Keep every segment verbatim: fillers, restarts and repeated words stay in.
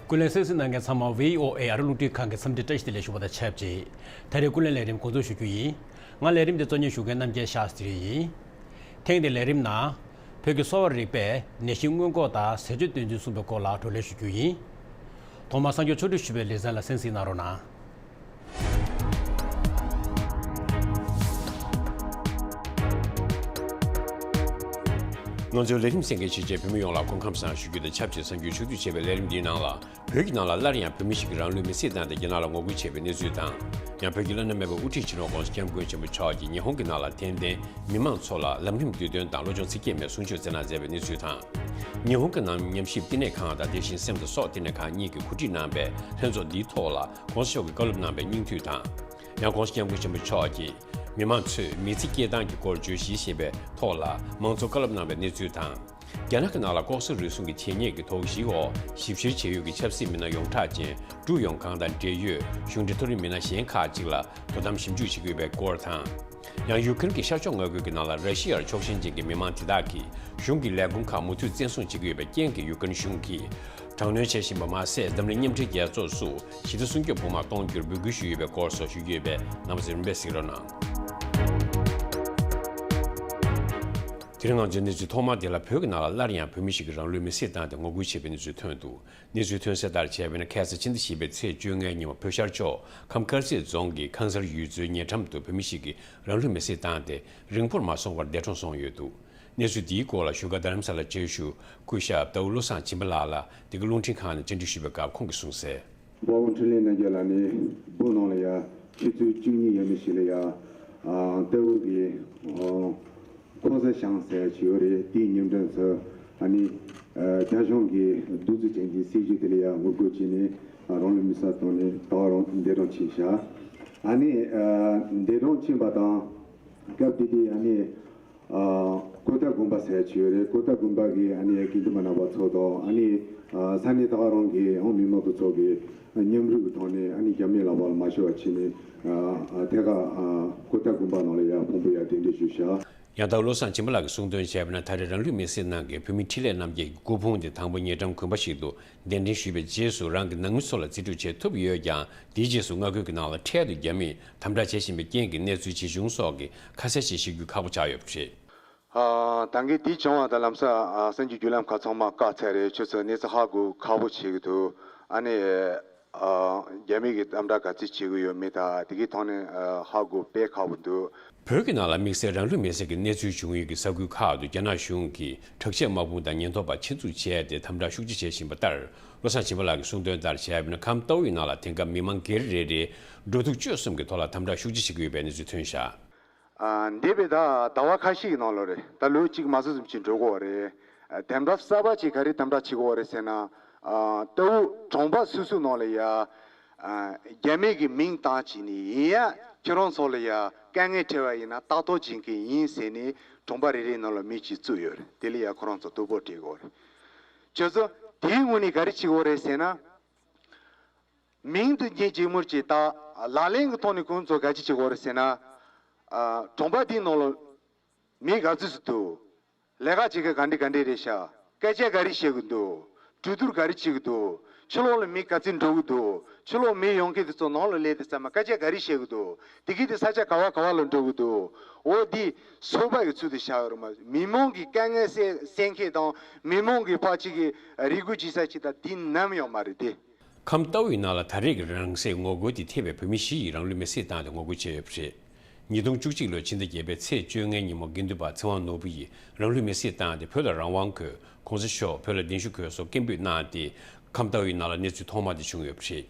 ཀུན་གླེང་གསན་གཟིགས་གནང་མཁན་ཚང་མ་བྷི་ཨོ་ཨེ་ཨ་རི་རླུང་འཕྲིན་ཁང་གི་འཚམས་འདྲི་བཀྲ་ཤིས་བདེ་ལེགས་ཞུ་བ་དང་ཆབས་ཅིག་ད་རེས་ཀུན་གླེང་ལས་རིམ་འགོ་འཛུགས་ཞུ་རྒྱུ་ཡིན། ང་ལས་རིམ་དེ་གཙོ་གཉེར་ཞུ་མཁན་རྣམ་རྒྱལ་ཤཱསྟྲི་ཡིན། ཐེངས་འདིའི་ལས་རིམ་ནང་། བོད་ཀྱི་གསོ་བ་རིག་པས་ནད་གཞི་སྔོན་འགོག་དང་ཟས་སྤྱོད་བསྟུན་ཚུལ་གསུངས་པའི་སྐོར་ལ་བགྲོ་གླེང་ཞུ་རྒྱུ་ཡིན། ཐོག་མར་གསར་འགོད་ཕྱོགས་སྒྲིག་ཞུས་པའི་ལེ་ཚན་ལ་གསན་གཟིགས་གནང་རོགས་གནང་། ང་ཚོའི་ལས་རིམ་གསན་མཁན་ཆེད་ཆེད་བོད་མི་ཡོངས་ལ་སྐུ་ཁམས་བཟང་ཞུ་རྒྱུ་དང་ཆབས་ཅིག་གསར་འགྱུར་ཕྱོགས་བསྡུས་བྱས་པའི་ལས་རིམ་འདིའི་ནང་ལ། བོད་ཀྱི་ནང་ལ་སླར་ཡང་བོད་མི་ཞིག་གིས་རང་ལུས་མེར་སྲེག་བཏང་སྟེ་རྒྱ་ནག་ལ་ངོ་རྒོལ་བྱས་པའི་གནས་ཚུལ་དང་། ཡང་བོད་ཀྱི་བླ་ན་མེད་པའི་དབུ་ཁྲིད་སྤྱི་ནོར་༸གོང་ས་༸སྐྱབས་མགོན་ཆེན་པོ་མཆོག་གིས་ཉི་ཧོང་གི་ནང་ལ་དད་ལྡན་མི་མང་ཚོ་ལ་ལམ་རིམ་བསྡུས་དོན་དང་བློ་སྦྱོང་ཚིག་བརྒྱད་མའི་གསུང་ཆོས་སྩལ་གནང་མཛད་པའི་གནས་ཚུལ་དང་། ཉི་ཧོང་གི་ནང་ཉམས་ཞིབ་བསྟི་གནས་ཁང་དང་དེ་བཞིན་སེམས་དང་སྲོག་བསྟི་གནས་ཁང་གཉིས་ཀྱིས་གོ་སྒྲིག་གནང་པའི་ལྷན་ཚོགས་འདིའི་ཐོག་ལ་༸གོང་ས་མཆོག་གིས་བཀའ་སློབ་གནང་པའི་སྙིང་བསྡུས་དང་། ཡང་༸གོང་ས་༸སྐྱབས་མགོན་ཆེན་པོ་མཆོག་གིས་མི་མང་ཚོས་མེ་ཚིག་སྐྱེལ་སྟངས་ཀྱི་སྐོར་བརྗོད་གཞི་ཞེས་པའི་ཐོག་ལ་མང་ཚོགས་བཀའ་སློབ་གནང་པའི་གནས་ཚུལ་དང་། རྒྱ་ནག་གི་ནང་ལ་ལྐོག་ཟ་རུལ་སུངས་ཀྱི་བྱས་ཉེས་ཀྱི་དོགས་གཞིའི་འོག་ཞིབ་བཤེར་བྱེད་ཡུལ་གྱི་ཆབ་སྲིད་མི་སྣ་ཡོངས་གྲགས་ཅན་ཀྲུའུ་ཡོང་ཁང་དང་འབྲེལ་ཡོད་གཞུང་འབྲེལ་མཐོ་རིམ་མི་སྣ་གཞན་ཁག་ཅིག་ལ་དོ་དམ་ཞིབ་འཇུག་བྱེད་ཀྱི་ཡོད་པའི་སྐོར་དང་། ཡང་ཡུཀ་རེན་གྱི་ཤར་ཕྱོགས་མངའ་ཁུལ་གྱི་ནང་ལ་ར་ཤི་ཡར་ཕྱོགས་ཞེན་ཅན་གྱི་མི་མང་དེ་དག་གིས་གཞུང་གི་ལས་ཁུངས་ཁག་མུ་མཐུད་བཙན་བཟུང་བྱེད་ཀྱི་ཡོད་པའི་རྐྱེན་གྱིས་ཡུཀ་རེན་གཞུང་གིས་དྲག་གནོན་བྱེད་བཞིན་པ་མ་ཟད། འཛམ་གླིང་མཉམ་འབྲེལ་རྒྱལ་ཚོགས་སུ་ཞི་བདེ་སྲུང་སྐྱོབ་དཔུང་དམག་གཏོང་རྒྱུར་འབོད་སྐུལ་ཞུས་ཡོད་པའི་སྐོར་སོགས་ཞུ་རྒྱུ་ཡོད་པས་རྣམ་པ་ཚོས་རིམ་པས་གཟིགས་རོགས་གནང་། དེ་རིང་ང་ཚོའི་གནས་ཚུལ་ཐོག་མ་དེ་ལ། བོད་ཀྱི་ནང་ལ་སླར་ཡང་བོད་མི་ཞིག་གིས་རང་ལུས་མེར་སྲེག་བཏང་སྟེ་ངོ་རྒོལ་བྱས་པའི་གནས་ཚུལ་ཐོན་འདུག་གནས་ཚུལ་ཐོན་གསལ་ལྟར་བྱས་པ་ཡིན་ན། ཁ་སང་ཕྱི་ཟླ་བཞི་པའི་ཚེས་བཅོ་ལྔའི་ཉིན་མོ་བོད་ཤར་ཕྱོགས་ཁམས་དཀར་མཛེས་རྫོང་གི་ཁང་གསར་ཡུལ་ཚོའི་ཉེ་འགྲམ་དུ་བོད་མི་ཞིག་གིས་རང་ལུས་མེར་སྲེག་བཏང་སྟེ་རིང་པོར་མ་སོང་བར་འདས་གྲོངས་སོང་ཡོད་འདུག་གནས་ཚུལ་འདིའི་སྐོར་ལ་བཞུགས་སྒར་རྡ་རམ་ས་ལར་བཅའ་བཞུགས་སྐུ་ཞབས་རྟའུ་བློ་བཟང་སྦྱིན་པ་ལགས་ལ་འདི་ག་རླུང་འཕྲིན་ཁང་ནས་བཅར་འདྲི་ཞུས་པའི་སྐབས་ཁོང་གིས་གསུངས་གསལ། དཔའ་བོ་འཕྲིན་ལས་རྣམ་རྒྱལ་ལགས་ནི་སྦུག་ནང་ལ་ཡ་ཆུ་ཚོད་བཅུ་གཉིས་ཡས་མས་ཤིག་ལ་ཡ་རྟའུ་གི་ཁོ་ས་ཞང་ཟེར་ཡ་ཅིག་ཡོད་རེད། དེའི་ཉེ་འགྲམ་དུ་ཨ་ནི་རྒྱ་གཞུང་གི་གདུག་རྩུབ་ཅན་གྱི་སྲིད་བྱུས་དེ་ལ་ཡ་ངོ་རྒོལ་བྱས་ནས་རང་ལུས་མེར་སྲེག་བཏང་ནས་ད་བར་འདས་གྲོངས་ཕྱིན་ཤག་ཨ་ནི་འདས་གྲོངས་ཕྱིན་པ་དང་སྐབས་དེ་དུས་ཨ་ནི། ཨ་ཀོ་ཏ་དགོན་པ་ཟེར་ཅིག་ཡོད་རེད། ཀོ་ཏ་དགོན་པ་གི་ཨ་ནི་དགེ་འདུན་པ་རྣམ་པ་ཚོ་དང་ཨ་ནི་ཨ་ས་གནས་ད་ག་རང་གི་ཨང་མི་མང་པོ་ཚོ་གི་མཉམ་རུབ་ཀྱི་ཐོག་ནས་ཨ་ནི་རྒྱ་མི་ལག་པ་ལ་མ་ཤོར་བ་བྱས་ནས་ཨ་ཨ་ཐད་ཀར་ཨ་ཀོ་ཏ་དགོན་པ་ནང་ལ་ཡར་ཕུང་པོ་ཡར་གདན་འདྲེན་ཞུས་ཤག་ཡང་ད་བློ་བཟང་སྦྱིན་པ་ལགས་ཀྱིས་གསུངས་དོན་བྱས་པ་ན། ད་རེས་རང་ལུས་མེར་སྲེག་གནང་མཁན་བོད་མི་འཕྲིན་ལས་རྣམ་རྒྱལ་གྱི་སྐུ་ཕུང་དེ་དང་པོ་ཉེ་འགྲམ་དགོན་པ་ཞིག་ཏུ་གདན་འདྲེན་ཞུས་པའི་རྗེས་སུ་རང་གི་ནང་མི་ཚོ་ལ་རྩིས་སྤྲོད་བྱེད་ཐུབ་ཡོད་ཀྱང་། དེའི་རྗེས་སུ་མངའ་ཁུལ་གྱི་ནང་ལ་འཕྲལ་དུ་རྒྱ་མིས་དམ་དྲག་བྱེད་བཞིན་པའི་རྐྱེན་གྱིས་གནས་ཚུལ་ཇི་བྱུང་སོགས་ཀྱི་ཁ་གསལ་ཞིག་ཤེས་རྒྱུ་ཁག་པོ་ཆགས་ཡོད་པ་རེད། ཨ། ད་གིན་དེ་བྱུང་བ་དང་ལམ་སང་། ཨ། གསར་འགྱུར་བརྒྱུད་ལམ་ཁག་ཚང་མ་བཀག་ཚར་རེད། ཁྱོད་ཚོ་གནས་ཚུལ་ཧ་གོ་ཁག་པོ་བྱེད་ཀྱི་འདུག་ཨ་ནི། ཨ། རྒྱ་མི་གིས་དམ་དྲག་ག་ཚོད་བྱེད་ཀྱི་ཡོད་མེད་དང་དེ་གའི་ཐོག་ནས། ཨ། ཧ་གོ་དཔེ་ཁག་པོ་འདུག་བོད་ཀྱི་ནང་ལ་དམིགས་བསལ་རང་ལུས་མེར་སྲེག་གི་གནས་ཚུལ་བྱུང་ཡུལ་གྱི་ས་ཁུལ་ཁག་ཏུ་རྒྱ་ནག་གཞུང་གིས་དྲག་ཆས་དམག་དཔུང་དང་ཉེན་རྟོག་པ་ཆེད་འཛུགས་བྱས་ཏེ་དམ་དྲག་ཤུགས་ཆེ་བྱེད་བཞིན་པ་ལྟར། བློ་བཟང་སྦྱིན་པ་ལགས་ཀྱིས་གསུངས་དོན་ལྟར་བྱས་པ་ན། ཁམས་རྟའུ་ཡི་ནང་ལ་དེང་སྐབས་མི་མང་སྒེར་རེ་རེའི་འགྲོ་འདུག་སྤྱོད་གསུམ་གྱི་ཐོག་ལ་དམ་དྲག་ཤུགས་ཆེ་བྱེད་ཀྱི་ཡོད་པའི་གནས་ཚུལ་ཐོན་ཤག་ཨ། འདས་པའི་ད་ཟླ་བ་ཁ་ཤས་ཀྱི་ནང་ལོགས་རེད། ད་ལོ་གཅིག་མ་ཟིན་ཙམ་ཅིག་འགྲོ་གི་ཡོད་རེད། ཨ། དམ་དྲག་གསར་པ་ཅིག་ག་རེ་དམ་དྲག་བྱེད་ཀྱི་ཡོད་རེད་ཟེར་ན། ཨ། རྟའུ་གྲོང་པ་སོ་སོའི་ནང་ལ་ཡ། ཨ། རྒྱ་མི་གི་མིང་བཏགས་བྱས་ནས་ཡིན་ཡ་ཁྱེད་རང་ཚོ་ལ་ཡ་དཀའ་ངལ་འཕྲད་པ་ཡིན་ན་ལྟ་རྟོག་བྱེད་མཁན་ཡིན་ཟེར་ནས་གྲོང་པ་རེ་རེའི་ནང་ལ་མི་གཅིག་བཙུགས་ཡོད་རེད། དེ་ལ་ཡ་ཁོ་རང་ཚོ་སྡུག་པོ་སྤྲད་ཀྱི་ཡོད་རེད། ཁྱོད་ཚོ་དེའི་ངོས་ནས་ག་རེ་བྱེད་ཀྱི་ཡོད་རེད་ཟེར་ན། མིང་དེ་ངས་གཅིག་མུར་གྱིས་བཏགས། ལག་ལེན་གྱི་ཐོག་ནས་ཁོང་ཚོ་ག་ཅི་བྱེད་ཀྱི་ཡོད་རེད་ཟེར་ན། ཨ། གྲོང་པ་དེའི་ནང་ལ་མི་ག་ཚོད་ཅིག་འདུག་ལས་ཀ་བྱེད་མཁན་ག་འདྲ་ག་འདྲ་རེད་ཤག་སྐད་ཆ་ག་རེ་བཤད་ཀྱི་འདུག་གྲོས་བསྡུར་ག་རེ་བྱེད་ཀྱི་འདུག་ཕྱི་ལོགས་ལ་མི་ག་ཚོད་འགྲོ་གི་འདུག་ཕྱི་ལོགས་མི་ཡོང་མཁན་དེ་ཚོ་ནང་ལ་སླེབས་ཏེ་ཚང་མ་སྐད་ཆ་ག་རེ་བཤད་ཀྱི་འདུག་དེ་གི་དེ་ས་ཆ་ག་བ་ག་བ་ལ་འགྲོ་གི་འདུག་འོ་འདི་ཚོད་དཔག་གི་ཚུལ་དུ་བཞག་ཡོད་རེད་མ། མི་མང་གི་དཀའ་ངལ་སེལ་སེལ་མཁན་དང་མི་མང་གི་ཕར་ཅིག་གི་རེ་སྐུལ་བྱེད་ས་ཅིག་ད་འདི་ནམ་ཡང་མ་རེད་དེ། ཁམས་རྟའུ་ཡི་ནང་ལ་ད་རེས་ཀྱི་རང་སྲེག་ངོ་རྒོལ་དེ་ཐེ་བའི་བོད་མི་བཞི་ཡིས་རང་ལུས་མེར་སྲེག་བཏང་སྟེ་ངོ་རྒོལ་བྱས་ཡོད་པ་རེད། ཉིས་སྟོང་བཅུ་གཅིག་ལོའི་ཕྱི་ཟླ་བརྒྱད་པའི་ཚེས་བཅོ་ལྔའི་ཉིན་མོ་དགེ་འདུན་པ་ཚེ་དབང་ནོར་བུ་ཡིས་རང་ལུས་མེར་སྲེག་བཏང་སྟེ་བོད་ལ་རང་དབང་དགོས། ༸གོང་ས་མཆོག་བོད་ལ་གདན་ཞུ་དགོས་སོགས་སྐད་འབོད་གནང་སྟེ། ཁམས་རྟའུ་ཡི་ནང་ལ་གནས་ཚུལ་ཐོག་མ་དེ་བྱུང་ཡོད་པ་རེད།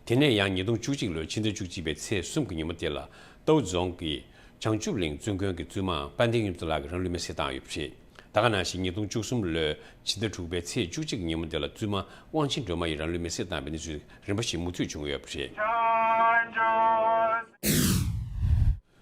དེ་ནས་ཡང་ཉིས་སྟོང་བཅུ་གཅིག་ལོའི་ཕྱི་ཟླ་བཅུ་གཅིག་པའི་ཚེས་གསུམ་གྱི་ཉིན་མོ་དེ་ལ་རྟའུ་རྫོང་གི་བྱང་ཆུབ་གླིང་བཙུན་དགོན་གྱི་བཙུན་མ་དཔལ་ལྡན་གཡུ་མཚོ་ལགས་ཀྱིས་རང་ལུས་མེར་སྲེག་བཏང་ཡོད་པ་རེད། ད་ག་ནང་བཞིན་ཉིས་སྟོང་བཅུ་གསུམ་ལོའི་ཕྱི་ཟླ་དྲུག་པའི་ཚེས་བཅུ་གཅིག་གི་ཉིན་མོ་དེ་ལ་བཙུན་མ་དབང་ཆེན་སྒྲོལ་མ་ཡིས་རང་ལུས་མེར་སྲེག་བཏང་བའི་གནས་ཚུལ་རིམ་པ་ཞིག་མུ་མཐུད་བྱུང་ཡོད་པ་རེད།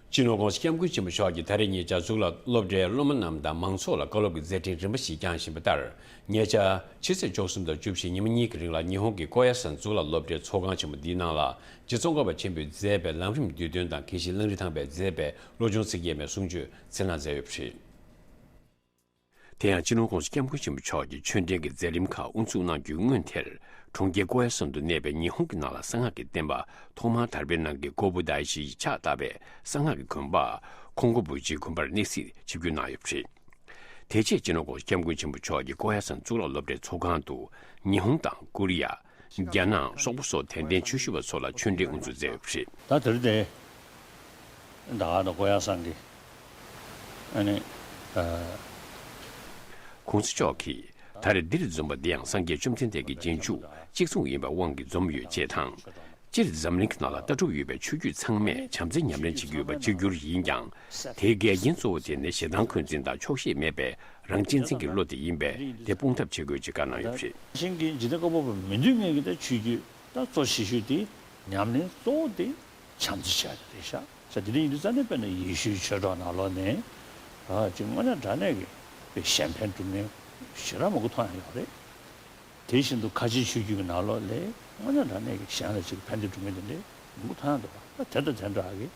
སྤྱི་ནོར་༸གོང་ས་༸སྐྱབས་མགོན་ཆེན་པོ་མཆོག་གིས་ད་རེས་ཉེ་ཆར་གཙུག་ལག་སློབ་གྲྭའི་སློབ་མ་རྣམས་དང་མང་ཚོགས་ལ་བཀའ་སློབ་ཀྱི་མཛད་འཕྲིན་རིམ་པ་ཞིག་བསྐྱངས་བཞིན་པ་ལྟར། ཉེ་ཆར་ཕྱི་ཚེས་བཅུ་གསུམ་དང་བཅུ་བཞི་ཉིན་མོ་གཉིས་ཀྱི་རིང་ལ་ཉི་ཧོང་གི་ཀོ་ཡ་སན་གཙུག་ལག་སློབ་གྲྭའི་ཚོགས་ཁང་ཆེན་མོ་འདིའི་ནང་ལ་རྗེ་ཙོང་ཁ་པ་ཆེན་པོས་མཛད་པའི་ལམ་རིམ་བསྡུས་དོན་དང་། དགེ་བཤེས་གླང་རི་ཐང་པས་མཛད་པའི་བློ་སྦྱོང་ཚིག་བརྒྱད་མའི་གསུང་ཆོས་སྩལ་གནང་མཛད་ཡོད་པ་རེད། དེ་ཡང་སྤྱི་ནོར་༸གོང་ས་༸སྐྱབས་མགོན་ཆེན་པོ་མཆོག་གིས་ཆོས་འབྲེལ་གྱི་མཛད་རིམ་ཁག་དབུ་འཛུགས་གནང་རྒྱུའི་སྔོན་དེར། གྲོང་ཁྱེར་ཀོ་ཡ་སན་དུ་གནས་པའི་ཉི་ཧོང་གི་ནང་ལ་གསང་སྔགས་ཀྱི་བསྟན་པ་ཐོག་མར་དར་སྤེལ་གནང་མཁན་ཀོ་བུ་དཱ་ཡེ་ཤི་ཡིས་ཕྱག་བཏབ་པའི་གསང་སྔགས་ཀྱི་དགོན་པ་ཁོང་ཀོ་བུ་ཇིའི་དགོན་པར་གནས་གཟིགས་ཆིབས་བསྒྱུར་གནང་ཡོད་པ་རེད། དེ་རྗེས་སྤྱི་ནོར་༸གོང་ས་༸སྐྱབས་མགོན་ཆེན་པོ་མཆོག་གིས་ཀོ་ཡ་སན་གཙུག་ལག་སློབ་གྲྭའི་ཚོགས་ཁང་དུ་ཉི་ཧོང་དང་ཀོ་རི་ཡ། རྒྱ་ནག་སོག་པོ་སོགས་དད་ལྡན་ཆོས་ཞུ་བ་ཚོ་ལ་ཆོས་འབྲེལ་དབུ་འཛུགས་མཛད་ཡོད་པ་རེད། ད་དེ་རིང་དེ་ད་ག་ནང་ཀོ་ཡ་སན་གྱི་ཨ་ནི་ཨ། ༸གོང་ས་མཆོག་གིས་ད་རེས་འདིར་འཛོམས་པ་འདི་ཡང་སངས་རྒྱས་བཅོམ་ལྡན་འདས་ཀྱི་རྗེས་འཇུག་གཅིག་མཚུངས་ཡིན་པའི་དབང་གིས་འཛོམས་ཡོད་ཅེས་དང་། སྤྱིར་འཛམ་གླིང་གི་ནང་ལ་ལྟ་གྲུབ་ཡོད་པའི་ཆོས་བརྒྱུད་ཚང་མས་བྱམས་བརྩེ་ཉམས་ལེན་བྱེད་ཀྱི་ཡོད་པ་གཅིག་གྱུར་ཡིན་ཀྱང་། དེའི་འགལ་རྐྱེན་གཙོ་བོ་དེ་ནི་ཞེ་སྡང་འཁོན་འཛིན་དང་ཆོག་ཤེས་མེད་པའི་རང་གཅེས་འཛིན་གྱི་བློ་དེ་ཡིན་པས། དེ་སྤོང་ཐབས་བྱེད་དགོས་ཅེས་བཀའ་གནང་ཡོད་པ་རེད། ཤིང་གི་འཇིག་རྟེན་བཀོད་པ་མི་འདོད་མཁན་གྱི་ད་ཆོས་བརྒྱུད་ད་གཙོ་ཆེ་ཤོས་དེ་ཉམས་ལེན་གཙོ་བོ་དེ་བྱམས་བརྩེ་བྱ་ཡ་དེ་རེད་ཤག་ས་དེ་འདྲ་ཡིན་དུས་ཙང་ནས་དཔེར་ན་ཡེ་ཤུའི་ཆོས་གྲོགས་ནང་ལོགས་ནས་ཨ་ཅིག་དངོས་གནས་དྲང་གནས་ཀྱི་དཔེ་གཞན་ཕན་སྒྲུབ་མཁན་ཞེ་དྲག་མང་པོ་མཐོང་ཡ་ཡོད་རེད། དེ་བཞིན་དུ་ཁ་ཆེའི་ཆོས་བརྒྱུད་ཀྱི་ནང་ལོགས་ལ་དངོས་གནས་དྲང་གནས་ཀྱི་གཞན་ལ་ཅིག་ཕན་བདེ་སྒྲུབ་མཁན་དེ་འདྲའི་མང་པོ་མཐོང་ཡ་འདུག་པ། ད་དེ་དང་དེ་འདྲ་གི་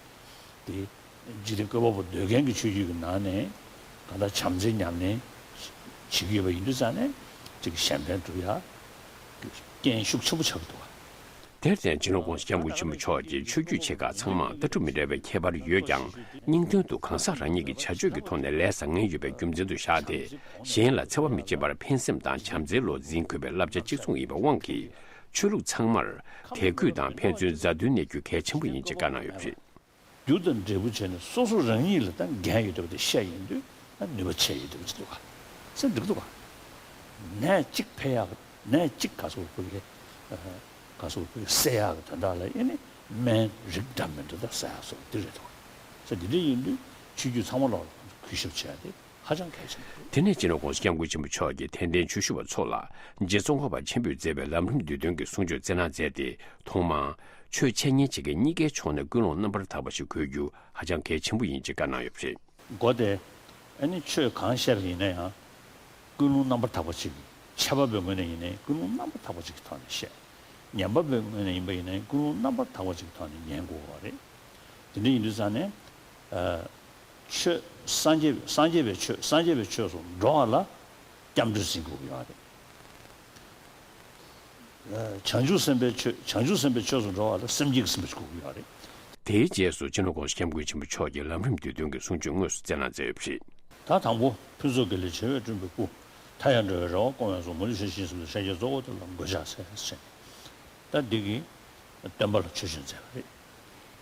དེ་འཇིག་རྟེན་བཀོད་པ་པོ་འདོད་མཁན་གྱི་ཆོས་བརྒྱུད་ཀྱི་ནང་ནས་གང་ལྟར་བྱམས་བརྩེ་ཉམས་ལེན་བྱེད་ཀྱི་ཡོད་པ་ཡིན་དུས་ཙང་ནས་ཅིག་གཞན་ཕན་སྒྲུབ་ཡ་རྐྱེན་ཤུགས་ཆེན་པོ་ཆགས་ཀྱི་འདུག་པ། དེར་བརྟེན་སྤྱི་ནོར་༸གོང་ས་༸སྐྱབས་མགོན་ཆེན་པོ་མཆོག་གིས་ཆོས་བརྒྱུད་ཆེ་ཁག་ཚང་མར་ལྟ་གྲུབ་མི་འདྲ་བའི་ཁྱད་པར་ཡོད་ཀྱང་། སྙིང་དོན་དུ་གང་ཟག་རང་ཉིད་ཀྱི་བྱ་སྤྱོད་ཀྱི་ཐོག་ནས་ལས་བཟང་ངན་ཡོད་པའི་རྒྱུ་མཚན་དུ་བཞག་སྟེ། གཞན་ལ་འཚེ་བ་མི་བྱེད་པར་ཕན་སེམས་དང་བྱམས་བརྩེའི་བློ་འཛིན་དགོས་པའི་བསླབ་བྱ་གཅིག་མཚུངས་ཡིན་པའི་དབང་གིས། ཆོས་ལུགས་ཚང་མར་དད་གུས་དང་ཕན་ཚུན་མཛའ་མཐུན་གནས་རྒྱུ་གལ་ཆེན་པོ་ཡིན་ཅེས་བཀའ་གནང་ཡོད་པ་རེད། རྒྱུ་དང་འབྲས་བུ་བྱས་ནས་སོ་སོ་རང་ཉིད་ལ་ད་འགན་ཡོད་བསྡད་པ་དེ་ཤེས་ཡོང་དུས་ད་ནུས་པ་ཆེ་ཡོང་བསྡད་པ་ཅིག་འདུག་ག་སེམས་འགྲིག་འདུག་ག་ནད་གཅིག་འཕེལ་ཡག་ནད་གཅིག་ག་སོགས་ཀྱི་ག་སོགས་ཀྱི་སེལ་ཡག་གི་དོན་དག་ལ་ཨེ་ནི་སྨན་རིགས་འདྲ་མི་འདྲ་ད་ཟ་ཡག་སོགས་འདི་རེད་འདུག་ག་ས་འདི་འདྲ་ཡིན་དུས་ཆོས་བརྒྱུད་ཚང་མ་ལོག་ལ་གུས་ཞབས་བྱས་ཏེ་ཧ་ཅང་གལ་ཆེན་པོ་རེད། དེ་ནས་སྤྱི་ནོར་༸གོང་ས་༸སྐྱབས་མགོན་ཆེན་པོ་མཆོག་གིས་དད་ལྡན་ཆོས་ཞུ་བ་ཚོ་ལ་རྗེ་ཙོང་ཁ་པ་ཆེན་པོས་མཛད་པའི་ལམ་རིམ་བསྡུས་དོན་གྱི་གསུང་ཆོས་སྩལ་གནང་མཛད་དེ། ཐོག་མར་ཆོས་འཆད་ཉན་བྱེད་མཁན་གཉིས་ཀའི་ཕྱོགས་ནས་ཀུན་སློང་རྣམ་པར་དག་པ་ཞིག་དགོས་རྒྱུ་ཧ་ཅང་གལ་ཆེན་པོ་ཡིན་ཅེས་བཀའ་གནང་ཡོད་པ་རེད། གོ་སྟེ། ཨ་ནི་ཆོས་གང་བཤད་པ་ཡིན་ན་ཡང་། ཀུན་སློང་རྣམ་པར་དག་པ་ཅིག་འཆད་པ་པོའི་ངོས་ནས་ཡིན་ནའི་ཀུན་སློང་རྣམ་པར་དག་པ་ཅིག་གི་ཐོག་ནས་བཤད། ཉན་པ་པོའི་ངོས་ནས་ཡིན་པ་ཡིན་ནའི་ཀུན་སློང་རྣམ་པར་དག་པ་ཅིག་གི་ཐོག་ནས་ཉན་དགོས་པ་རེད། དེ་འདྲ་ཡིན་དུས་ཙང་ནས། ཨ། ཆོས་སངས་རྒྱས་སངས་རྒྱས་པའི་ཆོས་སངས་རྒྱས་པའི་ཆོས་སུ་འགྲོ་བ་ལ་སྐྱབས་འགྲོ་ཟིན་དགོས་ཀྱི་ཡོད་རེད། བྱང་ཆུབ་སེམས་དཔའི་ཆོས་བྱང་ཆུབ་སེམས་དཔའི་ཆོས་སུ་འགྲོ་བ་ལ་སེམས་བསྐྱེད་ཀྱི་སེམས་པ་ཞིག་དགོས་ཀྱི་ཡོད་རེད། དེའི་རྗེས་སུ་སྤྱི་ནོར་༸གོང་ས་༸སྐྱབས་མགོན་ཆེན་པོ་མཆོག་གིས་ལམ་རིམ་བསྡུས་དོན་གྱི་གསུང་ཆོས་དངོས་སུ་སྩལ་གནང་མཛད་ཡོད་པ་རེད། ད་དང་པོ་ཕུན་ཚོགས་དགེ་ལེགས་བྱེ་བས་བསྐྲུན་པའི་སྐུ། མཐའ་ཡས་འགྲོ་བའི་རེ་བ་སྐོང་བའི་གཟུངས། མ་ལུས་ཞིང་གཟིགས་པའི་སངས་རྒྱས་གཙོ་བོ་དེ་ལ་མགོས་བཞག་ཟེར་ཟེར། ད་འདི་གིས་སྟོན་པ་ལ་ཆོས་ཞུ་མཛད་པ་རེད།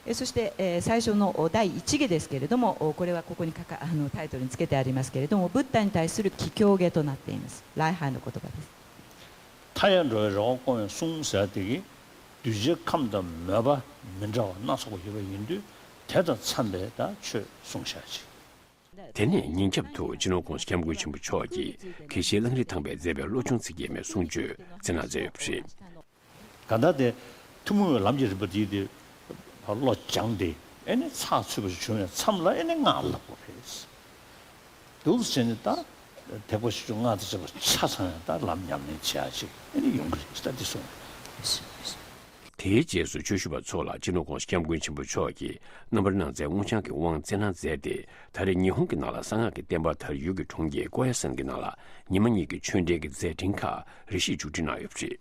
えそして、えー最初のお第一下ですけれども、おこれはここに書かあのタイトルにつけてありますけれども、ブッダに対する祈教下となっています。礼拝の言葉です。 མཐའ་ཡས་འགྲོ་བའི་རེ་བ་སྐོང་བའི་གསུང་ཟེར་དེ་གིས་གདུལ་བྱའི་ཁམས་དང་མོས་པ་མི་འདྲ་བ་སྣ་ཚོགས་པ་ཡོད་པ་ཡིན་དུས་དེ་དང་འཚམས་པའི་ད་ཆོས་གསུངས་བཞག་ཅིག་དེ་ནས་ཉིན་རྒྱབ་ཏུ་སྤྱི་ནོར་༸གོང་ས་༸སྐྱབས་མགོན་ཆེན་པོ་མཆོག་གིས་དགེ་བཤེས་གླང་རི་ཐང་པས་མཛད་པའི་བློ་སྦྱོང་ཚིག་བརྒྱད་མའི་གསུང་ཆོས་སྩལ་གནང་མཛད་ཡོད་པ་རེད། གང་ལྟར་དེ་ཐུན་མོང་བའི་ལམ་གྱི་རིམ་པ་འདིའི་དེ་བློ་སྦྱངས་ཏེ་ཨེ་ནི་ཚགས་ཚུད་པ་ཞིག་བྱུང་བའི་མཚམས་ལ་ཨེ་ནི་སྔགས་བསླབ་དགོས་རེད། འདུག་སེ་བྱས་ནས་ད་ཐེག་པ་ཆེ་ཆུང་སྔགས་དང་བཅས་པ་ཆ་ཚང་ཡང་ད་ལམ་ཉམས་ལེན་བྱེད་ཡ་ཅིག་ཨེ་ནི་ཡོང་གི་རེད་ད་འདི་གསུངས། དེའི་རྗེས་སུ་ཆོས་ཞུ་བ་ཚོ་ལ་སྤྱི་ནོར་༸གོང་ས་༸སྐྱབས་མགོན་ཆེན་པོ་མཆོག་གིས་རྣམ་པར་སྣང་མཛད་དབུ་འཆང་གི་དབང་བསྩལ་གནང་མཛད་དེ། ད་རེས་ཉི་ཧོང་གི་ནང་ལ་གསང་སྔགས་ཀྱི་བསྟན་པ་དར་ཡུལ་གྱི་གྲོང་ཁྱེར་ཀོ་ཡ་སན་གྱི་ནང་ལ་ཉི་མ་གཉིས་ཀྱི་ཆོས་འབྲེལ་གྱི་མཛད་འཕྲིན་ཁག་རེ་ཞིག་མཇུག་སྒྲིལ་གནང་ཡོད་པ་རེད།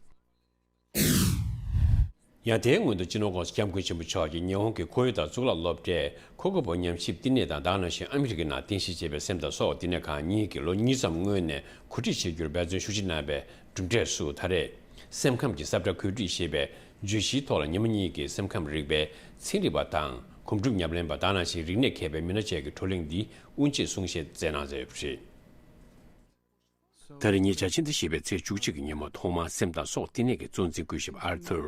ཡང་དེའི་སྔོན་དུ་སྤྱི་ནོར་༸གོང་ས་༸སྐྱབས་མགོན་ཆེན་པོ་མཆོག་གིས་ཉི་ཧོང་གི་ཁོར་ཡུག་དང་གཙུག་ལག་སློབ་གྲྭའི་ཁོ་ཀོ་བོ་ཉམས་ཞིབ་བསྟི་གནས་དང་། ད་ག་ནང་བཞིན་ཨ་མི་རི་ཀའི་ནང་རྟེན་གཞི་བྱས་པའི་སེམས་དང་སྲོག་བསྟི་གནས་ཁང་གཉིས་ཀྱི་ལོ་གཉིས་ཙམ་སྔོན་ནས་གོ་སྒྲིག་བྱེད་རྒྱུར་འབད་བརྩོན་ཤུགས་ཆེ་གནང་བའི་གྲུབ་འབྲས་སུ། ད་རེས་སེམས་ཁམས་ཀྱི་ས་བཀྲ་བཀོད་སྒྲིག་ཞེས་པའི་བརྗོད་གཞིའི་ཐོག་ལ་ཉི་མ་གཉིས་ཀྱི་སེམས་ཁམས་རིག་པའི་ཚན་རིག་པ་དང་། སྒོམ་སྒྲུབ་ཉམས་ལེན་པ། ད་ག་ནང་བཞིན་རིག་གནས་མཁས་པའི་མི་སྣ་བཅས་ཀྱི་བགྲོ་གླེང་འདི་དབུ་འབྱེད་གསུང་བཤད་མཛད་གནང་མཛད་ཡོད་པ་རེད། ད་རེས་ཉེ་ཆར་ཕྱི་ཟླ་བཞི་པའི་ཚེས་བཅུ་གཅིག་གི་ཉིན་མོ་ཐོག་མར་སེམས་དང་སྲོག་བསྟི་གནས་ཀྱི་གཙོ་འཛིན་སྐུ་ཞབས་ཨར་ཐུར་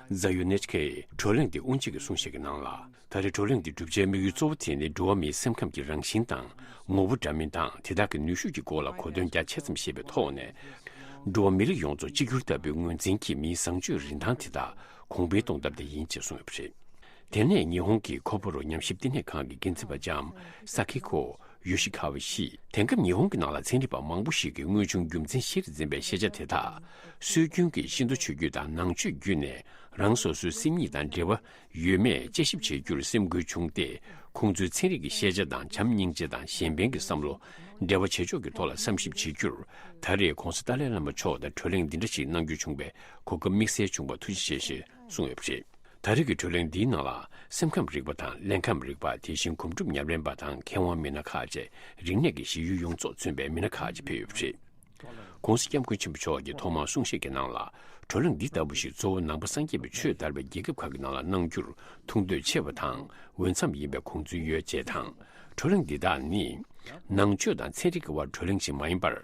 ཛ་ཡུ་ནེ་ཆི་ཀེ་ཡིས་བགྲོ་གླེང་འདི་དབུ་འབྱེད་ཀྱི་གསུང་བཤད་ཀྱི་ནང་ལ། ད་རེས་བགྲོ་གླེང་འདི་བསྒྲུབ་བྱའི་དམིགས་ཡུལ་གཙོ་བོ་དེ་ནི་འགྲོ་བ་མིའི་སེམས་ཁམས་ཀྱི་རང་བཞིན་དང་། ངོ་བོ་འདྲ་མིན་དང་དེ་དག་གི་ནུས་ཤུགས་ཀྱི་སྐོར་ལ་གོ་དོན་རྒྱ་ཆེ་ཙམ་ཤེས་པའི་ཐོག་ནས། འགྲོ་བ་མི་རིགས་ཡོངས་རྫོགས་གཅིག་གྱུར་ལྟ་བུའི་ངོས་འཛིན་གྱིས་མིའི་བཟང་སྤྱོད་རིན་ཐང་དེ་དག་གོང་འཕེལ་གཏོང་ཐབས་དེ་ཡིན་ཅེས་གསུངས་ཡོད་པ་རེད། དེ་ནས་ཉི་ཧོང་གི་ཁོ་པོ་རོ་ཉམས་ཞིབ་བསྟི་གནས་ཁང་གི་འགན་འཛིན་པ་ལྕམ་ས་ཁི་ཁོ་ཡོ་ཤི་ཁ་བ་ཡིས། དེང་སྐབས་ཉི་ཧོང་གི་ནང་ལ་ཚན་རིག་པ་མང་པོ་ཞིག་གིས་དངོས་བྱུང་རྒྱུ་མཚན་གཞིར་འཛིན་པའི་ཤེས་བྱ་དེ་དག་སྲོལ་རྒྱུན་གྱི་ཤིན་ཏུ་ཆོས་བརྒྱུད་དང་ནང་ཆོས་བརྒྱུད་ནས་ རང་སོ་སོའི་སེམས་ཉིད་དང་འབྲེལ་བ་ཡོད་མེད་དཔྱད་ཞིབ་བྱེད་རྒྱུར་སེམས་འགུལ་བྱུང་སྟེ། ཁོང་ཚོའི་ཚན་རིག་གི་ཤེས་བྱ་དང་བྱམས་སྙིང་རྗེ་དང་གཞན་ཕན་གྱི་བསམ་བློ། འབྲེལ་བ་བྱེད་ཕྱོགས་ཀྱི་ཐོག་ལ་བསམ་ཞིབ་བྱེད་རྒྱུར། ད་རེས་༧གོང་ས་ཏཱ་ལའི་བླ་མ་མཆོག་དང་བགྲོ་གླེང་འདི་འདྲ་ཞིག་གནང་རྒྱུ་བྱུང་བའི་གོ་སྐབས་དམིགས་བསལ་བྱུང་བར་ཐུགས་རྗེ་ཆེ་ཞེས་གསུངས་ཡོད་པ་རེད། ད་རེས་ཀྱི་བགྲོ་གླེང་འདིའི་ནང་ལ། སེམས་ཁམས་རིག་པ་དང་ལྷན་ཁམས་རིག་པ། དེ་བཞིན་གོམ་སྒྲུབ་ཉམས་ལེན་པ་དང་མཁས་དབང་མི་སྣ་ཁག་བཅས། རིག་གནས་ཀྱི་ཞི་ཡུལ་ཡོངས་རྫོགས་མཚོན་པའི་མི་སྣ་ཁག་ཅིག་ཕེབས་ཡོད་པ་རེད། ༸གོང་ས་༸སྐྱབས་མགོན་ཆེན་པོ་མཆོག་གིས་ཐོག་མར་གསུང་བཤད་ཀྱི་ནང་ལ། བགྲོ་གླེང་འདི་ལྟ་བུ་ཞིག་གཙོ་བོ་ནང་པ་སངས་རྒྱས་པའི་ཆོས་དར་བའི་རྒྱལ་ཁབ་ཁག་གི་ནང་ལ་གནང་རྒྱུར་ཐུགས་འདོད་ཆེ་བ་དང་། འོས་འཚམ་ཡིན་པའི་དགོངས་ཚུལ་ཡོད་ཅེས་དང་། བགྲོ་གླེང་འདི་དག་ནི། ནང་ཆོས་དང་ཚན་རིག་གི་དབར་བགྲོ་གླེང་ཞིག་མ་ཡིན་པར།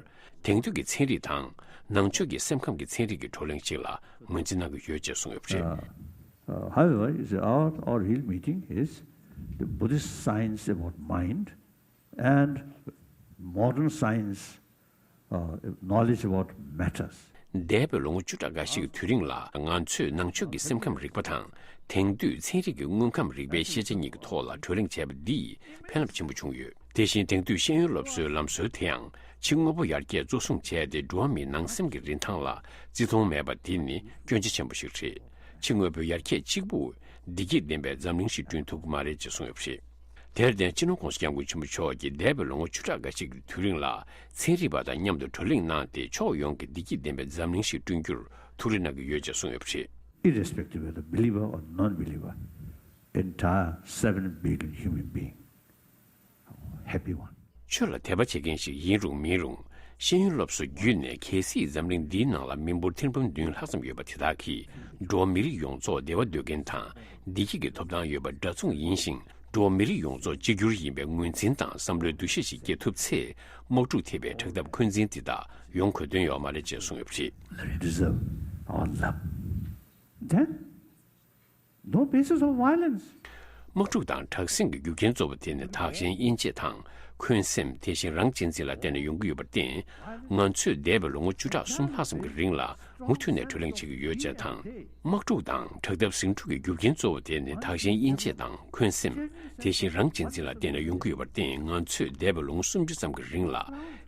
དེང་དུས་ཀྱི་ཚན་རིག་དང་། ནང་ཆོས་ཀྱི་སེམས་ཁམས་ཀྱི་ཚན་རིག་གི་བགྲོ་གླེང་ཞིག་ལ་ངོས་འཛིན་གནང་གི་ཡོད་ཅེས་གསུངས་ཡོད་པ་རེད། Uh, however, is our, our real meeting is the Buddhist science about mind and modern science, uh, knowledge about matters. འདས་པའི་ལོ་ངོ་བཅུ་ཕྲག་འགའ་ཞིག་གི་དུས་རིང་ལ། ང་ཚོས་ནང་ཆོས་ཀྱི་སེམས་ཁམས་རིག་པ་དང་། དེང་དུས་ཚན་རིག་གི་དངོས་ཁམས་རིག་པའི་ཤེས་བྱ་གཉིས་ཀྱི་ཐོག་ལ་བགྲོ་གླེང་བྱས་པ་འདིས་ཕན་རླབས་ཆེན་པོ་བྱུང་ཡོད། དེ་བཞིན་དེང་དུས་ཤེས་ཡོན་སློབ་གསོའི་ལམ་སྲོལ་དེ་ཡང་། ཕྱི་དངོས་པོ་ཡར་རྒྱས་གཙོ་བཟུང་བྱས་ཏེ། འགྲོ་བ་མིའི་ནང་སེམས་ཀྱི་རིན་ཐང་ལ་བརྩི་མཐོང་མེད་པ་དེ་ནི་སྐྱོན་ཆ་ཆེན་པོ་ཞིག་རེད། ཕྱི་དངོས་པོའི་ཡར་རྒྱས་གཅིག་པུས་བདེ་སྐྱིད་ལྡན་པའི་འཛམ་གླིང་ཞིག་བསྐྲུན་ཐུབ་ཀྱི་མ་རེད་ཅེས་གསུངས་ཡོད་པ་རེད། དེར་བརྟེན། སྤྱི་ནོར་༸གོང་ས་༸སྐྱབས་མགོན་ཆེན་པོ་མཆོག་གིས་འདས་པའི་ལོ་ངོ་བཅུ་ཕྲག་འགའ་ཞིག་གི་དུས་རིང་ལ། ཚན་རིག་པ་དང་མཉམ་དུ་བགྲོ་གླེང་གནང་སྟེ། ཕྱོགས་ཡོངས་ཀྱི་བདེ་སྐྱིད་ལྡན་པའི་འཛམ་གླིང་ཞིག་བསྐྲུན་རྒྱུར་ཐུགས་རེ་གནང་གི་ཡོད་ཅེས་གསུངས་ཡོད་པ་རེད། Irrespective of the believer or non-believer, entire seven billion human being, happy one. ཆོས་ལ་དད་པ་བྱེད་མཁན་ཞིག་ཡིན་རུང་མིན་རུང་། ཤེས་ཡོན་སློབ་གསོ་བརྒྱུད་ནས། གལ་སྲིད་འཛམ་གླིང་འདིའི་ནང་ལ་མི་འབོར་ཐེར་འབུམ་བདུན་ལྷག་ཙམ་ཡོད་པ་དེ་དག་གིས། འགྲོ་བ་མི་རིགས་ཡོངས་རྫོགས་བདེ་བ་འདོད་མཁན་དང་། བདེ་སྐྱིད་ཀྱི་ཐོབ་ཐང་ཡོད་པ་འདྲ་མཚུངས་ཡིན་ཞིང་། འགྲོ་བ་མི་རིགས་ཡོངས་རྫོགས་གཅིག་གྱུར་ཡིན་པའི་ངོས་འཛིན་དང་བསམ་བློའི་འདུ་ཤེས་ཤིག་སྐྱེ་ཐུབ་ཚེ། དམག་འཁྲུག་ཐེབས་པའི་ཁྲག་ཐབས་འཁོན་འཛིན་དེ་དག་ཡོང་དགོས་དོན་ཡོད་མ་རེད་ཅེས་གསུངས་ཡོད་པ་རེད། Deserve our love. Then, no basis of violence. དམག་འཁྲུག་དང་དྲག་ཟིང་གི་རྒྱུ་རྐྱེན་གཙོ་བོ་དེ་ནི་བདག་གཞན་དབྱེ་འབྱེད་དང་། འཁོན་སེམས། དེ་བཞིན་རང་གཅེས་འཛིན་ལ་བརྟེན་ནས་ཡོང་གི་ཡོད་པར་བརྟེན། ང་ཚོས་འདས་པའི་ལོ་ངོ་བཅུ་ཕྲག་གསུམ་ལྷག་ཙམ་གྱི་རིང་ལ་མུ་མཐུད་ནས་བགྲོ་གླེང་བྱེད་ཀྱི་ཡོད་ཅེས་དང་། དམག་འཁྲུག་དང་དྲག་འཐབ་ཟིང་འཁྲུག་གི་རྒྱུ་རྐྱེན་གཙོ་བོ་དེ་ནི་བདག་གཞན་དབྱེ་འབྱེད་དང་། འཁོན་སེམས། དེ་བཞིན་རང་གཅེས་འཛིན་ལ་བརྟེན་ནས་ཡོང་གི་ཡོད་པར་བརྟེན། ང་ཚོས་འདས་པའི་ལོ་ངོ་སུམ་ཅུ་ཙམ་གྱི་རིང་ལ།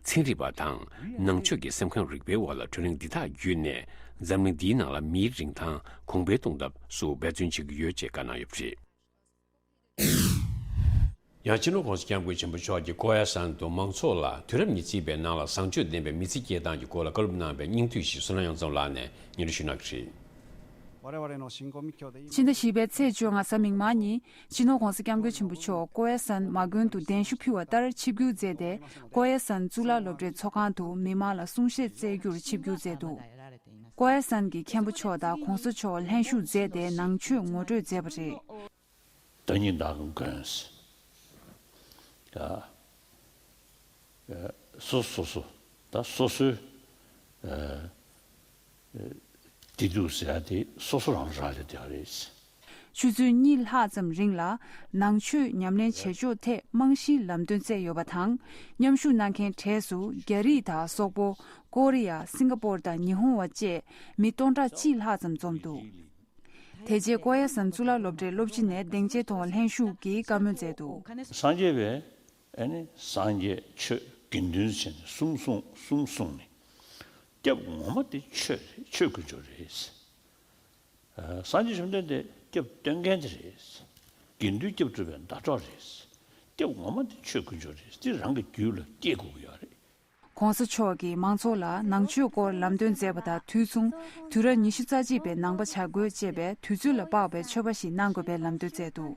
ཚན་རིག་པ་དང་། ནང་ཆོས་ཀྱི་སེམས་ཁམས་རིག་པའི་འོག་ལ་བགྲོ་གླེང་འདི་དག་བརྒྱུད་ནས། འཛམ་གླིང་འདིའི་ནང་ལ་མིའི་རིན་ཐང་གོང་འཕེལ་གཏོང་ཐབས་སུ་འབད་བརྩོན་བྱེད་ཀྱི་ཡོད་ཅེས་བཀའ་གནང་ཡོད་པ་རེད། ཡང་སྤྱི་ནོར་༸གོང་ས་༸སྐྱབས་མགོན་ཆེན་པོ་མཆོག་གིས་ཀོ་ཡ་སན་དུ་མང་ཚོགས་ལ་དུས་རབས་ཉི་ཤུ་པའི་ནང་ལ་བཟང་སྤྱོད་ལྡན་པའི་མི་ཚེ་སྐྱེལ་སྟངས་ཀྱི་སྐོར་ལ་བཀའ་སློབ་གནང་བའི་སྙིང་བསྡུས་ཤིག་བསོད་ནམས་དབྱངས་མཚོ་ལགས་ནས་སྙན་སྒྲོན་ཞུ་གནང་གི་རེད། ཕྱི་ཟླ་བཞི་པའི་ཚེས་བཅོ་ལྔ་གཟའ་མིག་དམར་ཉིན། སྤྱི་ནོར་༸གོང་ས་༸སྐྱབས་མགོན་ཆེན་པོ་མཆོག་ཀོ་ཡ་སན་མ་དགོན་དུ་གདན་ཞུ་ཕུལ་བ་ལྟར་ཆིབས་བསྒྱུར་མཛད་དེ། ཀོ་ཡ་སན་གཙུག་ལག་སློབ་གྲྭའི་ཚོགས་ཁང་དུ་མི་མང་ལ་གསུང་བཤད་སྩལ་རྒྱུར་ཆིབས་བསྒྱུར་མཛད་འདུག་ཀོ་ཡ་སན་གྱི་མཁན་པོ་མཆོག་དང་གོང་ས་མཆོག་ལྷན་ཞུགས་མཛད་དེ་ནང་ཆོས་ངོ་སྤྲོད་མཛད་པ་རེད། བདག་ཉིད་བདག་གི་མགོན། ཡ། སོ་སོ་སོ། ད་སོ་སོའི། ཨ། བདེ་སྡུག་ཟེར་ཡ་དེ་སོ་སོ་རང་རག་ལས་བསྡད་པ་རེད། ཆུ་ཚོད་གཉིས་ལྷག་ཙམ་རིང་ལ་ནང་ཆོས་ཉམས་ལེན་བྱེད་ཕྱོགས་ཐད་རྨང་གཞིའི་ལམ་སྟོན་སྩལ་ཡོད་པ་དང་། མཉམ་ཞུགས་གནང་མཁན་གྲས་སུ་རྒྱ་རིགས་དང་སོག་པོ། ཀོ་རི་ཡ། སིང་ག་པོར་དང་ཉི་ཧོང་བ་བཅས་མི་སྟོང་ཕྲག་གཅིག་ལྷག་ཙམ་འཛོམས་འདུག་དེ་རྗེས་ཀོ་ཡ་སན་གཙུག་ལག་སློབ་གྲྭའི་སློབ་སྤྱི་ནས་སྡིངས་ཆའི་ཐོག་ལྷན་ཞུགས་ཀྱིས་བཀའ་མོལ་མཛད་འདུག་སངས་རྒྱས་པས་ཨ་ནི་སངས་རྒྱས་ཆོས་དགེ་འདུན་བྱས་ནས་གསུམ་གསུངས། གསུམ་གསུངས་ནས། སྐྱབས་ངོ་མ་དེ་ཆོས་རེད། ཆོས་དཀོན་མཆོག་རེད། ཨ། སངས་རྒྱས་བཅོམ་ལྡན་འདས་སྐྱབས་སྟོན་མཁན་དེ་རེད། དགེ་འདུན་སྐྱབས་སྒྲུབ་པའི་ཟླ་གྲོགས་རེད། སྐྱབས་ངོ་མ་དེ་ཆོས་དཀོན་མཆོག་རེད། དེ་རང་གི་རྒྱུད་ལ་སྐྱེ་དགོས་ཀྱི་ཡོད་རེད། གོང་ས་མཆོག་གིས་མང་ཚོགས་ལ་ནང་ཆོས་སྐོར་ལམ་སྟོན་མཛད་པ་དང་དུས་མཚུངས། དུས་རབས་ཉི་ཤུ་རྩ་གཅིག་པའི་ནང་པ་བྱ་དགོས་ཅེས་པའི་དུས་ཚོད་ལ་དཔག་པའི་ཆོས་པ་ཞིག་གནང་དགོས་པའི་ལམ་སྟོན་མཛད་འདུག་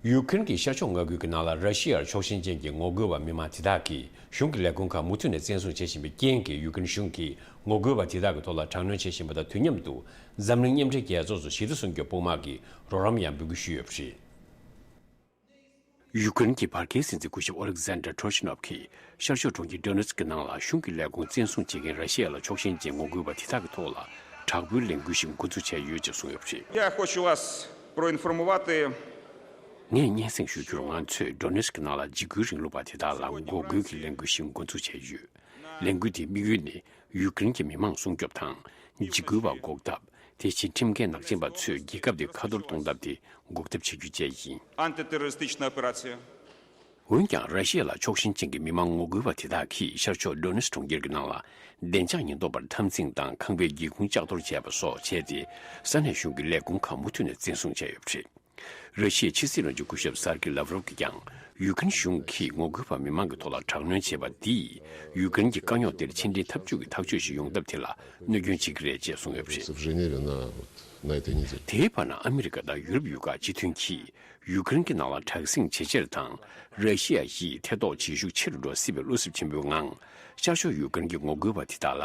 ཡུ་ཀེ་རེན་གྱི་ཤར་ཕྱོགས་མངའ་ཁུལ་གྱི་ནང་ལ་ར་ཤི་ཡར་ཕྱོགས་ཞེན་ཅན་གྱི་ངོ་རྒོལ་བ་མི་མང་དེ་དག་གིས་གཞུང་གི་ལས་ཁུངས་ཁག་མུ་མཐུད་ནས་བཙན་བཟུང་བྱེད་བཞིན་པའི་རྐྱེན་གྱིས། ཡུ་ཀེ་རེན་གཞུང་གིས་ངོ་རྒོལ་བ་དེ་དག་གི་ཐོག་ལ་དྲག་གནོན་བྱེད་བཞིན་པ་དང་། དུས་མཉམ་དུ་འཛམ་གླིང་མཉམ་འབྲེལ་རྒྱལ་ཚོགས་སུ་ཞི་བདེ་སྲུང་སྐྱོབ་དཔུང་དམག་གིས་རོགས་རམ་ཡང་འབོད་སྐུལ་ཞུས་ཡོད་པ་རེད། ཡུ་ཀེ་རེན་གྱི་བར་བརྒལ་སྲིད་འཛིན་སྐུ་ཞབས་ཨོ་ལེག་ཟན་ཌར་ཊོ་ཤི་ནོབ་ཀྱིས་ཤར་ཕྱོགས་གྲོང་ཁྱེར་ཌོ་ནེ་སི་ཀི་ནང་ལ་གཞུང་གི་ལས་ཁུངས་བཙན་བཟུང་བྱེད་མཁན་ར་ཤི་ཡ་ལ་ཕྱོགས་ཞེན་ཅན་ངོ་རྒོལ་བ་དེ་དག་གི་ཐོག་ལ་དྲག་པོའི་ལས་འགུལ་ཞིག་འགོ་འཛུགས་བྱས་ཡོད་ཅེས་གསུངས་ཡོད་པ་རེད། Я хочу вас проинформовать. ངས་སྙན་སེང་ཞུ་རྒྱུར། ང་ཚོས་ཌོ་ནེ་སི་ཀི་ནང་ལ་འཇིགས་སྐུལ་རིང་ལུགས་པ་དེ་དག་ལ་འགོག་རྒོལ་གྱི་ལས་འགུལ་ཞིག་འགོ་འཛུགས་བྱས་ཡོད། ལས་འགུལ་དེའི་དམིགས་ཡུལ་ནི་ཡུ་ཀེ་རེན་གྱི་མི་མང་སྲུང་སྐྱོབ་དང་། འཇིགས་སྐུལ་བ་འགོག་ཐབས། དེ་བཞིན་ཁྲིམས་འགལ་ནག་ཅན་པ་ཚོས་རྒྱལ་ཁབ་དེ་ཁ་ཐོར་གཏོང་ཐབས་དེ་འགོག་ཐབས་བྱེད་རྒྱུ་བཅས་ཡིན། Антитеррористичная операция. འོན་ཀྱང་། ར་ཤི་ཡ་ལ་ཕྱོགས་ཞེན་ཅན་གྱི་མི་མང་ངོ་རྒོལ་བ་དེ་དག་གིས་ཤར་ཕྱོགས་ཌོ་ནེ་སི་གྲོང་ཁྱེར་གྱི་ནང་ལ་བདེ་འཇགས་ཉེན་རྟོག་པར་འཐབ་འཛིང་དང་ཁང་པའི་སྒེའུ་ཁུང་ལྕགས་གཏོར་བྱས་པ་སོགས་བྱས་ཏེ། ས་གནས་གཞུང་གི་ལས་ཁུངས་ཁག་མུ་མཐུད་ནས་འཛིན་བཟུང་བྱས་ཡོད་པ་རེད། ར་ཤི་ཡའི་ཕྱི་སྲིད་བློན་ཆེན་སྐུ་ཞབས་སར་ཀི་ལབ་རོབ་ཀྱིས་ཀྱང་། ཡུ་ཀེ་རེན་གཞུང་གིས་ངོ་རྒོལ་བ་མི་མང་གི་ཐོག་ལ་དྲག་གནོན་བྱས་པ་འདིས། ཡུ་ཀེ་རེན་གྱི་དཀའ་རྙོག་དེར་ཕྱི་འབྲེལ་འཐབ་ཇུས་ཀྱི་ཐག་གཅོད་ཞིག་ཡོང་ཐབས་དེ་ལ་གནོད་སྐྱོན་བྱེད་ཀྱི་རེད་ཅེས་གསུངས་ཡོད་པ་རེད། С Женевы на, вот, на этой неделе. དེའི་བར་ན། ཨ་མི་རི་ཀ་དང་ཡུ་རོབ་ཡུལ་ཁག་སྤྱི་མཐུན་གྱིས་ཡུ་ཀེ་རེན་གྱི་ནང་ལ་དྲག་ཟིང་ཇེ་ཆེར་དང་། ར་ཤི་ཡ་ཡིས་ཐེ་གཏོགས་བྱེད་ཤུགས་ཆེ་རུ་འགྲོ་སྲིད་པའི་བློ་འཚབ་ཆེན་པོའི་ངང་། ཤར་ཕྱོགས་ཡུ་ཀེ་རེན་གྱི་ངོ་རྒོལ་བ་དེ་དག་ལ་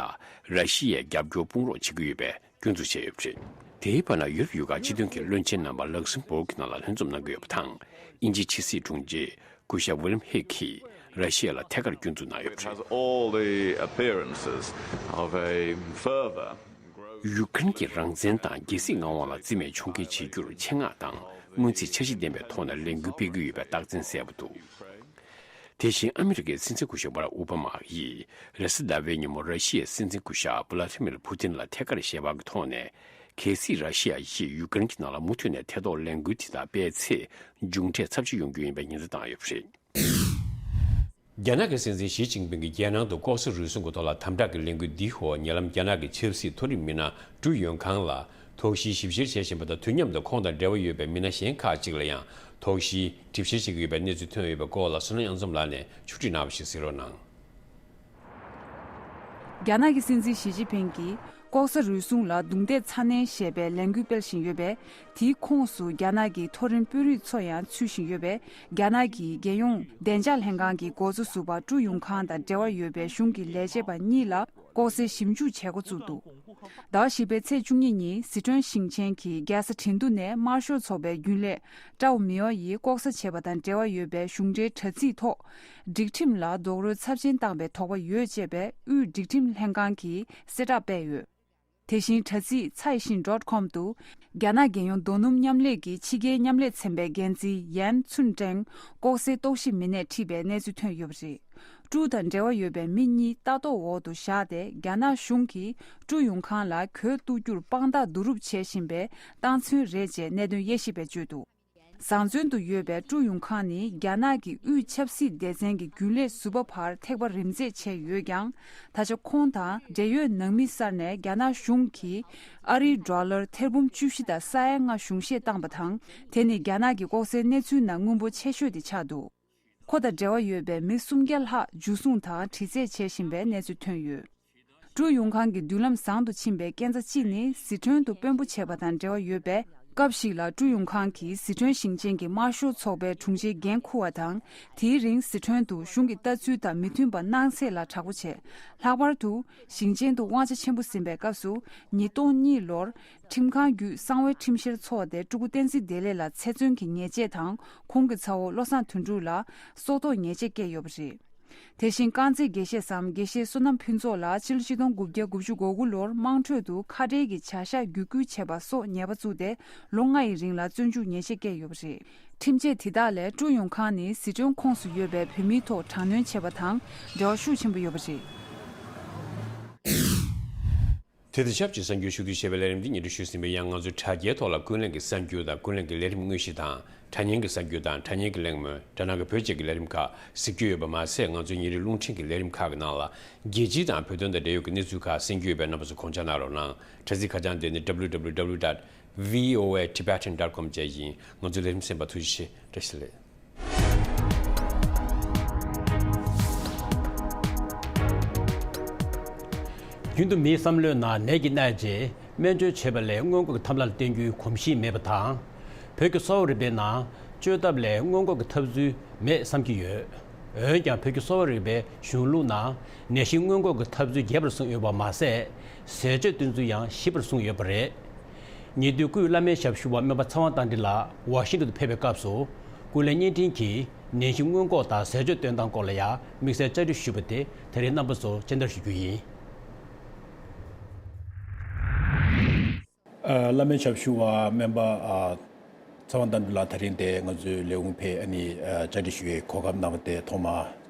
ར་ཤི་ཡས་རྒྱབ་སྐྱོར་དཔུང་རོགས་བྱེད་ཀྱི་ཡོད་པའི་སྐྱོན་འཛུགས་བྱས་ཡོད་པ་རེད། དེའི་བར་ན། ཡུ་རོབ་ཡུལ་ཁག་སྤྱི་མཐུན་གྱི་བློན་ཆེན་རྣམ་པ་ལག་སེམ་བྷོག་གི་ནང་ལ་ལྷན་འཛོམས་གནང་གི་ཡོད་པ་དང་། དབྱིན་ཇིའི་ཕྱི་སྲིད་དྲུང་ཆེ་སྐུ་ཞབས་ཝི་ལམ་ཧེག་གིས་ར་ཤི་ཡ་ལ་ཐད་ཀར་སྐྱོན་འཛུགས་གནང་ཡོད་པ་རེད། Has all the appearances of a fervor. ཡུ་ཀེ་རེན་གྱི་རང་བཙན་དང་རྒྱལ་སྲིད་མངའ་དབང་ལ་བརྩི་མེད་མཆོང་བརྒལ་བྱེད་རྒྱུར་ཆེད་མངགས་དང་སྔོན་རྩིས་འཆར་གཞི་ལྡན་པའི་ཐོག་ནས་ལས་འགུལ་སྤེལ་གྱི་ཡོད་པའི་རྟགས་མཚན་གསལ་པོ་འདུག། དེ་བཞིན། ཨ་མི་རི་ཀའི་སྲིད་འཛིན་སྐུ་ཞབས་བྷ་རག་ཨོ་བྷ་མ་ཡིས་རེས་གཟའ་ཟླ་བའི་ཉིན་མོ་ར་ཤི་ཡའི་སྲིད་འཛིན་སྐུ་ཞབས་ཝ་ལ་ཏི་མིར་ཕུ་ཏིན་ལ་ཐད་ཀར་ཞལ་པར་གྱི་ཐོག་ནས། གལ་སྲིད་ར་ཤི་ཡ་ཡིས་ཡུ་ཀེ་རེན་གྱི་ནང་ལ་མུ་མཐུད་ནས་ཐེ་གཏོགས་ལས་འགུལ་དེ་དག་སྤེལ་ཚེ། མཇུག་འབྲས་ཚབས་ཆེ་ཡོང་རྒྱུ་ཡིན་པའི་ཉེན་བརྡ་བཏང་ཡོད་པ་རེད། རྒྱ་ནག་གི་སྲིད་འཛིན་ཞི་ཅིན་ཕིང་གིས་རྒྱལ་ནང་དུ་ལྐོག་ཟ་རུལ་སུངས་ཀྱི་ཐོག་ལ་དམ་དྲག་གི་ལས་འགུལ་འདིའི་འོག་ཉེ་ལམ་རྒྱ་ནག་གི་ཆབ་སྲིད་མཐོ་རིམ་མི་སྣ་ཀྲུའུ་ཡོན་ཁང་ལ་དོགས་གཞིའི་ཞིབ་བཤེར་བྱེད་བཞིན་པ་དང་། དུས་མཉམ་དུ་ཁོང་དང་འབྲེལ་བ་ཡོད་པའི་མི་སྣ་གཞན་ཁག་ཅིག་ལ་ཡང་དོགས་གཞིའི་སྒྲིབ་བཤེར་བྱེད་ཀྱི་ཡོད་པའི་གནས་ཚུལ་ཐོན་ཡོད་པའི་སྐོར་ལ། བསོད་ནམས་དབྱངས་འཛོམས་ལགས་ནས་ཕྱོགས་སྒྲིག་གནང་བ་ཞིག་གསན་རོགས་གནང་། རྒྱ་ནག་གི་སྲིད་འཛིན་ཞི་ཅིན་ཕིང་གིས་ལྐོག་ཟ་རུལ་སུངས་ལ་རྡུང་རྡེག་ཚ་ནན་ཞེས་པའི་ལས་འགུལ་སྤེལ་བཞིན་ཡོད་པས། དེའི་ཁོངས་སུ་རྒྱ་ནག་གི་མཐོ་རིམ་དཔོན་རིགས་ཚོ་ཡང་ཚུད་བཞིན་ཡོད་པས། རྒྱ་ནག་གི་རྒྱལ་ཡོངས་བདེ་འཇགས་ལྷན་ཁང་གི་འགོ་གཙོ་ཟུར་པ་ཀྲུའུ་ཡུང་ཁང་དང་འབྲེལ་བ་ཡོད་པའི་གཞུང་གི་ལས་བྱེད་པ་གཉིས་ལ་ལྐོག་ཟའི་ཞིབ་འཇུག་བྱེད་འགོ་བཙུགས་འདུག། ཟླ་བ་བཞི་པའི་ཚེས་བཅུ་གཉིས་ཉིན་སི་ཁྲོན་ཞིང་ཆེན་གྱི་རྒྱལ་ས་ཁྲིན་ཏུ་ནས་དམར་ཤོག་ཚོགས་པའི་རྒྱུན་ལས་ཀྲའོ་མིའོ་ཡིས་ལྐོག་ཟ་བྱས་པ་དང་འབྲེལ་བ་ཡོད་པའི་གཞུང་འབྲེལ་དྲ་ཚིགས་ཐོག་སྒྲིག་ཁྲིམས་ལ་རྡོག་རོལ་ཚབས་ཆེན་བཏང་པའི་དོགས་པ་ཡོད་ཅེས་པའི་དབུས་སྒྲིག་ཁྲིམས་ལྷན་ཁང་གིས་གསལ་བསྒྲགས་སྤེལ་ཡོད། དེ་བཞིན་དྲ་ཚིགས་ཚའེ་ཤིན་ཌོཊ་ཀོམ་དུ། རྒྱ་ནག་རྒྱལ་ཡོངས་རྡོ་སྣུམ་མཉམ་ལས་ཀྱི་ཕྱི་རྒྱལ་མཉམ་ལས་ཚན་པའི་འགན་འཛིན་ཡན་ཚུན་ཀྲེང་ལྐོག་ཟའི་རྟོག་ཞིབ་མི་སྣས་ཁྲིད་པའི་གནས་ཚུལ་ཐོན་ཡོད་པ་རེད། ཀྲུའུ་དང་འབྲེལ་བ་ཡོད་པའི་མི་གཉིས་ལྟ་རྟོག་འོག་ཏུ་བཞག་སྟེ། རྒྱ་ནག་གཞུང་གིས་ཀྲུའུ་ཡུང་ཁང་ལ་གྱོད་གཏུག་རྒྱུར་དཔང་རྟགས་བསྡུ་རུབ་བྱེད་བཞིན་པའི་རྟགས་མཚོན་རེད་ཅེས་གནད་དོན་དབྱེ་ཞིབ་པས་བརྗོད་འདུག། བཟང་བཙོན་དུ་ཡོད་པའི་ཀྲུའུ་ཡུང་ཁང་ནི་རྒྱ་ནག་གི་དབུས་ཆབ་སྲིད་སྡེ་ཚན་གྱི་རྒྱུན་ལས་ཟུར་པ་བར་ཐེག་པ་རིམ་འཛེགས་བྱས་ཡོད་ཀྱང་། ད་ཆ་ཁོང་དང་འབྲེལ་ཡོད་ནང་མི་གསར་ནས་རྒྱ་ནག་གཞུང་གིས་ཨ་རིའི་ཌོ་ལར་ཐེར་འབུམ་བཅུ་བཞི་དང་ས་ཡ་ལྔ་གཞུང་བཞེས་བཏང་པ་དང་། དེ་ནི་རྒྱ་ནག་གི་ལྐོག་ཟའི་གནས་ཚུལ་ནང་སྔོན་པོ་ཆེ་ཤོས་དེ་ཆགས་འདུག། ཁོ་དང་འབྲེལ་བ་ཡོད་པའི་མི་སུམ་བརྒྱ་ལྷག་འཇུ་བཟུང་དང་དྲི་རྩད་བྱེད་བཞིན་པའི་གནས་ཚུལ་ཐོན་ཡོད། ཀྲུའུ་ཡུང་ཁང་གི་མདུན་ལམ་བཟང་དུ་ཕྱིན་པའི་རྐྱེན་རྩ་གཅིག་ནི་ཟི་ཁྲོན་དུ་དཔོན་པོ་བྱས་པ་དང་འབྲེལ་བ་ཡོད་པས། སྐབས་ཤིག་ལ་ཀྲུའུ་ཡུང་ཁང་གིས་ཟི་ཁྲོན་ཞིང་ཆེན་གྱི་དམར་ཤོག་ཚོགས་པའི་དྲུང་ཆེའི་འགན་འཁུར་བ་དང་། དེའི་རིང་ཟི་ཁྲོན་དུ་གཞུང་གི་ལྟ་ཚུལ་དང་མི་མཐུན་པ་གནང་ཚད་ལ་དྲག་པོ་བྱས། ལྷག་པར་དུ་ཞིང་ཆེན་དུ་དབང་ཆ་ཆེན་པོ་ཟིན་པའི་སྐབས་སུ། ཉིས་སྟོང་གཉིས་ལོར་ཁྲིམས་ཁང་བརྒྱུད་གསང་བའི་ཁྲིམས་བཤེར་འཚོགས་ཏེ། སྤྲུལ་སྐུ་བསྟན་འཛིན་བདེ་ལེགས་ལ་ཚེ་བཙོན་གྱི་ཉེས་ཆད་དང་། ཁོང་གི་ཚ་བོ་བློ་བཟང་དོན་གྲུབ་ལ་སྲོག་ཐོག་ཉེས་ཆད་བཀལ་ཡོད་པ་རེད། དེ་བཞིན་རྐང་རྩེད་དགེ་བཤེས་སམ་དགེ་བཤེས་བསོད་ནམས་ཕུན་ཚོགས་ལ་ཕྱི་ལོ་ཆིག་སྟོང་དགུ་བརྒྱ་དགུ་བཅུ་གོ་དགུ་ལོར་དམངས་ཁྲོད་དུ་ཁ་བྲལ་གྱི་བྱ་གཞག་བརྒྱུད་སྐུལ་བྱས་པ་སོགས་ཉེས་པ་བཙུགས་ཏེ། ལོ་ལྔ་ཡི་རིང་ལ་བཙོན་འཇུག་ཉེས་ཆད་བཀལ་ཡོད་པ་རེད། ཁྲིམས་ཆད་དེ་དག་ལས་ཀྲུའུ་ཡུང་ཁང་ནི་ཟི་ཁྲོན་ཁོངས་སུ་ཡོད་པའི་བོད་མིའི་ཐོག་དྲག་གནོན་བྱས་པ་དང་འབྲེལ་བ་ཤུགས་ཆེན་པོ་ཡོད་པ་རེད། དེ་དང་ཆབས་ཅིག་གསར་འགྱུར་ཞུ་གཏུག་བྱས་པའི་ལས་རིམ་འདི་སྙན་སྒྲོན་ཞུས་ཟིན་པས། ཡང་ང་ཚོའི་དྲ་རྒྱའི་ཐོག་ལ་ཀུན་གླེང་གི་གསར་འགྱུར་དང་། ཀུན་གླེང་གི་ལས་རིམ་དངོས་གཞི་དང་། དྲ་བརྙན་གྱི་གསར་འགྱུར་དང་། དྲ་བརྙན་གྱི་གླེང་མོལ། རྒྱ་ནག་གི་བོད་ཅེས་ཀྱི་ལས་རིམ་ཁག་གཟིགས་རྒྱུ་ཡོད་པ་མ་ཟད། ང་ཚོའི་ཉིན་རེའི་རླུང་འཕྲིན་གྱི་ལས་རིམ་ཁག་གི་ནང་ལ། རྒྱལ་སྤྱི་དང་བོད་དོན་དང་འབྲེལ་ཡོད་ཀྱི་གནས་ཚུལ་ཁག་གསན་རྒྱུ་ཡོད་པས། རྣམ་པ་ཚོ་དགོངས་འཇགས་གནང་རོགས་གནང་། དྲ་ཚིགས་ཁ་བྱང་དེ་ནི་W W W dot V O A Tibetan dot com བཅས་ཡིན། ང་ཚོའི་ལས་རིམ་གསན་པར་ཐུགས་རྗེ་ཆེ། བཀྲ་ཤིས་བདེ་ལེགས། རྒྱུན་དུ་མིའི་བསམ་བློའི་ནང་ནད་ཀྱིས་མནར་རྗེས་སྨན་བཅོས་བྱེད་པ་ལས་སྔོན་འགོག་གི་ཐབས་ལམ་ལ་བརྟེན་རྒྱུའི་གོམས་གཤིས་མེད་པ་དང་། བོད་ཀྱི་གསོ་བ་རིག་པའི་ནང་བཅོས་ཐབས་ལས་སྔོན་འགོག་གི་ཐབས་ཚུལ་མེད་བསམ་གྱི་ཡོད། འོན་ཀྱང་། བོད་ཀྱི་གསོ་བ་རིག་པའི་གཞུང་ལུགས་ནང་ནད་གཞི་སྔོན་འགོག་གི་ཐབས་ཚུལ་རྒྱས་པར་གསུངས་ཡོད་པ་མ་ཟད། ཟས་སྤྱོད་བསྟེན་ཚུལ་ཡང་ཞིབ་པར་གསུངས་ཡོད་པ་རེད། ཉེ་དུས་སྐུའི་བླ་སྨན་ཞབས་ཞུ་བ་སྨན་པ་ཚེ་དབང་རྟ་མགྲིན་ལགས་ཝ་ཤིང་ཏོན་དུ་ཕེབས་པའི་སྐབས་སུ། སྐུ་ལས་བརྙན་འཕྲིན་གྱིས་ནད་གཞི་སྔོན་འགོག་དང་ཟས་སྤྱོད་སྟོན་སྟངས་སྐོར་ལ་ཡང་དམིགས་བསལ་བཅར་འདྲི་ཞུས་པ་དེ་ད་རིང་རྣམ་པ་ཚོར་སྤྱན་བསྟར་ཞུ་རྒྱུ་ཡིན། ཨ། བླ་སྨན་ཞབས་ཞུ་བ་སྨན་པ། ཨ། ཚེ་དབང་རྟ་མགྲིན་ལགས་ད་རིང་དེ་ང་ཚོའི་ལས་ཁུངས་ཕེབས། ཨ་ནི། ཨ། བཅར་འདྲི་ཞུ་བའི་གོ་སྐབས་གནང་བ་དེ་ཐོག་མར།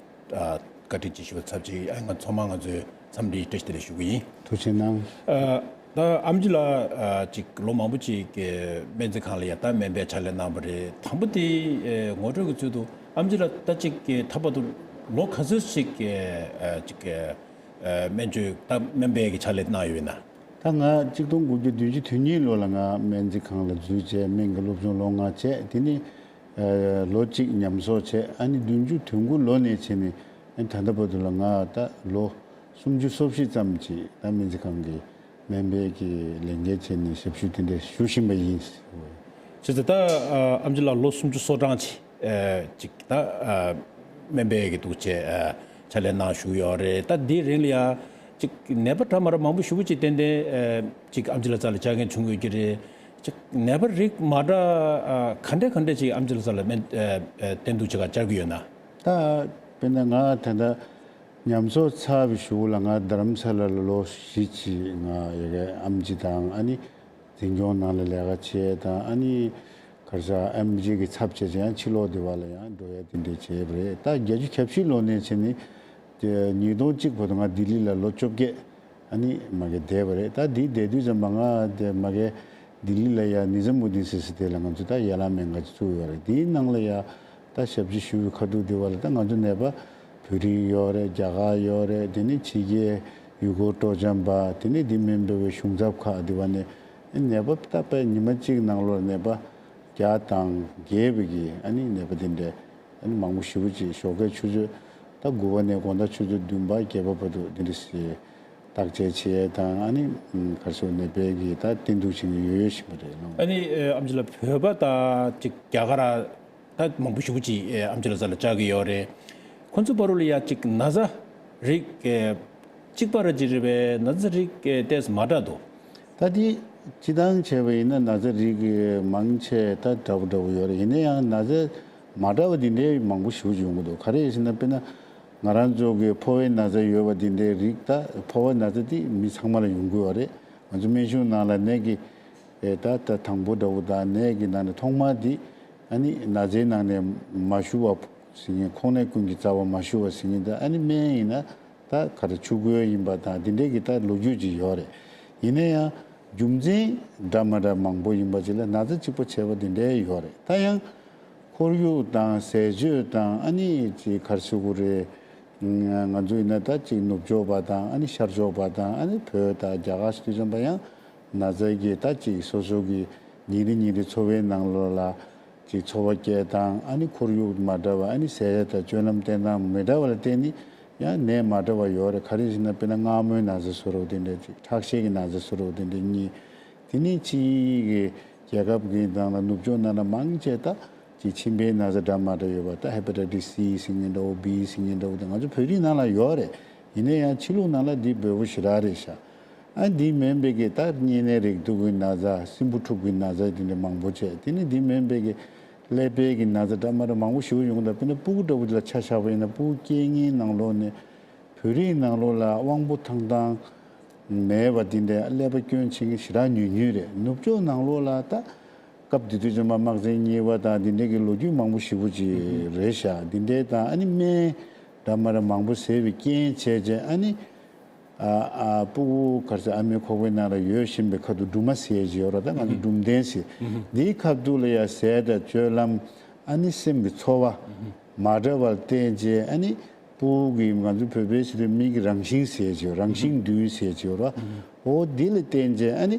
ཨ། བཀའ་དྲིན་ཆེ་ཞུ་བ་ཚབས་ཆེ། ཨ། ང་ཚང་མ་ང་ཚོའི་འཚམས་འདྲིའི་བཀྲ་ཤིས་བདེ་ལེགས་ཞུ་གི་ཡིན། ཐུགས་རྗེ་གནང་། ཨ། ད་ཨེམ་ཆི་ལགས། ཨ། ཅིག་ལོ་མང་པོ་ཅིག་གི་སྨན་རྩིས་ཁང་ལ་ཡང་ད་སྨན་པའི་ཕྱག་ལས་གནང་བ་རེད། དང་པོ་དེ། ཨ། ངོ་སྤྲོད་ཀྱི་ཚུལ་དུ། ཨེམ་ཆི་ལགས་ད་ཅིག་གི་ད་བར་དུ་ལོ་ག་ཚོད་ཅིག་གི་ཨ་ཅིག་གི་ཨ་སྨན་བཅོས་ད་སྨན་པའི་གི་ཕྱག་ལས་གནང་ཡོད་ན། ད་ང་གཅིག་སྟོང་དགུ་བརྒྱ་བདུན་ཅུ་དོན་གཉིས་ལོ་ལ་ང་སྨན་རྩིས་ཁང་ལ་འཛུལ་བྱས་སྨན་གྱི་སློབ་སྦྱོང་ལོ་ལྔ་བྱས། དེ་ནས་ཨ་ལོ་གཅིག་ཉམས་གསོག་བྱས། ཨ་ནི་བདུན་ཅུ་དོན་དགུ་ལོ་ནས་བྱས་ནས་ཨ་ནི་ད་ལྟ་བར་དུ་ལ་ང་ད་ལོ་སུམ་ཅུ་སོ་བཞི་ཙམ་ཅིག་ད་སྨན་རྩིས་ཁང་གི་སྨན་པའི་གི་ལས་འགན་བྱས་ནས་ཞབས་ཞུ་དེ་འདྲ་ཞུ་བཞིན་པ་ཡིན། བྱས་ཙང་ད་ཨ་ཨེམ་ཆི་ལགས་ལོ་སུམ་ཅུ་སོ་གྲངས་ཅིག་ཨ་ཅིག་ད་ཨ་སྨན་པའི་གི་འདུག་བྱས་ཨ་ཕྱག་ལས་གནང་བཞུགས་ཡོད་རེད། ད་འདིའི་རིང་ལ་ཡ་ཅིག་ནད་པ་འདྲ་མ་འདྲ་མང་པོ་ཞེ་པོ་ཅིག་ཏན་ཏན་ཨ་ཅིག་ཨེམ་ཆི་ལགས་རྩ་ལ་བཅར་མཁན་བྱུང་ཡོད་ཀྱི་རེད། ཅིག་ནད་པ་རིགས་མ་འདྲ་ཨ་ག་འདྲ་ག་འདྲ་ཅིག་ཨེམ་ཆི་ལགས་རྩ་ལ་སྨན་ཨ་ཨ་བསྟེན་གཏུགས་བྱེད་ག་བཅར་གྱི་ཡོད་ན། ད་དཔེར་ན་ང་ད་ལྟ་ཉམས་གསོག་ཚར་བའི་གཞུག་ལ་ང་རྡ་རམ་ས་ལ་ལ་ལོ་བཞི་ཅིག་ང་ཡ་གི་ཨེམ་ཆི་དང་ཨ་ནི་འཛིན་སྐྱོང་ནང་ལ་ལས་ཀ་བྱས་དང་། ཨ་ནི་ག་རེ་ཟེར་ཨེམ་ཆི་གི་ཚབ་བྱས་བྱས་ཡང་ཕྱི་ལོགས་དེ་བ་ལ་ཡང་འགྲོ་ཡ་དེ་འདྲ་བྱས་པ་རེད། ད་བརྒྱད་ཅུ་གྱ་བཞི་ལོ་ནས་བྱས་ནས་དེ་ཉིས་སྟོང་གཅིག་བར་དུ་ང་ལྡི་ལི་ལ་ལོ་བཅོ་བརྒྱད་ཨ་ནི་མ་གི་བསྡད་པ་རེད། ད་འདི་བསྡད་དུས་ཙམ་པ་ང་དེ་མ་གི་ལྡི་ལི་ལ་ཡ་ནི་ཛམ་བུ་དིན་ཟེར་ས་དེ་ལ་ང་ཚོ་ད་ཡ་ལ་སྨན་ཁང་ཅིག་བཙུགས་ཡོད་རེད། དེའི་ནང་ལ་ཡ་ད་ཞབས་ཕྱི་ཞུ་བའི་ཁ་ཐུག་དེ་བ་ལ་ད་ང་ཚོ་ནད་པ་བོད་རིགས་ཡོད་རེད། རྒྱ་གར་ཡོད་རེད། དེ་ནས་ཕྱི་རྒྱལ་ཡུལ་སྐོར་སྤྲོ་འཆམ་པ། དེ་ནས་དེ་མིན་པའི་གཞུང་ཚབ་ཁག་དེ་བ་ནས་ནད་པ་ད་དཔེ་ཉི་མ་གཅིག་ནང་ལོགས་ནད་པ་བརྒྱ་དང་བརྒལ་བའི་གི་ཨ་ནི་ནད་པ་དེ་འདྲ་ཨ་ནི་མང་པོ་ཞེ་པོ་ཅིག་ཞོགས་ཀའི་ཆུ་ཚོད་ད་དགུ་པ་ནས་དགོང་དག་ཆུ་ཚོད་བདུན་པ་བརྒྱད་པ་བར་དུ་དེ་འདྲ་ཞིག་བརྟག་དཔྱད་བྱེད་ཡས་དང་། ཨ་ནི་ག་རེ་ཟེར་ནད་པའི་གི་ད་བསྟེན་གཏུགས་བྱེད་མཁན་ཡོད་ཡོད་བཞིན་པ་རེད། ཨ་ནི་ཨེ་ཨེམ་ཆི་ལགས་བོད་པ་དང་ཅིག་རྒྱ་གར་ད་མང་པོ་ཞེ་པོ་ཅིག་ཨེ་ཨེམ་ཆི་ལགས་རྩ་ལ་བཅར་གྱི་ཡོད་རེད། ཁོང་ཚོ་བར་དུ་ལ་ཡ་ཅིག་ན་ཚ་རིགས་ཨེ་གཅིག་པ་ར་ཅིག་རེད་པས། ན་ཚ་རིགས་ཨེ་ཏོག་ཙམ་མ་འདྲ་འདུག་ད་དེ་སྤྱི་བཏང་བྱས་པ་ཡིན་ན་ན་ཚ་རིགས་ཨེ་མང་ཆེ་ད་འདྲ་པོ་འདྲ་པོ་ཡོད་རེད། ཡིན་ན་ཡང་ན་ཚ་མ་འདྲ་བ་དེ་འདྲའི་མང་པོ་ཞེ་པོ་ཅིག་ཡོང་གི་འདུག་ག་རེ་ཡིན་ཟེར་ན་དཔེར་ན་ང་རང་ཚོ་གི་ཕོ་བའི་ན་ཚ་ཡོད་པ་དེ་འདྲའི་རིགས། ད་ཕོ་བའི་ན་ཚ་དེ་མི་ཚང་མ་ལ་ཡོང་གི་ཡོད་རེད། ང་ཚོ་སྨན་གཞུང་ནང་ལ་ནད་ཀྱི་ཨེ་ད་ད་དང་པོ་འདྲ་པོ་དང་ནད་ཀྱི་ནང་ནས་ཐོག་མ་དེ་ཨ་ནི་ན་ཚའི་ནང་ནས་མ་ཞུ་བ་ཟེར་མཁན། ཁོང་ནད་ཀུན་གྱི་རྩ་བ་མ་ཞུ་བ་ཟེར་མཁན། ད་ཨ་ནི་སྨན་ཡིན་ན་ད་ག་རེ་ཆུ་ཁོལ་ཡིན་པ་དང་དེ་འདྲའི་གི་ད་ལོ་རྒྱུས་ཅིག་ཡོད་རེད། ཡིན་ན་ཡང་རྒྱུ་མཚན་འདྲ་མ་འདྲ་མང་པོ་ཡིན་པ་ཅིག་ལ་ན་ཚ་གཅིག་པ་བྱས་པ་དེ་འདྲའི་ཡོད་རེད། ད་ཡང་ཁོར་ཡུག་དང་ཟས་སྤྱོད་དང་ཨ་ནི་ཅིག་ག་རེ་ཟེར་དགོས་རེད། ང་ཚོ་ཡིན་ན་ད་ཅིག་ནུབ་ཕྱོགས་པ་དང་ཨ་ནི་ཤར་ཕྱོགས་པ་དང་ཨ་ནི་བོད་དང་རྒྱ་གར་ཟེར་དུས་ཙམ་པ་ཡང་ན་ཚ་གི་ད་ཅིག་སོ་སོ་གི་ཉིན་རེ་ཉིན་རེ་འཚོ་བའི་ནང་ལོགས་ལ་ཅིག་འཚོ་བ་སྐྱེལ་སྟངས། ཨ་ནི་ཁོར་ཡུག་མ་འདྲ་བ། ཨ་ནི་ཟས་དང་སྤྱོད་ལམ་བསྟེན་སྟངས་མི་འདྲ་བ་ལ་བརྟེན་ནས་ཡང་ནད་མ་འདྲ་བ་ཡོད་རེད། ག་རེ་ཟེར་ན་དཔེར་ན་མངར་མོའི་ན་ཚ་བཟོ་འདྲ་བོ་དེ་འདྲ་ཅིག་ཁྲག་ཤེད་ཀྱི་ན་ཚ་བཟོ་འདྲ་བོ་དེ་འདྲ་གཉིས། དེ་ནས་ཕྱིའི་གི་རྒྱལ་ཁབ་ཀྱི་ནང་ལ་ནུབ་ཕྱོགས་ནང་ལ་མང་ཆེ་ད་ཅིག་མཆིན་པའི་ན་ཚ་འདྲ་མ་འདྲ་ཡོད་པ། ད་ཧེ་པ་ཊའི་ཊིས་སི་ཟེར་མཁན་འདྲ་བོ། བི་ཟེར་མཁན་འདྲ་བོ་དེ་ང་ཚོ་བོད་རིགས་ནང་ལ་ཡོད་རེད། ཡིན་ན་ཡང་ཕྱི་ལུགས་ནང་ལ་འདི་འབོལ་པོ་ཞེ་དྲག་རེད་ཤག་ཨ་འདི་མིན་པའི་གི་ད་གཉན་ནད་རེག་དུག་གི་ན་ཚ། སྲིན་འབུ་འཁྲུག་གི་ན་ཚ་དེ་འདྲ་མང་པོ་བྱས། དེ་ནི་འདི་མིན་པའི་གི་ཀླད་པའི་གི་ན་ཚ་འདྲ་མ་འདྲ་མང་པོ་ཞེ་པོ་ཡོང་གི་འདུག་དཔེར་ན་སྤུ་གུ་འདྲ་བོ་དེ་ལ་ཆ་བཞག་པ་ཡིན་ན་སྤུ་གུ་སྐྱེ་མཁན་ནང་ལོགས་ནས་བོད་རིགས་ནང་ལོགས་ལ་དབང་པོ་ཐང་ཐང་མེད་པ་དེ་འདྲའི་ཀླད་པ་སྐྱོན་ཆེ་མཁན་ཞེ་དྲག་ཉུང་ཉུང་རེད། ནུབ་ཕྱོགས་ནང་ལོགས་ལ་ད་སྐབས་དེ་དུས་ཙམ་པ་དམག་ཆེན་གཉིས་པ་དང་དེ་འདྲའི་གི་ལོ་རྒྱུས་མང་པོ་ཞེ་པོ་ཅིག་རེད་ཤག་དེ་འདྲའི་དང་ཨ་ནི་སྨན་འདྲ་མ་འདྲ་མང་པོ་བཟས་པའི་རྐྱེན་བྱས་བྱས་ཨ་ནི་ཨ་ཨ་སྤུ་གུ་ག་རེ་ཟེར་ཨ་མའི་ཁོག་པའི་ནང་ལ་ཡོད་བཞིན་པའི་ཁ་ཐུག་སྦྲུམ་མ་ཟེར་ཡས་ཅིག་ཡོད་རེད། ད་ང་ཚོ་སྦྲུམ་ལྡན་ཟེར། འདིའི་ཁ་ཐུག་ལ་ཡ་ཟས་དང་སྤྱོད་ལམ་ཨ་ནི་སེམས་ཀྱི་ཚོར་བ་མ་འདྲ་བར་བརྟེན་བྱས་ཨ་ནི་སྤུ་གུ་གི་ང་ཚོ་བོད་པའི་ཟེར་དུས་མིག་གི་རང་བཞིན་ཟེར་ཅིག་ཡོད། རང་བཞིན་བདུན་ཟེར་ཅིག་ཡོད་རེད། འོ་འདི་ལ་བརྟེན་བྱས་ཨ་ནི་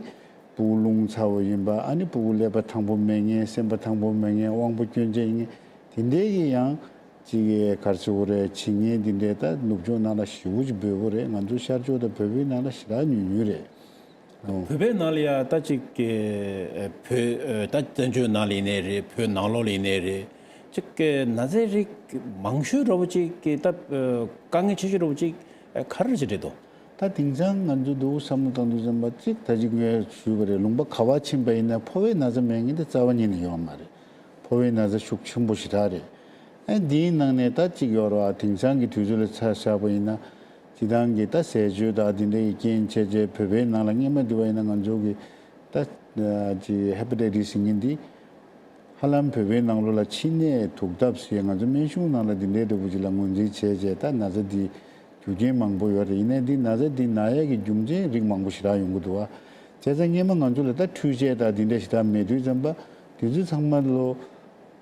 སྤུ་གུ་རླུང་ཚ་བོ་ཡིན་པ། ཨ་ནི་སྤུ་གུ་ཀླད་པ་ཐང་པོ་མེད་མཁན། སེམས་པ་ཐང་པོ་མེད་མཁན། དབང་པོ་སྐྱོན་ཅན་ཡིན་མཁན་དེ་འདྲའི་གི་ཡང་ཅིག་ག་རེ་ཟེར་དགོས་རེད། བྱེད་མཁན་དེ་འདྲའི་ད་ནུབ་ཕྱོགས་ནང་ལ་ཞེ་པོ་ཅིག་འབོལ་པོ་རེད། ང་ཚོ་ཤར་ཕྱོགས་དང་བོད་པའི་ནང་ལ་ཞེ་དྲག་ཉུང་ཉུང་རེད། ཨོ། བོད་པའི་ནང་ལ་ཡ་ད་ཅིག་གི་བོད་ད་བཙན་བྱོལ་ནང་ལ་ཡིན་ནའི་རེད། བོད་ནང་ལོགས་ལ་ཡིན་ནའི་རེད། ཅིག་གི་ན་ཚའི་རིགས་མང་ཤོས་འདྲ་བོ་ཅིག་གི་ད་དཀའ་ངལ་ཆེ་ཤོས་འདྲ་བོ་ཅིག་ག་རེ་ཅིག་རེད་དོ། ད་དེང་སང་ང་ཚོ་འདུག་བསམ་བློ་བཏང་དུས་ཙམ་པ་ཅིག་ད་ཅིག་ངས་ཞུས་པ་རེད། ལུང་པ་ག་པར་ཕྱིན་པ་ཡིན་ན་ཕོ་བའི་ན་ཚ་མེད་མཁན་དེ་རྩ་བ་ཉིད་ནས་ཡོད་མ་རེད། ཕོ་བའི་ན་ཚ་ཤུགས་ཆེན་པོ་ཞེ་དྲག་རེད། ཨ་འདིའི་ནང་ནས་ད་ཅིག་ཡོད་རེད་བ། དེང་སང་གི་དུས་ཚོད་ལ་ཆ་བཞག་པ་ཡིན་ན་སྤྱི་བཏང་གི་ད་ཟས་སྤྱོད་དང་དེ་འདྲ་གི་རྐྱེན་བྱས་བྱས་བོད་པའི་ནང་ལ་སྔོན་མ་དེ་བ་ཡིན་ན་ང་ཚོ་གི་ད་ཅིག་ཧེ་པ་ཊའི་ཊིས་ཟེར་མཁན་འདི་ཧ་ལམ་བོད་པའི་ནང་ལོགས་ལ་ཕྱི་ནད་ཐུག་ཐབས་ཟེར་ང་ཚོ་སྨན་གཞུང་ནང་ལ་འདི་འདྲའི་འདྲ་པོ་ཅིག་ལ་ངོས་འཛིན་བྱས་བྱས་ད་ན་ཚ་འདི་རྒྱུ་རྐྱེན་མང་པོ་ཡོད་རེད། ཡིན་ནའི་འདི་ན་ཚ་འདི་ན་ཡས་ཀྱི་རྒྱུ་མཚན་རིགས་མང་པོ་ཞེ་དྲག་ཡོང་གི་འདུག་བ། བྱས་ཙང་སྔོན་མ་ང་ཚོ་ལ་ད་འཕྲུལ་ཆས་དང་འདི་འདྲ་ཞེ་དྲག་མེད་དུས་ཙམ་པ་དེ་ཚོ་ཚང་མ་ལོ་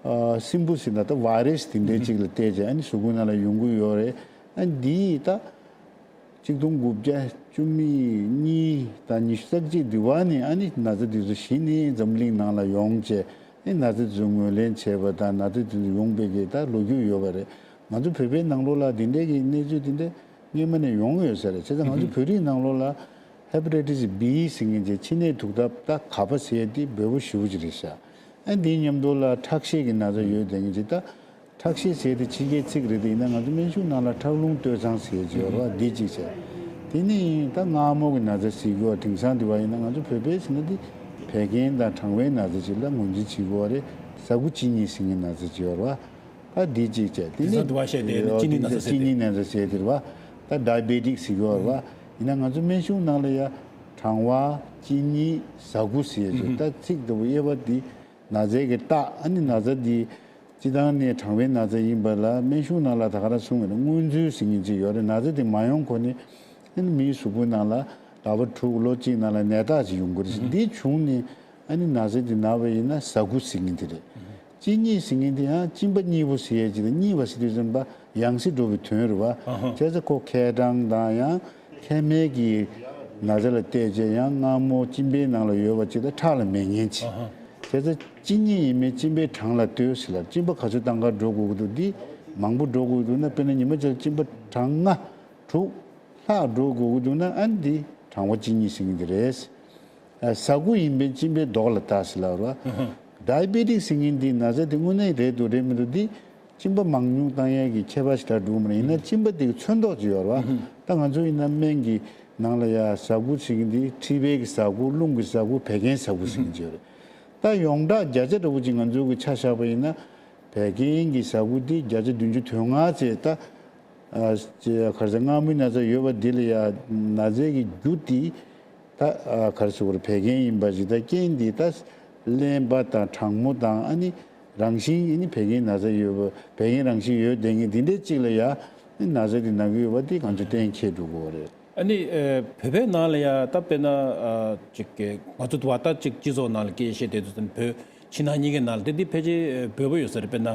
ཨ་སྲིན་འབུ་ཟེར་ན་ད་བྷའི་རས་དེ་འདྲའི་ཅིག་ལ་བལྟས་བྱས་ཨ་ནི་གཟུགས་པོ་ནང་ལ་ཡོང་གི་ཡོད་རེད། ཨ་འདིས་ད་ཆིག་སྟོང་དགུ་བརྒྱ་བཅུ་མེད་གཉིས་དང་ཉི་ཤུ་རྩ་གཅིག་དེ་བ་ནས་ཨ་ནི་ན་ཚ་དེ་ཚོ་གཞི་ནས་འཛམ་གླིང་ནང་ལ་ཡོང་བྱས་ཨ་ནི་ན་ཚ་དེ་ཚོ་ངོས་ལེན་བྱས་པ་དང་ན་ཚ་དེ་ཚོ་ཡོང་པའི་གི་ད་ལོ་རྒྱུས་ཡོད་པ་རེད། ང་ཚོ་བོད་པའི་ནང་ལོགས་ལ་དེ་འདྲའི་གི་གནས་ཚུལ་དེ་འདྲ་སྔོན་མ་ནས་ཡོང་ཡོད་ས་རེད། བྱས་ཙང་ང་ཚོ་བོད་རིགས་ནང་ལོགས་ལ་ཧེ་པ་ཊའི་ཊི་སི་བྷི་ཟེར་མཁན་གྱི་མཆིན་ནད་དུག་ལྡབ་ད་ག་པ་ཟེར་ཡས་དེ་འབོལ་པོ་ཞེ་པོ་ཅིག་རེད་ཤག་ཨ་འདིའི་མཉམ་དུ་ལ་ཁྲག་ཤེད་ཀྱི་ན་ཚ་ཡོད་བསྡད་མཁན་ཅིག་ད་ཁྲག་ཤེད་ཟེར་དེ་ཕྱི་རྒྱལ་ཚིག་རེད་དེ་ཡིན་ན་ང་ཚོ་སྨན་གཞུང་ནང་ལ་ཁྲག་རླུང་སྟོད་འཚངས་ཟེར་ཡས་ཅིག་ཡོད་རེད་བ། འདི་གཅིག་བྱས། དེ་ནས་ད་མངར་མོ་གི་ན་ཚ་ཟེར་གྱི་ཡོད། དེང་སང་དེ་བ་ཡིན་ན་ང་ཚོ་བོད་པའི་ཟེར་ན་དེ་བད་ཀན་དང་གྲང་བའི་ན་ཚ་ཅིག་ལ་ངོས་འཛིན་བྱེད་དགོས་པ་རེད། ཟ་ཁུ་གཅིན་སྙི་ཟེར་མཁན་ན་ཚ་ཅིག་ཡོད་རེད་བ། ད་འདི་གཅིག་བྱས། དེ་དེང་སང་ནི་དུ་བ་བཤད་དེ་ནི་གཅིན་སྙི་ན་ཚ་ཟེར་གཅིན་སྙི་ན་ཚ་ཟེར་དེ་རེད་བ། ད་ཌའི་བེ་ཊིག་ཟེར་གྱི་ཡོད་རེད་བ། ཡིན་ན་ང་ཚོ་སྨན་གཞུང་ནང་ལ་ཡ་གྲང་བ་གཅིན་སྙི་ཟ་ཁུ་ཟེར་ཡ་ཅིག་ད་ཚིག་ལྟ་བུ་དབྱེ་བ་འདི་ན་ཚའི་གི་རྟགས་ཨ་ནི་ན་ཚ་འདི་སྤྱི་བཏང་ནས་གྲང་བའི་ན་ཚ་ཡིན་པ་ལ་སྨན་གཞུང་ནང་ལ་ད་ག་རང་གསུངས་པ་རེད། སྔོན་ཚུད་ཟེར་མཁན་ཅིག་ཡོད་རེད། ན་ཚ་འདི་མ་ཡོང་གོང་ནས་ཨ་ནི་མིའི་གཟུགས་པོ་ནང་ལ་ཟླ་བ་དྲུག་ལོ་གཅིག་ནང་ལ་ནད་རྟགས་ཅིག་ཡོང་གི་རེད། འདི་བྱུང་ནས་ཨ་ནི་ན་ཚ་འདི་ན་བ་ཡིན་ན་ཟ་ཁུ་ཟེར་མཁན་དེ་རེད། གཅིན་སྙི་ཟེར་མཁན་དེ་ཡང་གཅིན་པ་སྙི་པོ་ཟེར་ཡས་ཅིག་དང་སྙི་བ་ཟེར་དུས་ཙམ་པ་ཡང་སེ་འགྲོ་བའི་དོན་རེད་བ། ཨ་ཧ། བྱས་ཙང་ཁོ་མཁལ་གྲང་དང་ཡང་མཁལ་མའི་གི་ན་ཚ་ལ་བལྟས་བྱས་ཡང་མངར་མོ་གཅིན་པའི་ནང་ལ་ཡོད་པ་ཅིག་དང་ཁྲག་ལ་མེད་མཁན་ཅིག་ཨ་ཧ། བྱས་ཙང་གཅིན་སྙི་ཡིན་མིན་གཅིན་པའི་གྲངས་ལ་ལྟོས་ཟེར་ལ། གཅིན་པ་ག་ཚོད་བཏང་ག་འགྲོ་དགོས་ཀྱི་འདུག་འདི་མང་པོ་འགྲོ་དགོས་ཀྱི་འདུག་ན་དཔེར་ན་ཉི་མ་གཅིག་ལ་གཅིན་པ་གྲངས་ལྔ་དྲུག་ལྷག་འགྲོ་དགོས་ཀྱི་འདུག་ན་ཨ་ནི་འདི་གྲང་བ་གཅིན་སྙི་ཟེར་མཁན་དེ་རེད། ཨ་ཟ་ཁུ་ཡིན་པའི་གཅིན་པའི་མདོག་ལ་ལྟ་ཟེར་ལབ་ར། ཌའི་བེ་ཊིག་ཟེར་མཁན་འདི་ན་ཚ་དེ་དངོས་གནས་རེད་འདུག་རེད་མི་འདུག་འདི་གཅིན་པ་མང་ཉུང་བཏང་ཡས་ཀྱི་ཁྱད་པར་ཞིག་ད་འགྲོ་གི་མ་རེད། ཡིན་ན་གཅིན་པ་དེ་གི་ཚོན་མདོག་ཅིག་ཡོད་རེད་བ། ད་ང་ཚོ་ཡིན་ན་སྨན་གྱི་ནང་ལ་ཡ་ཟ་ཁུ་ཟེར་མཁན་འདི་མཁྲིས་པའི་གི་ཟ་ཁུ་རླུང་གི་ཟ་ཁུ་བད་ཀན་ཟ་ཁུ་ཟེར་མཁན་ཅིག་ཡོད་རེད། ད་ཡོངས་གྲགས་བརྒྱ་ཆ་འདྲ་བོ་ཅིག་ང་ཚོ་གི་ཆ་བཞག་པ་ཡིན་ན་བད་ཀན་གྱི་ཟ་ཁུ་འདི་བརྒྱ་ཆ་བདུན་ཅུ་དོན་ལྔ་ཙམ་ད། ཨ་ཅེ་ག་རེ་ཟེར་མངར་མོའི་ན་ཚ་ཡོད་པ་འདི་ལ་ཡ་ན་ཚའི་གི་རྒྱུ་དེ་ད་ཨ་ག་རེ་ཟེར་དགོས་རེད། བད་ཀན་ཡིན་པ་ཅིག་ད་རྐྱེན་འདི་ད་རླན་པ་དང་གྲང་མོ་དང་ཨ་ནི་རང་བཞིན་ཨ་ནི་བད་ཀན་ན་ཚ་ཡོད་པ་བད་ཀན་རང་བཞིན་ཡོད་བསྡད་མཁན་འདི་འདྲའི་གཅིག་ལ་ཡ་ཨ་ནི་ན་ཚ་འདི་ན་གི་ཡོད་པ་འདི་ང་ཚོ་གཏན་འཁེལ་འགྲོ་དགོས་རེད། ཨ་ནི་ཨ་བོད་པའི་ནང་ལ་ཡ་ད་དཔེར་ན་ཨ་ཅིག་གི་ང་ཚོ་དུ་བ་ད་ཅིག་སྤྱི་ཚོགས་ནང་ལ་སྐད་བཤད་བསྡད་དུས་ཙམ་བོད་ཕྱི་ནང་གཉིས་ཀའི་ནང་ལ་དེ་འདི་ཕལ་ཆེར་ཨ་འབོལ་པོ་ཡོད་ས་རེད། དཔེར་ན་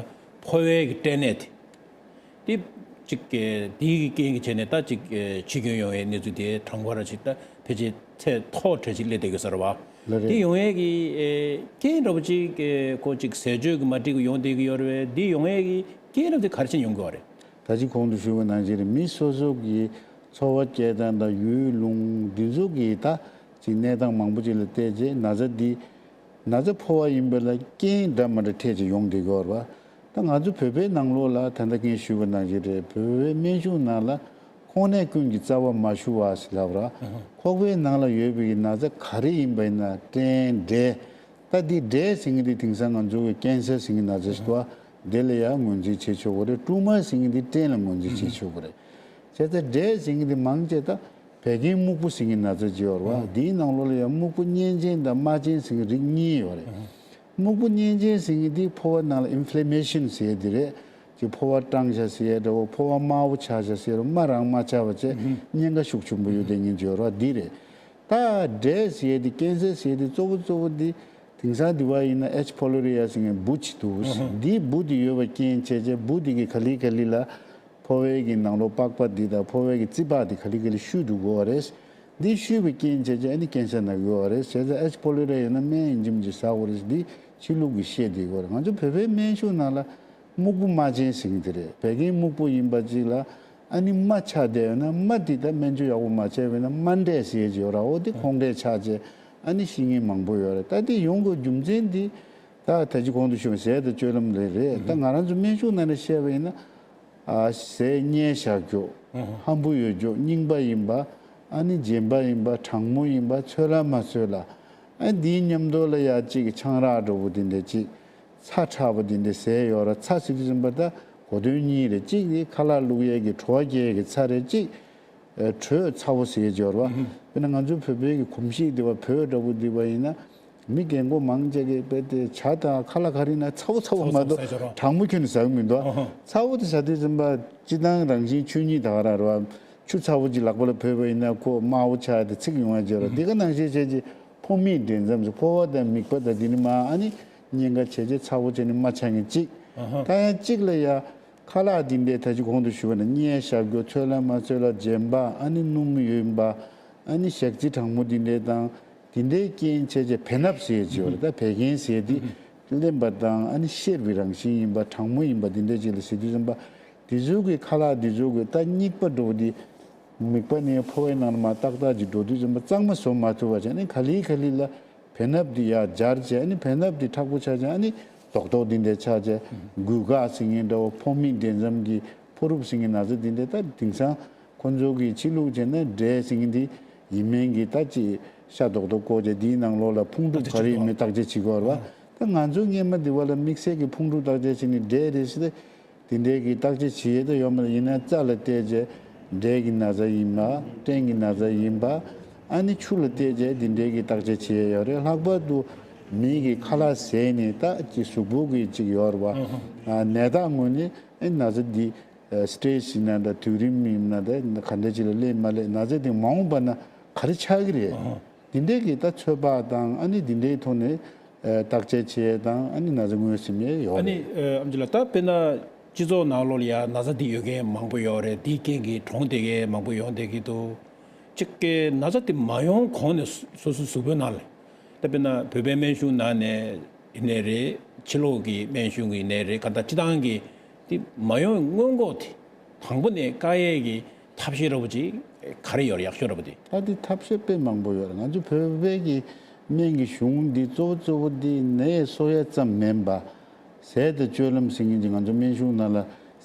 ཕོ་བའི་གི་སྐྲན་ནད་དེ། དེ་གཅིག་གི་དེའི་གི་རྐྱེན་གྱིས་བྱས་ནས་ད་ཅིག་ཨེ་འཆི་སྐྱོན་ཡོང་བའི་གནས་ཚུལ་དེ་གྲངས་ཀ་ར་ཅིག་ད་ཕལ་ཆེར་ཚད་མཐོ་གྲས་ཅིག་སླེབས་བསྡད་ཡོད་ས་རེད་བ། ལགས་རེད། དེ་ཡོང་ཡས་ཀྱི་ཨེ་རྐྱེན་འདྲ་པོ་ཅིག་ཨེ་ཁོ་ཅིག་ཟས་སྤྱོད་ཀྱི་མ་འགྲིག་གི་ཡོང་བསྡད་ཀྱི་ཡོད་རེད་བས། དེ་ཡོང་ཡས་ཀྱི་རྐྱེན་འདྲ་པོ་དེ་ག་རེ་བྱས་ནས་ཡོང་གི་ཡོད་རེད། ད་ཅི་གོང་དུ་ཞུས་པ་ནང་བཞིན་རེད། མི་སོ་སོ་གི་འཚོ་བ་སྐྱེལ་སྟངས་དང་ཡུལ་ལུང་འདི་ཚོ་གི་ད་ཅིག་གནས་སྟངས་མང་པོ་ཅིག་ལ་བལྟས་རྗེས་ན་ཚ་འདི་ན་ཚ་ཕོ་བ་ཡིན་པ་ལ་རྐྱེན་འདྲ་མ་འདྲ་འཕྲད་ཅིག་ཡོང་བསྡད་ཀྱི་ཡོད་རེད་བ། ད་ང་ཚོ་བོད་པའི་ནང་ལོགས་ལ་ད་ལྟ་ངས་ཞུས་པ་ནང་བཞིན་རེད། བོད་པའི་སྨན་གཞུང་ནང་ལ་ཁོག་ནད་ཀུན་གྱི་རྩ་བ་མ་ཞུ་བ་ཟེར་ལབ་ར། ཁོག་པའི་ནང་ལ་ཡོད་པའི་ན་ཚ་ག་རེ་ཡིན་པ་ཡིན་ན་སྐྲན་འབྲས། ད་འདི་འབྲས་ཟེར་མཁན་འདི་དེང་སང་ང་ཚོ་གི་ཀན་སར་ཟེར་མཁན་ན་ཚ་ཞིག་འདུག་བ། འདི་ལ་ཡང་ངོས་འཛིན་བྱེད་ཆོག་གི་རེད། ཀྲུ་མར་ཟེར་མཁན་འདི་སྐྲན་ལ་ངོས་འཛིན་བྱེད་ཆོག་གི་རེད། བྱས་ཙང་འབྲས་ཟེར་མཁན་འདི་མང་ཆེ་ད་བད་ཀན་སྨུག་པོ་ཟེར་མཁན་ན་ཚ་ཅིག་ཡོད་རེད་བ། འདིའི་ནང་ལོགས་ལ་ཡང་སྨུག་པོ་གཉན་ཆེན་དང་རྨ་ཆེན་ཟེར་མཁན་རིགས་གཉིས་ཡོད་རེད། སྨུག་པོ་གཉན་ཆེན་ཟེར་མཁན་འདི་ཕོ་བ་ནང་ལ་ཨིན་ཕི་ལེ་མེ་ཤན་ཟེར་ཡས་འདི་རེད། ཅིག་ཕོ་བ་སྐྲངས་ཤག་ཟེར་ཡས་འདྲ་བོ། ཕོ་བ་དམར་པོ་ཆགས་ཤག་ཟེར་ཡས་འདྲ་བོ། རྨ་རང་མ་ཆགས་པ་བྱས་གཉན་ཁ་ཤུགས་ཆེན་པོ་ཡོད་བསྡད་མཁན་ཅིག་ཡོད་རེད་བ། འདི་རེད། ད་འབྲས་ཟེར་ཡས་འདི་ཀན་སར་ཟེར་ཡས་འདི་གཙོ་བོ་གཙོ་བོ་འདི་དེང་སང་འདི་བ་ཡིན་ན་ཨེཆ་ཕོ་ལོ་རི་ཡ་ཟེར་མཁན་འབུ་ཅིག་འདུག་འདིའི་འབུ་འདི་ཡོད་པའི་རྐྱེན་བྱས་བྱས་འབུ་འདི་གི་ག་ལེ་ག་ལེ་ལ་ཕོ་བའི་གི་ནང་ལོགས་པགས་པ་འདི་དང་ཕོ་བའི་གི་རྩིས་པགས་འདི་ག་ལེ་ག་ལེ་བཤུས་འགྲོ་གི་ཡོད་རེད། འདི་བཤུས་པའི་རྐྱེན་བྱས་བྱས་ཨ་ནི་ཀན་སར་ན་གི་ཡོད་རེད། བྱས་ཙང་ཨེཆ་ཕོ་ལོ་རི་ཡ་ཡོད་ན་སྨན་ཡིན་གཅིག་མིན་གཅིག་ཟ་དགོས་རེད། འདི་ཕྱི་ལུགས་ཀྱི་བཤད་བསྡད་ཡོད་རེད། ང་ཚོ་བོད་པའི་སྨན་གཞུང་ནང་ལ་སྨུག་པོ་རྨ་ཅན་ཟེར་གྱི་འདི་རེད། བད་ཀན་སྨུག་པོ་ཡིན་པ་ཅིག་ལ་ཨ་ནི་རྨ་ཆགས་བསྡད་ཡོད་ན་རྨ་འདི་ད་སྨན་བཅོས་ཡག་པོ་མ་བྱས་པས་ན་རྨ་འབྲས་ཟེར་གྱི་ཡོད་ར། འོ་འདི་ཁོང་འབྲས་ཆགས་བྱས་ཨ་ནི་ཤི་མཁན་མང་པོ་ཡོད་རེད། ད་འདི་ཡོང་དགོས་རྒྱུ་མཚན་འདི་ད་ད་ཅི་གོང་དུ་ཞུས་པའི་ཟས་དང་སྤྱོད་ལམ་ལས་རེད། ད་ང་རང་ཚོ་སྨན་གཞུང་ནང་ནས་བཤད་པ་ཡིན་ན། ཨ་ཟས་མཉེན་བཞག་རྒྱུ། ཧམ་སྤུ་ཡོད་རྒྱུ། རྙིང་པ་ཡིན་པ། ཨ་ནི་རྗེན་པ་ཡིན་པ། གྲང་མོ་ཡིན་པ། ཚོད་ལ་མ་ཚོད་ལ། ཨ་འདིའི་མཉམ་དུ་ལ་ཡ་གཅིག་ཆང་རག་འདྲ་བོ་འདི་འདྲ་གཅིག་ཚྭ་ཁྲག་པ་འདི་འདྲ་ཟས་ཡོད་ར། ཚྭ་ཟེར་དུས་ཙམ་པ་ད་གོ་དོན་གཉིས་རེད། གཅིག་ནི་ཁ་ལག་བླུག་ཡས་ཀྱི་བྲོ་བ་སྐྱེ་ཡས་ཀྱི་ཚྭ་རེད། གཅིག་ཨ་དྲོད་ཚ་བོ་ཟེར་ཡས་ཅིག་ཡོད་ར་བ། དཔེར་ན་ང་ཚོའི་བོད་པའི་གི་གོམས་གཤིས་འདི་བ་བོད་འདྲ་བོ་འདི་བ་ཡིན་ན། མི་རྒན་གོག་མང་ཆེ་གིས་དཔེ་དེ་ཇ་དང་ཁ་ལག་ག་རེ་ན་ཚ་བོ་ཚ་བོ་མ་གཏོགས་གྲང་མོ་ཁྱོན་ནས་ཟ་གི་མི་འདུག་ཚ་བོ་དེ་ཟ་དུས་ཙམ་པ་སྤྱིར་བཏང་རང་བཞིན་ཆོས་ཉིད་ད་ག་རང་རེད་བ། ཆུ་ཚ་བོ་ཅིག་ལག་པ་ལ་བོས་པ་ཡིན་ན་ཁོ་དམར་བོ་ཆགས་ཏེ་ཚིག་ཡོང་ཡ་ཅིག་རེད། འདི་ག་ནང་བཞིན་བྱས་ཀྱི་ཕོ་མིག་འདྲེས་མཚམས་སུ་ཕོ་བ་དང་མིག་པ་དང་འདི་ནི་མ་ཨ་ནི་ གཉན་ཁ་བྱས་བྱས་ཚ་པོ་བྱས་ནས་མ་ཆགས་མཁན་གཅིག་ཨ་ཧ། ད་ཡང་གཅིག་ལ་ཡ་ཁ་ལག་འདི་འདྲའི་ད་ཅི་གོང་དུ་ཞུས་པ་ནང་གཉན་ཤ་རྒྱུ་ཚོད་ལ་མ་ཚོད་ལ་རྗེན་པ་ཨ་ནི་སྣུམ་ཡོད་པ་ཨ་ནི་ཞག་རྩི་གྲང་མོ་འདི་འདྲའི་དང་འདི་འདྲའི་རྐྱེན་བྱས་བྱས་བེ་སྣབས་ཟེར་གྱི་ཡོད་རེད། ད་བད་ཀན་ཟེར་འདི་གླེན་པ་དང་ཨ་ནི་གཤེར་བའི་རང་བཞིན་ཡིན་པ་གྲང་མོ་ཡིན་པ་འདི་འདྲའི་ཅིག་ལ་ཟེར་དུས་ཙམ་པ་འདི་ཚོ་གི་ཁ་ལག་འདི་ཚོ་གི་ད་སྙིགས་པ་འགྲོ་འདི་མིད་པ་ནས་ཕོ་བའི་ནང་ལ་མར་ཏག་ཏག་ཅིག་འགྲོ་དུས་ཙམ་པ་གཙང་མ་བཟོ་མ་ཐུབ་པ་བྱས་ནས་ག་ལེ་ག་ལེ་ལ་བེ་སྣབས་འདི་ཡར་འབྱར་བྱས་ནས་བེ་སྣབས་འདི་མཁྲེགས་པོ་ཆགས་བྱས་ཨ་ནི་རྡོག་རྡོག་འདི་འདྲ་ཆགས་བྱས་འགུལ་འགག་ཟེར་མཁན་འདྲ་བོ་ཕོ་མིག་འདྲེ་འཇམ་གྱི་ཕོ་རུབ་ཟེར་མཁན་ན་ཚ་འདི་འདྲ་ད་དེང་སང་ཁོ་ཚོ་གི་ཕྱི་ལུགས་བྱས་ན་འབྲས་ཟེར་མཁན་འདི་ཡིན་མིན་གྱི་ད་ཅིག་ཤ་རྡོག་རྡོག་བཀོག་བྱས་འདིའི་ནང་ལོགས་ལ་ཕུང་གྲུབ་ག་རེ་ཡིན་མིན་བརྟག་དཔྱད་བྱེད་དགོས་རེད་བ། ད་ང་ཚོ་སྔས་མ་འདི་བ་ལ་དམིགས་བསལ་གྱི་ཕུང་གྲུབ་བརྟག་དཔྱད་བྱས་ནས་འབྲས་རེད་ཟེར་ཏེ། དེ་འདྲའི་གི་བརྟག་དཔྱད་བྱེད་ཡས་ད་ཡོད་མ་རེད། ཡིན་ན་རྩ་ལ་བལྟས་རྗེས་འབྲས་ཀྱི་ན་ཚ་ཡིན་པ་སྐྲན་གྱི་ན་ཚ་ཡིན་པ་ཨ་ནི་ཆུ་ལ་བལྟས་རྗེས་དེ་འདྲའི་གི་བརྟག་དཔྱད་བྱེད་ཡས་ཡོད་རེད། ལྷག་པར་དུ་མི་གི་ཁ་ལག་ཟས་ནས་ད་ཅི་གཟུགས་པོ་གི་ཅིག་ཡོད་རེད་བ། ཨ་ནད་རྟགས་ངོས་ནས་ཨ་ནི་ན་ཚ་འདི་སི་ཊེ་ཇི་ཡིན་ན་འདྲ་དུས་རིམ་ཡིན་ན་འདྲ་ག་འདྲ་ཅིག་ལ་སླེབས་མ་སླེབས་ན་ཚ་དེ་མ་འོངས་པ་ན་ག་རེ་ཆགས་ཀྱི་རེད། འདི་འདྲའི་གི་ད་ཚོད་དཔག་དང་ཨ་ནི་འདི་འདྲའི་ཐོག་ནས་ཨ་བརྟག་དཔྱད་བྱེད་ཡས་དང་ཨ་ནི་ན་ཚ་ངོས་ཟིན་ཡས་ཡོད་ཨ་ནི། རེད། ཨ་ཨམ་ཆི་ལགས་ད་དཔེར་ན་སྤྱི་ཚོགས་ནང་ལོགས་ལ་ཡ་ན་ཚ་འདི་ཡོད་མཁན་མང་པོ་ཡོད་རེད། འདིའི་རྐྱེན་གྱིས་གྲོངས་བསྡད་མཁན་མང་པོ་ཡོང་བསྡད་ཀྱི་འདུག་གཅིག་གི་ན་ཚ་འདི་མ་ཡོང་གོང་ནས་སོ་སོའི་གཟུགས་པོའི་ནང་ལ་ད་དཔེར་ན་བོད་པའི་སྨན་གཞུང་ནང་ནས་ཡིན་ནའི་རེད། ཕྱི་ལོགས་ཀྱི་སྨན་གཞུང་གི་ཡིན་ནའི་རེད། ག་ད་སྤྱི་བཏང་གི་འདི་མ་ཡོང་སྔོན་འགོག་དེ། དང་པོ་ནས་བཀག་ཡས་ཀྱི་ཐབས་ཤེས་འདྲ་པོ་ཅིག་ག་རེ་ཡོད་རེད། ཡག་ཤོས་འདྲ་པོ་དེ། ད་དེ་ཐབས་ཤེས་དཔེ་མང་པོ་ཡོད་རེད། ང་ཚོ་བོད་པའི་གི་སྨན་གྱི་གཞུང་འདི་གཙོ་བོ་གཙོ་བོ་འདི་ནད་གསོ་ཡས་ཙམ་མིན་པ། ཟས་དང་སྤྱོད་ལམ་ཟེར་མཁན་གྱི་ང་ཚོ་སྨན་གཞུང་ནང་ལ་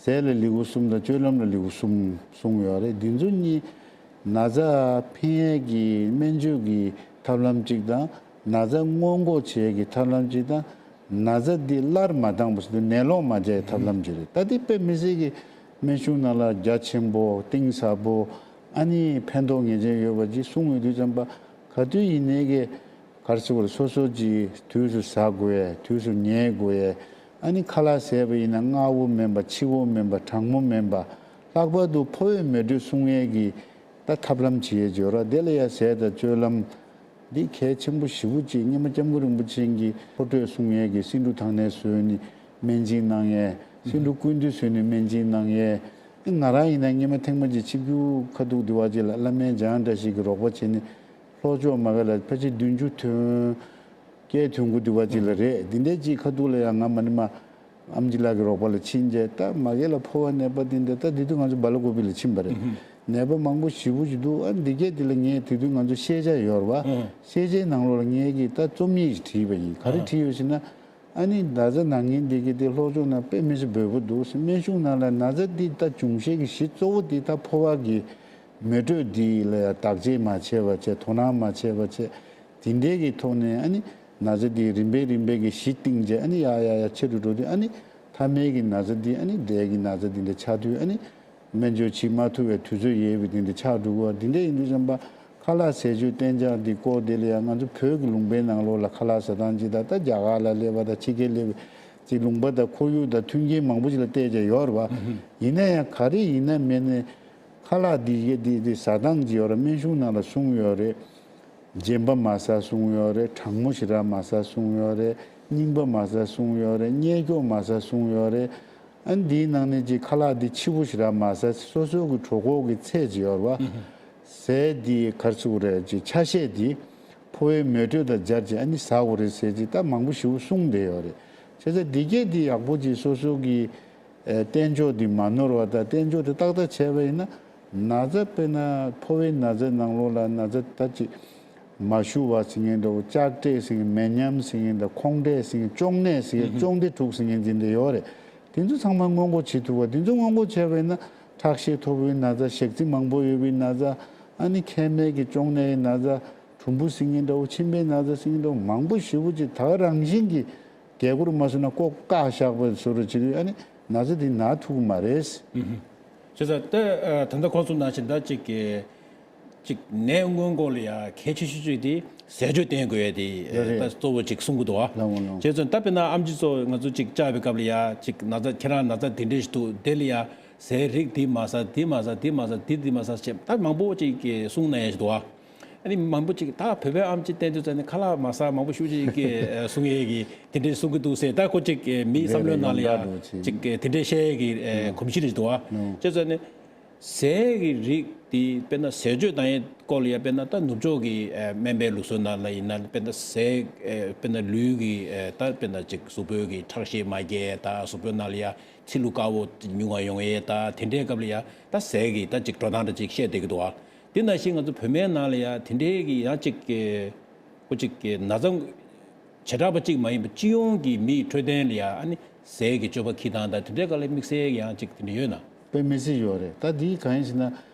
ཟས་ལ་ལེའུ་གསུམ་དང་སྤྱོད་ལམ་ལ་ལེའུ་གསུམ་གསུངས་ཡོད་རེད། འདི་ཚོ་གཉིས་ན་ཚ་འཕེན་ཡས་ཀྱི་སྨན་བཅོས་ཀྱི་ཐབས་ལམ་གཅིག་དང་། ན་ཚ་སྔོན་འགོག་བྱེད་ཀྱི་ཐབས་ལམ་གཅིག་དང་། ན་ཚ་འདི་སླར་མ་ལྡང་བ་ཟེར་དུས་ནད་ལོག་མ་རྒྱག་ཡའི་ཐབས་ལམ་གཅིག་རེད། ད་འདི་དཔེ་མི་སྲིད་ཀྱི་སྨན་གཞུང་ནང་ལ་རྒྱ་ཆེན་པོ་གཏིང་ཟབ་པོ་ཨ་ནི་ཕན་ཐོགས་ངེས་ཅན་ཡོད་པ་ཅིག་གསུངས་ཡོད་དུས་ཙམ་པ་ག་དུས་ཡིན་ནའི་གི་ག་རེ་ཟེར་དགོས་རེད། སོ་སོ་གྱིས་དུས་སུ་ཟ་དགོས་ཡས། དུས་སུ་ཉལ་དགོས་ཡས། ཨ་ནི་ཁ་ལག་ཟས་པ་ཡིན་ན་མངར་བོ་མིན་པ་ཕྱི་བོ་མིན་པ་གྲང་མོ་མིན་པ། ལྷག་པར་དུ་ཕོ་བའི་མེ་དྲོད་སྲུང་ཡས་ཀྱི་ད་ཐབས་ལམ་བྱེད་ཡས་ཅིག་ཡོད་རེད། དེ་ལ་ཡ་ཟས་དང་སྤྱོད་ལམ། འདི་གལ་ཆེན་པོ་ཞེ་པོ་ཅིག་སྔོན་མ་སྐྱབས་མགོན་རིན་པོ་ཆེ་གིས་ཕོ་བྲོས་སྲུང་ཡས་ཀྱི་སེ་འབྲུ་དང་ནས་བཟོས་ནས་སྨན་སྦྱིན་གནང་ཡས། སེ་འབྲུ་ཀུན་འདུས་བཟོས་ནས་སྨན་སྦྱིན་གནང་ཡས། ང་རང་ཡིན་ན་སྔོན་མ་ཐེངས་མ་ཅིག་ཆིབས་བསྒྱུར་ཁ་ཐུག་འདི་བ་ཅིག་ལ་བླ་སྨན་འཇམ་དབྱངས་བཀྲ་ཤིས་ཀྱིས་རོགས་པ་བྱས་ནས་ལྷོ་ཕྱོགས་མ་ག་ལ་ཕལ་ཆེར་བདུན་ཅུ་ཐོན་སྐལ་ཐོན་གོ་འདི་བ་ཅིག་ལ་རེད། འདི་འདྲའི་ཅིག་ཁ་ཐུག་ལ་ཡང་ང་མ་ནི་མ། ཨམ་ཆི་ལགས་ཀྱི་རོགས་པ་ལ་ཕྱིན་རྗེས་ད་མ་གི་ལ་ཕོ་བ་ནད་པ་དེ་འདྲ་ད་དེ་དུས་ང་ཚོ་སྦ་ལ་ཀོ་པི་ལ་ཕྱིན་པ་རེད། ནད་པ་མང་པོ་ཞེ་པོ་ཞིག་འདུག་ཨ་འདི་གས་དེ་ལ་ངས་དེ་དུས་ང་ཚོ་ཤེས་བྱ་ཡོད་རེད་བ། ཤེས་བྱའི་ནང་ལོགས་ལ་ངས་ཀྱིས་ད་རྩོམ་ཡིག་ཞིག་བྲིས་པ་ཡིན། ག་རེ་བྲིས་ཡོད་ཟེར་ན། ཨ་ནི་ན་ཚ་ན་མཁན་འདི་གས་དེ་ལྷོ་ཕྱོགས་ན་དཔེ་མི་སྲིད་འབོལ་པོ་འདུག་སྨན་གཞུང་ནང་ལ་ན་ཚ་འདི་ད་འབྱུང་བཞི་གི་གཞི་གཙོ་བོ་འདི་ད་ཕོ་བ་གི་མེ་དྲོད་འདི་ལ་ཡང་བདག་གཅེས་མ་བྱས་པ་བྱས། དོ་སྣང་མ་བྱས་པ་བྱས། དེ་འདྲའི་གི་ཐོག་ནས་ཨ་ནི་ན་ཚ་འདི་རིམ་པས་རིམ་པས་ཀྱི་གཞི་བཏིང་རྗེས་ཨ་ནི་ཡར་ཡར་ཡར་ཆེ་རུ་འགྲོ་དུས་ཨ་ནི་ཐ་མའི་གི་ན་ཚ་འདི་ཨ་ནི་འབྲས་ཀྱི་ན་ཚ་འདི་འདྲ་ཆགས་དུས་ཨ་ནི་སྨན་བཅོས་བྱེད་མ་ཐུབ་པའི་དུས་ཚོད་ཡོལ་བའི་འདི་འདྲ་ཆགས་འགྲོ་གི་བ། འདི་འདྲ་ཡིན་དུས་ཙམ་པ་ཁ་ལག་ཟས་སྤྱོད་གཏན་འཇགས་འདི་སྐོར་དེ་ལ་ཡང་ང་ཚོ་བོད་ཀྱི་ལུང་པའི་ནང་ལོགས་ལ་ཁ་ལག་ཟ་སྟངས་ཅིག་དང་ད་རྒྱ་གར་ལ་སླེབས་པ་དང་ཕྱི་རྒྱལ་སླེབས་པའི་ཅིག་ལུང་པ་དང་ཁོར་ཡུག་དང་མཐུན་རྐྱེན་མང་པོ་ཅིག་ལ་བལྟས་ཀྱང་ཡོད་རེད་བ། ཡིན་ན་ཡང་ག་རེ་ཡིན་ན་མིན་ནས། ཁ་ལག་འདི་གས་འདི་འདི་ཟ་སྟངས་ཅིག་ཡོད་རེད། སྨན་གཞུང་ནང་ལ་གསུངས་ཡོད་རེད། རྗེན་པ་མ་ཟ་གསུངས་ཡོད་རེད། གྲང་མོ་ཞེ་དྲག་མ་ཟ་གསུངས་ཡོད་རེད། རྙིང་པ་མ་ཟ་གསུངས་ཡོད་རེད། མངལ་སྐྱོ་མ་ཟ་གསུངས་ཡོད་རེད། ཨ་ནི་འདིའི་ནང་ནས་ཅིག་ཁ་ལག་འདི་ཕྱི་པོ་ཞེ་དྲག་མ་ཟ། སོ་སོ་གི་གྲོད་ཁོག་གི་ཚད་ཅིག་ཡོད་རེད་བ། ཟས་འདི་ག་རེ་ཟེར་དགོས་རེད། ཅིག་ཆ་ཤས་འདི་ཕོ་བའི་མེ་དྲོད་དང་སྦྱར་ཅིག་ཨ་ནི་ཟ་དགོས་རེད་ཟེར་ཅིག་ད་མང་པོ་ཞེ་པོ་གསུངས་བསྡད་ཡོད་རེད། བྱས་ཙང་འདི་གས་འདི་ཡག་པོ་ཅིག་སོ་སོ་གི་ཨེ་བསྟེན་ཕྱོགས་འདི་མ་ནོར་བ་དང་བསྟེན་ཕྱོགས་དེ་ཏག་ཏག་བྱས་པ་ཡིན་ན། ན་ཚ་དཔེར་ན་ཕོ་བའི་ན་ཚ་ནང་ལོགས་ལ་ན་ཚ་ད་ཅིག་མ་ཞུ་བ་ཟེར་མཁན་འདྲ་བོ། ལྕགས་འབྲས་ཟེར་མཁན། མེ་མཉམ་ཟེར་མཁན་དང་། ཁོང་འབྲས་ཟེར་མཁན། གཅོང་ནད་ཟེར་མཁན། གཅོང་འབྲས་དྲུག་ཟེར་མཁན་འདི་འདྲ་ཡོད་རེད། དེ་ཚོ་ཚང་མ་སྔོན་འགོག་བྱེད་ཐུབ་པ། དེ་ཚོ་སྔོན་འགོག་བྱས་པ་ཡིན་ན་ཁྲག་ཤེད་མཐོ་པོའི་ན་ཚ། ཞག་རྩི་མང་པོ་ཡོད་པའི་ན་ཚ། ཨ་ནི་མཁལ་མའི་གི་གཅོང་ནད་ཡི་ན་ཚ། གྲུམ་བུ་ཟེར་མཁན་འདྲ་བོ། མཆིན་པའི་ན་ཚ་ཟེར་མཁན་འདྲ་བོ། མང་པོ་ཞེ་པོ་ཅིག་ད་ག་རང་བཞིན་གྱིས་རྒྱལ་སྒོ་རུ་མ་སོང་ན་ལྐོག་བཀག་བཞག་པ་བཟོ་འདྲ་བྱེད་དུས་ཨ་ནི་ན་ཚ་འདི་ན་ཐུབ་ཀྱི་མ་རེད། བྱས་ཙང་ད་ད་ལྟ་གོང་གསུངས་ནང་བཞིན་ད་ཅིག་གི་ཅིག་ནད་སྔོན་འགོག་ལ་ཡ་གལ་ཆེ་ཤོས་ཅིག་དེ་ཟས་སྤྱོད་བསྟེན་དགོས་ཡ་དེ་ཡོད་རེད། ད་གཙོ་བོ་ཅིག་གསུང་གི་འདུག་བ། ལགས་འོང་ལགས་འོང་། བྱས་ཙང་ད་དཔེར་ན་ཨམ་ཆི་ཚོ་ང་ཚོ་ཅིག་བཅར་བའི་སྐབས་ལ་ཡ་ཅིག་ན་ཚ་ཁྱེད་རང་ན་ཚ་དེ་འདྲས་ཞིག་འདུག་དེ་ལ་ཡ་ཟས་རིགས་དེ་མ་ཟ་དེ་མ་ཟ་དེ་མ་ཟ་དེ་དེ་མ་ཟ་ཞེས་ད་མང་པོ་ཅིག་གི་གསུང་གནང་ཡ་ཞིག་འདུག་བ། ཨ་ནི་མང་པོ་ཅིག་ད་བོད་པའི་ཨམ་ཆི་བསྟན་དུས་ཙང་ནས་ཁ་ལག་མ་ཟ་མང་པོ་ཞུ་ཅིག་གི་གསུང་ཡས་ཀྱི་དེ་འདྲའི་གསུང་གི་འདུག་ཟེར། ད་ཁོ་ཅིག་མིའི་བསམ་བློའི་ནང་ལ་ཡ་ཅིག་དེ་འདྲའི་བཤད་ཡས་ཀྱི་གོམས་གཤིས་རེ་འདུག་ཨ། བྱས་ཙང་ནས་ཟས་ཀྱི་རིགས་དེ་དཔེར་ན་ཟས་སྤྱོད་བཏང་ཡས་སྐོར་ལ་ཡ་དཔེར་ན་ད་ནུབ་ཕྱོགས་ཀྱི་སྨན་པའི་ལུགས་སྲོལ་ནང་ལ་ཡིན་ན་དཔེར་ན་ཟས་དཔེར་ན་ལུས་ཀྱི་ད་དཔེར་ན་ཅིག་གཟུགས་པོའི་གི་ཁྲག་ཤེད་མ་རྒྱས་ད་གཟུགས་པོའི་ནང་ལ་ཡ་ཚིལ་ལུ་དཀར་པོ་ཉུང་བ་ཡོང་ཡས་ད་དེ་འདྲའི་སྐབས་ལ་ཡ་ད་ཟས་ཀྱི་ད་ཅིག་འགྲོ་སྟངས་འདྲ་ཅིག་བཤད་བསྡད་ཀྱི་འདུག་ཨ། དེ་ནང་བཞིན་ང་ཚོ་བོད་སྨན་ནང་ལ་ཡང་དེ་འདྲའི་གི་ཡང་ཅིག་གི་ཁོ་ཅིག་གི་ན་ཚ་བྱེ་བྲག་པ་གཅིག་མ་ཡིན་པ་སྤྱི་ཡོངས་ཀྱི་མིའི་འཕྲོད་བསྟེན་ལ་ཡང་ཨ་ནི་ཟས་ཀྱི་སྤྱོད་པ་འཁྱེར་སྟངས་དང་དེ་འདྲའི་སྒང་ལ་དམིགས་བསལ་ཡང་ཅིག་དེ་འདྲ་ཡོད་ན། དཔེ་མི་སྲིད་ཡོད་རེད། ད་འདི་གང་ཡིན་ཟེར་ན།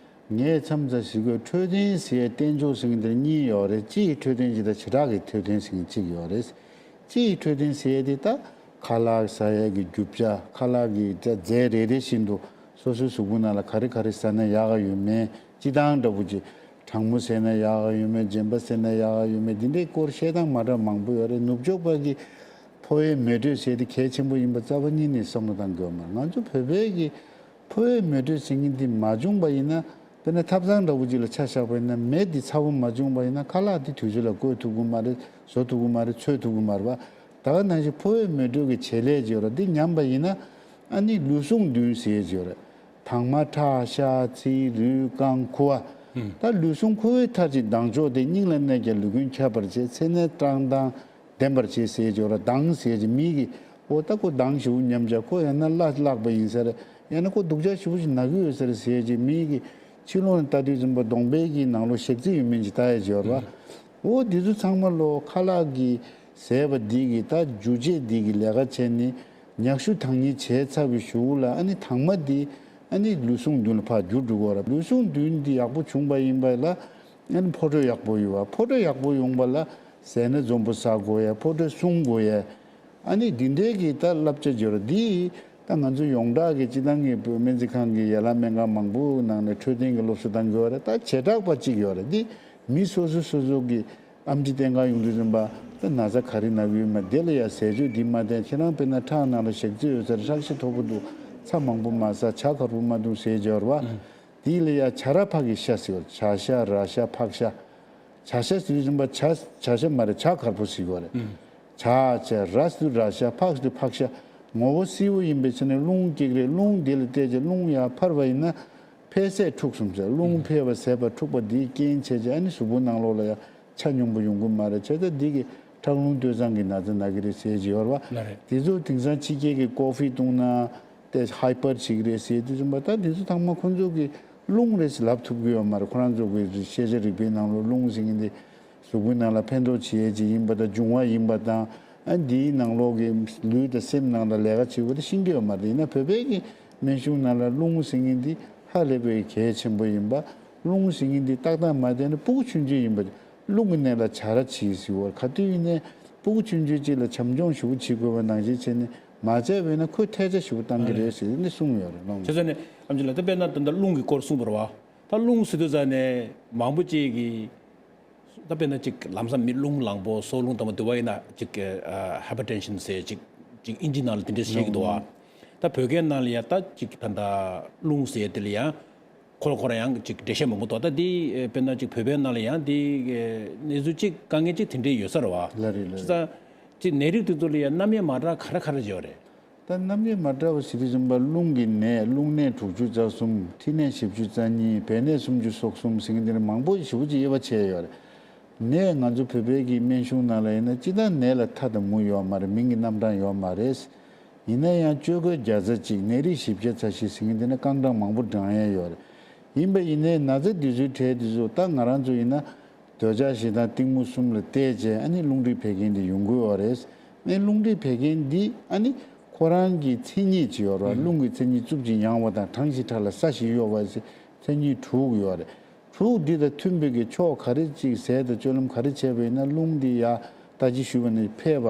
ངས་མཚམས་མཚམས་ཞུ་དགོས། འཕྲོད་བསྟེན་ཟེར་ཡ་བསྟན་བཅོས་ཟེར་མཁན་དེ་གཉིས་ཡོད་རེད། སྤྱི་ཡི་འཕྲོད་བསྟེན་གཅིག་དང་བྱེ་བྲག་གི་འཕྲོད་བསྟེན་ཟེར་མཁན་གཅིག་ཡོད་རེད། སྤྱི་ཡི་འཕྲོད་བསྟེན་ཟེར་ཡ་དེ་ད་ཁ་ལག་ཟ་ཡ་གི་རྒྱུ་ཆ། ཁ་ལག་གི་རྫས་རེ་རེ་བཞིན་དུ་སོ་སོའི་གཟུགས་པོ་ནང་ལ་ག་རེ་ག་རེ་ཟ་ན་ཡག་ག་ཡོད་མེད། སྤྱིར་བཏང་འདྲ་པོ་ཅིག་གྲང་མོ་ཟས་ན་ཡག་ག་ཡོད་མེད། རྗེན་པ་ཟས་ན་ཡག་ག་ཡོད་མེད། འདི་འདྲའི་སྐོར་བཤད་སྟངས་མ་འདྲ་མང་པོ་ཡོད་རེད། ནུབ་ཕྱོགས་པ་གི་འཕོ་བའི་མེ་དྲོད་ཟེར་དེ་གལ་ཆེན་པོ་ཡིན་པ་རྩ་བ་ཉིད་ནས་བསམ་བློ་བཏང་དགོས་མ་རེད། ང་ཚོ་བོད་པའི་གི་འཕོ་བའི་མེ་དྲོད་ཟེར་མཁན་འདི་མ་བྱུང་པ་ཡིན་ན། དཔེར་ན་ཐབ་ཚང་འདྲ་པོ་ཅིག་ལ་ཆ་བཞག་པ་ཡིན་ན། མེ་འདི་ཚ་པོ་མ་བྱུང་པ་ཡིན་ན་ཁ་ལག་འདི་དུས་ཚོད་ལ་བསྐོལ་ཐུབ་ཀྱི་མ་རེད། བཟོ་ཐུབ་ཀྱི་མ་རེད། འཚོལ་ཐུབ་ཀྱི་མ་རེད་པ། ད་ག་ནང་བཞིན་འཕོ་བའི་མེ་དྲོད་ཀྱི་བྱེད་ལས་ཅིག་ཡོད་རེད། འདི་ཉམས་པ་ཡིན་ན་ཨ་ནི་ལུས་ཟུངས་བདུན་ཟེར་ཡས་ཅིག་ཡོད་རེད། དྭངས་མ་ཁྲག་ཤ་ཚིལ་རུས་རྐང་ཁུ་བ། ད་ལུས་ཟུངས་ཁོ་བོའི་མཐར་གྱིས་ལྡང་ཕྱོགས་ཏེ། སྙིང་ལ་གནས་ཀྱང་ལུས་ཀུན་ཁྱབ་པར་བྱེད། ཚེ་ནས་བཀྲག་མདངས་ལྡན་པར་བྱེད་ཟེར་ཅིག་ཡོད་རེད། མདངས་ཟེར་ཅིག་མི་གི་འོ་ད་ཁོ་མདངས་ཞེ་པོ་ཉམས་ཆག་ཁོ་ཡང་ན་བླ་བརླག་པ་ཡིན་ས་རེད། ཡང་ན་ཁོ་སྡུག་ཅག་ཞེ་པོ་ཞིག་ན་གི་ཡོད་ས་རེད་ཟེར་ཅིག་མི་གི་ཕྱི་ལོགས་ནས་ལྟ་དུས་ཙམ་པ་གདོང་པའི་གི་ནང་ལོགས་ཞག་རྩི་ཡོད་མིན་ཅིག་ལྟ་ཡས་ཅིག་ཡོད་རེད་པ། འོ་འདི་ཚོ་ཚང་མ་ལོ་ཁ་ལག་གི་ཟས་པ་འདི་གི་ད་འཇུ་བྱེད་འདི་གི་ལས་ཀ་བྱས་ནས་མྱག་ཤུ་དང་ནི་བྱས་ཚར་བའི་གཞུག་ལ་ཨ་ནི་དྭངས་མ་འདི་ཨ་ནི་ལུས་ཟུངས་བདུན་ལ་ཕར་འགྱུར་འགྲོ་གི་ཡོད་རེད། ལུས་ཟུངས་བདུན་འདི་ཡག་པོ་བྱུང་པ་ཡིན་པ་ལ་ཨ་ནི་ཕོ་དྲོད་ཡག་པོ་ཡོང་བ། ཕོ་དྲོད་ཡག་པོ་ཡོང་པ་ལ་ཟས་སྣ་འཛོམས་པོ་ཟ་དགོས་ཡ། ཕོ་དྲོད་སྲུང་དགོས་ཡ། ཨ་ནི་འདི་འདྲའི་གི་ད་བསླབ་བྱ་སྦྱོར་འདི་ད་ང་ཚོ་ཡོངས་གྲགས་ཀྱི་སྤྱི་བཏང་གི་བོད་སྨན་རྩིས་ཁང་གི་ཡན་ལག་སྨན་ཁང་མང་པོའི་ནང་ནས་འཕྲོད་བསྟེན་གྱི་སློབ་གསོ་གཏང་གི་ཡོད་རེད། ད་བྱེ་བྲག་པ་གཅིག་ཡོད་རེད། འདི་མི་སོ་སོ་སོ་སོ་གི་ཨེམ་ཆི་བསྟེན་ག་ཡོང་དུས་ཙམ་པ་ད་ན་ཚ་ག་རེ་ན་གི་ཡོད་མེད་དེ་ལ་ཡ་ཟས་སྤྱོད་འདི་མ་བསྟེན། ཁྱེད་རང་དཔེར་ན་ཁྲག་ནང་ལ་ཞག་རྩི་ཡོད་ས་རེད། ཁྲག་ཤེད་མཐོ་པོ་འདུག་ཚྭ་མང་པོ་མ་ཟ། ཇ་གར་པོ་མ་འཐུང་ཟེར་གྱི་ཡོད་རེད་པ། དེ་ལ་ཡ་ཇ་ར་ཕག་གི་ཤ་ཟེར་བ། ཇ་ཤ་ར་ཤ་ཕག་ཤ། ཇ་ཤ་ཟེར་དུས་ཙམ་པ་ཇ་ཇ་ཤ་མ་རེད། ཇ་གར་པོ་ཟེར་གྱི་ཡོད་རེད། ཇ་ཇ་ར་ཟེར་དུས་ར་ཤ། ཕག་ཟེར་དུས་ཕག་ཤ། ངོ་བོ་བསིལ་པོ་ཡིན་པའི་ཆ་ནས་རླུང་གཅིག་རེད། རླུང་དེ་ལ་བལྟས་ཀྱི་རླུང་ཡར་འཕར་བ་ཡིན་ན་འཕེལ་ཟད་འཁྲུགས་གསུམ་ཟེར། རླུང་འཕེལ་བ་ཟད་པ་འཁྲུགས་པ་འདིའི་རྐྱེན་བྱས་ཀྱི་ཨ་ནི་གཟུགས་པོ་ནང་ལོགས་ལ་ཡ་ཆ་སྙོམས་པོ་ཡོང་གི་མ་རེད། བྱས་ཙང་འདི་གི་ཁྲག་རླུང་སྟོད་འཚངས་ཀྱི་ན་ཚ་ན་གི་རེད་ཟེར་གྱི་ཡོད་རེད་པ། ལགས་རེད། དེ་ཚོ་དེང་སང་ཕྱི་རྒྱལ་གྱི་ཀོ་ཧྥི་བཏུང་ན་དེ་ཧའི་པར་བྱེད་ཀྱི་རེད་ཟེར་དུས་ཙམ་པ་ད་དེ་ཚོ་ཚང་མ་ཁོ་ཚོ་གི་རླུང་རེད་ཟེར་ལབ་ཐུབ་ཀྱི་ཡོད་མ་རེད། ཁོ་རང་ཚོ་གི་ཤེས་བྱ་རིག་པའི་ནང་ལོགས་རླུང་ཟེར་མཁན་དེ་གཟུགས་པོའི་ནང་ལ་ཕན་ཐོགས་བྱེད་ཡས་ཅིག་ཡིན་པ་དང་། འབྱུང་བ་ཡིན་པ་དང་། ཨ་འདིའི་ནང་ལོགས་ཀྱི་ལུས་དང་སེམས་ནང་ལ་ལས་ཀ་བྱེད་དགོས་དེ་ཤེས་ཀྱི་ཡོད་མ་རེད། ཡིན་ན་བོད་པའི་གི་སྨན་གཞུང་ནང་ལ་རླུང་ཟེར་མཁན་འདི་ཧ་ལས་པའི་གལ་ཆེན་པོ་ཡིན་པ། རླུང་ཟེར་མཁན་འདི་ཏག་ཏག་མ་བསྟེན་ན་སྤུ་གུ་ཆུང་ཆུང་ཡིན་པ། རླུང་གི་ནད་ལ་བྱ་ར་བྱེད་ཟེར་བ། ག་དུས་ཡིན་ནའི་སྤུ་གུ་ཆུང་ཆུང་གཅིག་ལ་བྱམས་སྐྱོང་ཞེ་པོ་བྱེད་དགོས་པ་ནང་བཞིན་བྱས་ནས་མ་བྱས་པ་ཡིན་ན་ཁོས་ཐལ་ཆ་ཞེ་པོ་བཏང་གི་རེད་ཟེར་ནས་གསུངས་ཡོད་རེད། རླུང་བྱས་ཙང་ནས་ཨམ་ཆི་ལགས། ད་དཔེར་ན་ད་ལྟ་རླུང་གི་སྐོར་གསུངས་པ་རེད་པ། ད་རླུང་ཟེར་དུས་ཙང་ནས་མང་པོ་ཅིག་གིས་ད་དཔེར་ན་ཅིག་ལམ་སང་མི་རླུང་ལངས་པོ་སྲོག་རླུང་དང་པོ་འདུ་བ་ཡིན་ན་ཅིག་ཧའི་པར་ཊེན་ཤན་ཟེར་ཅིག་ཅིག་ཨིན་ཇི་ནང་ལ་དེ་འདྲས་བཤད་ཀྱི་འདུག་པ། ད་བོད་སྐད་ནང་ལ་ཡ་ད་ཅིག་ད་ད་རླུང་ཟེར་དེ་ལ་ཡང་ཁོ་རང་ཁོ་རང་ཡང་ཅིག་འགྲེལ་བཤད་མང་པོ་འདུག་ད་འདི་དཔེར་ན་ཅིག་བོད་པའི་ནང་ལ་ཡང་འདི་གནས་ཚུལ་ཅིག་དཀའ་ངལ་ཅིག་དེ་འདྲས་ཡོད་ས་རེད་པ། ལགས་རེད། ལགས་རེད། ད་ཅིག་ནད་རིགས་དེ་ཚོ་ལ་ཡང་རྣམ་དབྱེ་མ་འདྲ་ག་རེ་ག་རེ་ཡོད་རེད། ད་རྣམ་དབྱེ་མ་འདྲ་བ་ཟེར་དུས་ཙམ་པ་རླུང་གི་ནད། རླུང་ནད་དྲུག་ཅུ་རྩ་གསུམ། མཁྲིས་ནད་བཞི་བཅུ་རྩ་གཉིས། བད་ནད་སུམ་ཅུ་སོ་གསུམ་ཟེར་མཁན་དེ་འདྲ་མང་པོ་ཞེ་པོ་ཅིག་དབྱེ་བ་ཕྱེ་ཡོད་རེད། ནད་ང་ཚོ་བོད་པའི་གི་སྨན་གཞུང་ནང་ལ་ཡིན་ན་སྤྱིར་བཏང་ནད་ལ་མཐའ་དང་མུ་ཡོད་མ་རེད། མིང་གི་རྣམ་གྲངས་ཡོད་མ་རེད། ཡིན་ན་ཡང་བཅོས་དགོས་བརྒྱ་རྩ་གཅིག་ནད་རིགས་བཞི་བརྒྱ་རྩ་བཞི་ཟེར་མཁན་དེ་ནི་རྐང་གྲངས་མང་པོ་བགྲང་ཡས་ཡོད་རེད། ཡིན་པ་ཡིན་ནའི་ན་ཚ་འདི་ཚོའི་གྲས་འདི་ཚོ་ད་ང་རང་ཚོ་ཡིན་ན་འདོད་ཆགས་ཞེ་སྡང་གཏི་མུག་གསུམ་ལ་བལྟས་བྱས་ཨ་ནི་རླུང་མཁྲིས་བད་ཀན་འདི་ཡོང་གི་ཡོད་རེད། ཨ་ནི་རླུང་མཁྲིས་བད་ཀན་འདི་ཨ་ནི་ཁོ་རང་གི་མཚན་ཉིད་ཅིག་ཡོད་རེད། རླུང་གི་མཚན་ཉིད་རྩུབ་ཅིང་ཡང་བ་དང་གྲང་ཞིང་ཕྲ་ལ་སྲ་ཞིང་གཡོ་བ་ཟེར་མཚན་ཉིད་དྲུག་ཡོད་རེད། དྲུག་འདི་དང་མཐུན་པའི་གི་ཕྱོགས་ག་རེ་ཅིག་ཟས་དང་སྤྱོད་ལམ་ག་རེ་བྱས་པ་ཡིན་ན་རླུང་འདི་ཡར་ད་ཅི་ཞུས་པ་ནི་འཕེལ་བ་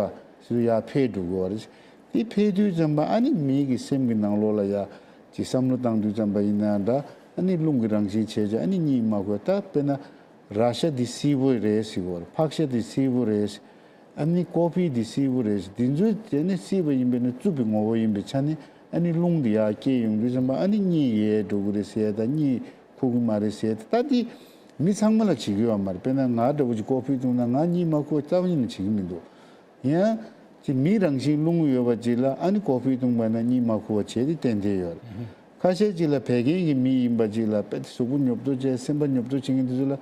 ཟེར་ཡར་འཕེལ་འགྲོ་གི་ཡོད་རེད། འདི་འཕེལ་དུས་ཙམ་པ་ཨ་ནི་མིའི་གི་སེམས་ཀྱི་ནང་ལོགས་ལ་ཡ་ཅིག་བསམ་བློ་བཏང་དུས་ཙམ་པ་ཡིན་ན་འདྲ། ཨ་ནི་རླུང་གི་རང་བཞིན་བྱས་བྱས་ཨ་ནི་གཉིད་མ་ཁུག་ད་དཔེར་ན་ར་ཤ་འདི་བསིལ་པོ་རེད་ཟེར་གི་ཡོད་རེད། ཕག་ཤ་འདི་བསིལ་པོ་རེད། ཨ་ནི་ཀོ་ཕི་འདི་བསིལ་པོ་རེད། འདི་ཚོའི་དེ་ནི་བསིལ་བ་ཡིན་པས་ན་རྩུབ་པའི་ངོ་བོ་ཡིན་པའི་ཆ་ནས་ཨ་ནི་རླུང་འདི་ཡར་སྐྱེས་ཡོང་དུས་ཙམ་པ་ཨ་ནི་གཉིད་ཡལ་འགྲོ་གི་རེད་ཟེར་ཡ་དང་གཉིད་ཁུག་གི་མ་རེད་ཟེར་ཡ་དེ། ད་འདི་ མི་ཚང་མ་ལ་བྱེད་ཀྱི་ཡོད་མ་རེད། དཔེར་ན་ང་འདྲ་བོ་ཅིག་ཀོ་ཕི་བཏུང་ན་ང་གཉིད་མ་ཁུག་པ་རྩ་བ་ཉིད་ནས་བྱེད་ཀྱི་མི་འདུག། ཡང་ཅིག་མིའི་རང་བཞིན་རླུང་ཡོད་པ་ཅིག་ལ་ཨ་ནི་ཀོ་ཕི་བཏུང་བ་ན་གཉིད་མ་ཁུག་པ་བྱེད་དེ་ཏན་ཏན་ཡོད་རེད། ཁ་ཤས་ཅིག་ལ་བད་ཀན་གྱི་མི་ཡིན་པ་ཅིག་ལ་དཔེ་གཟུགས་པོ་ཉོབ་ཏོ་བྱས་སེམས་པ་ཉོབ་ཏོ་བྱེད་མཁན་དེ་ཚོ་ལ་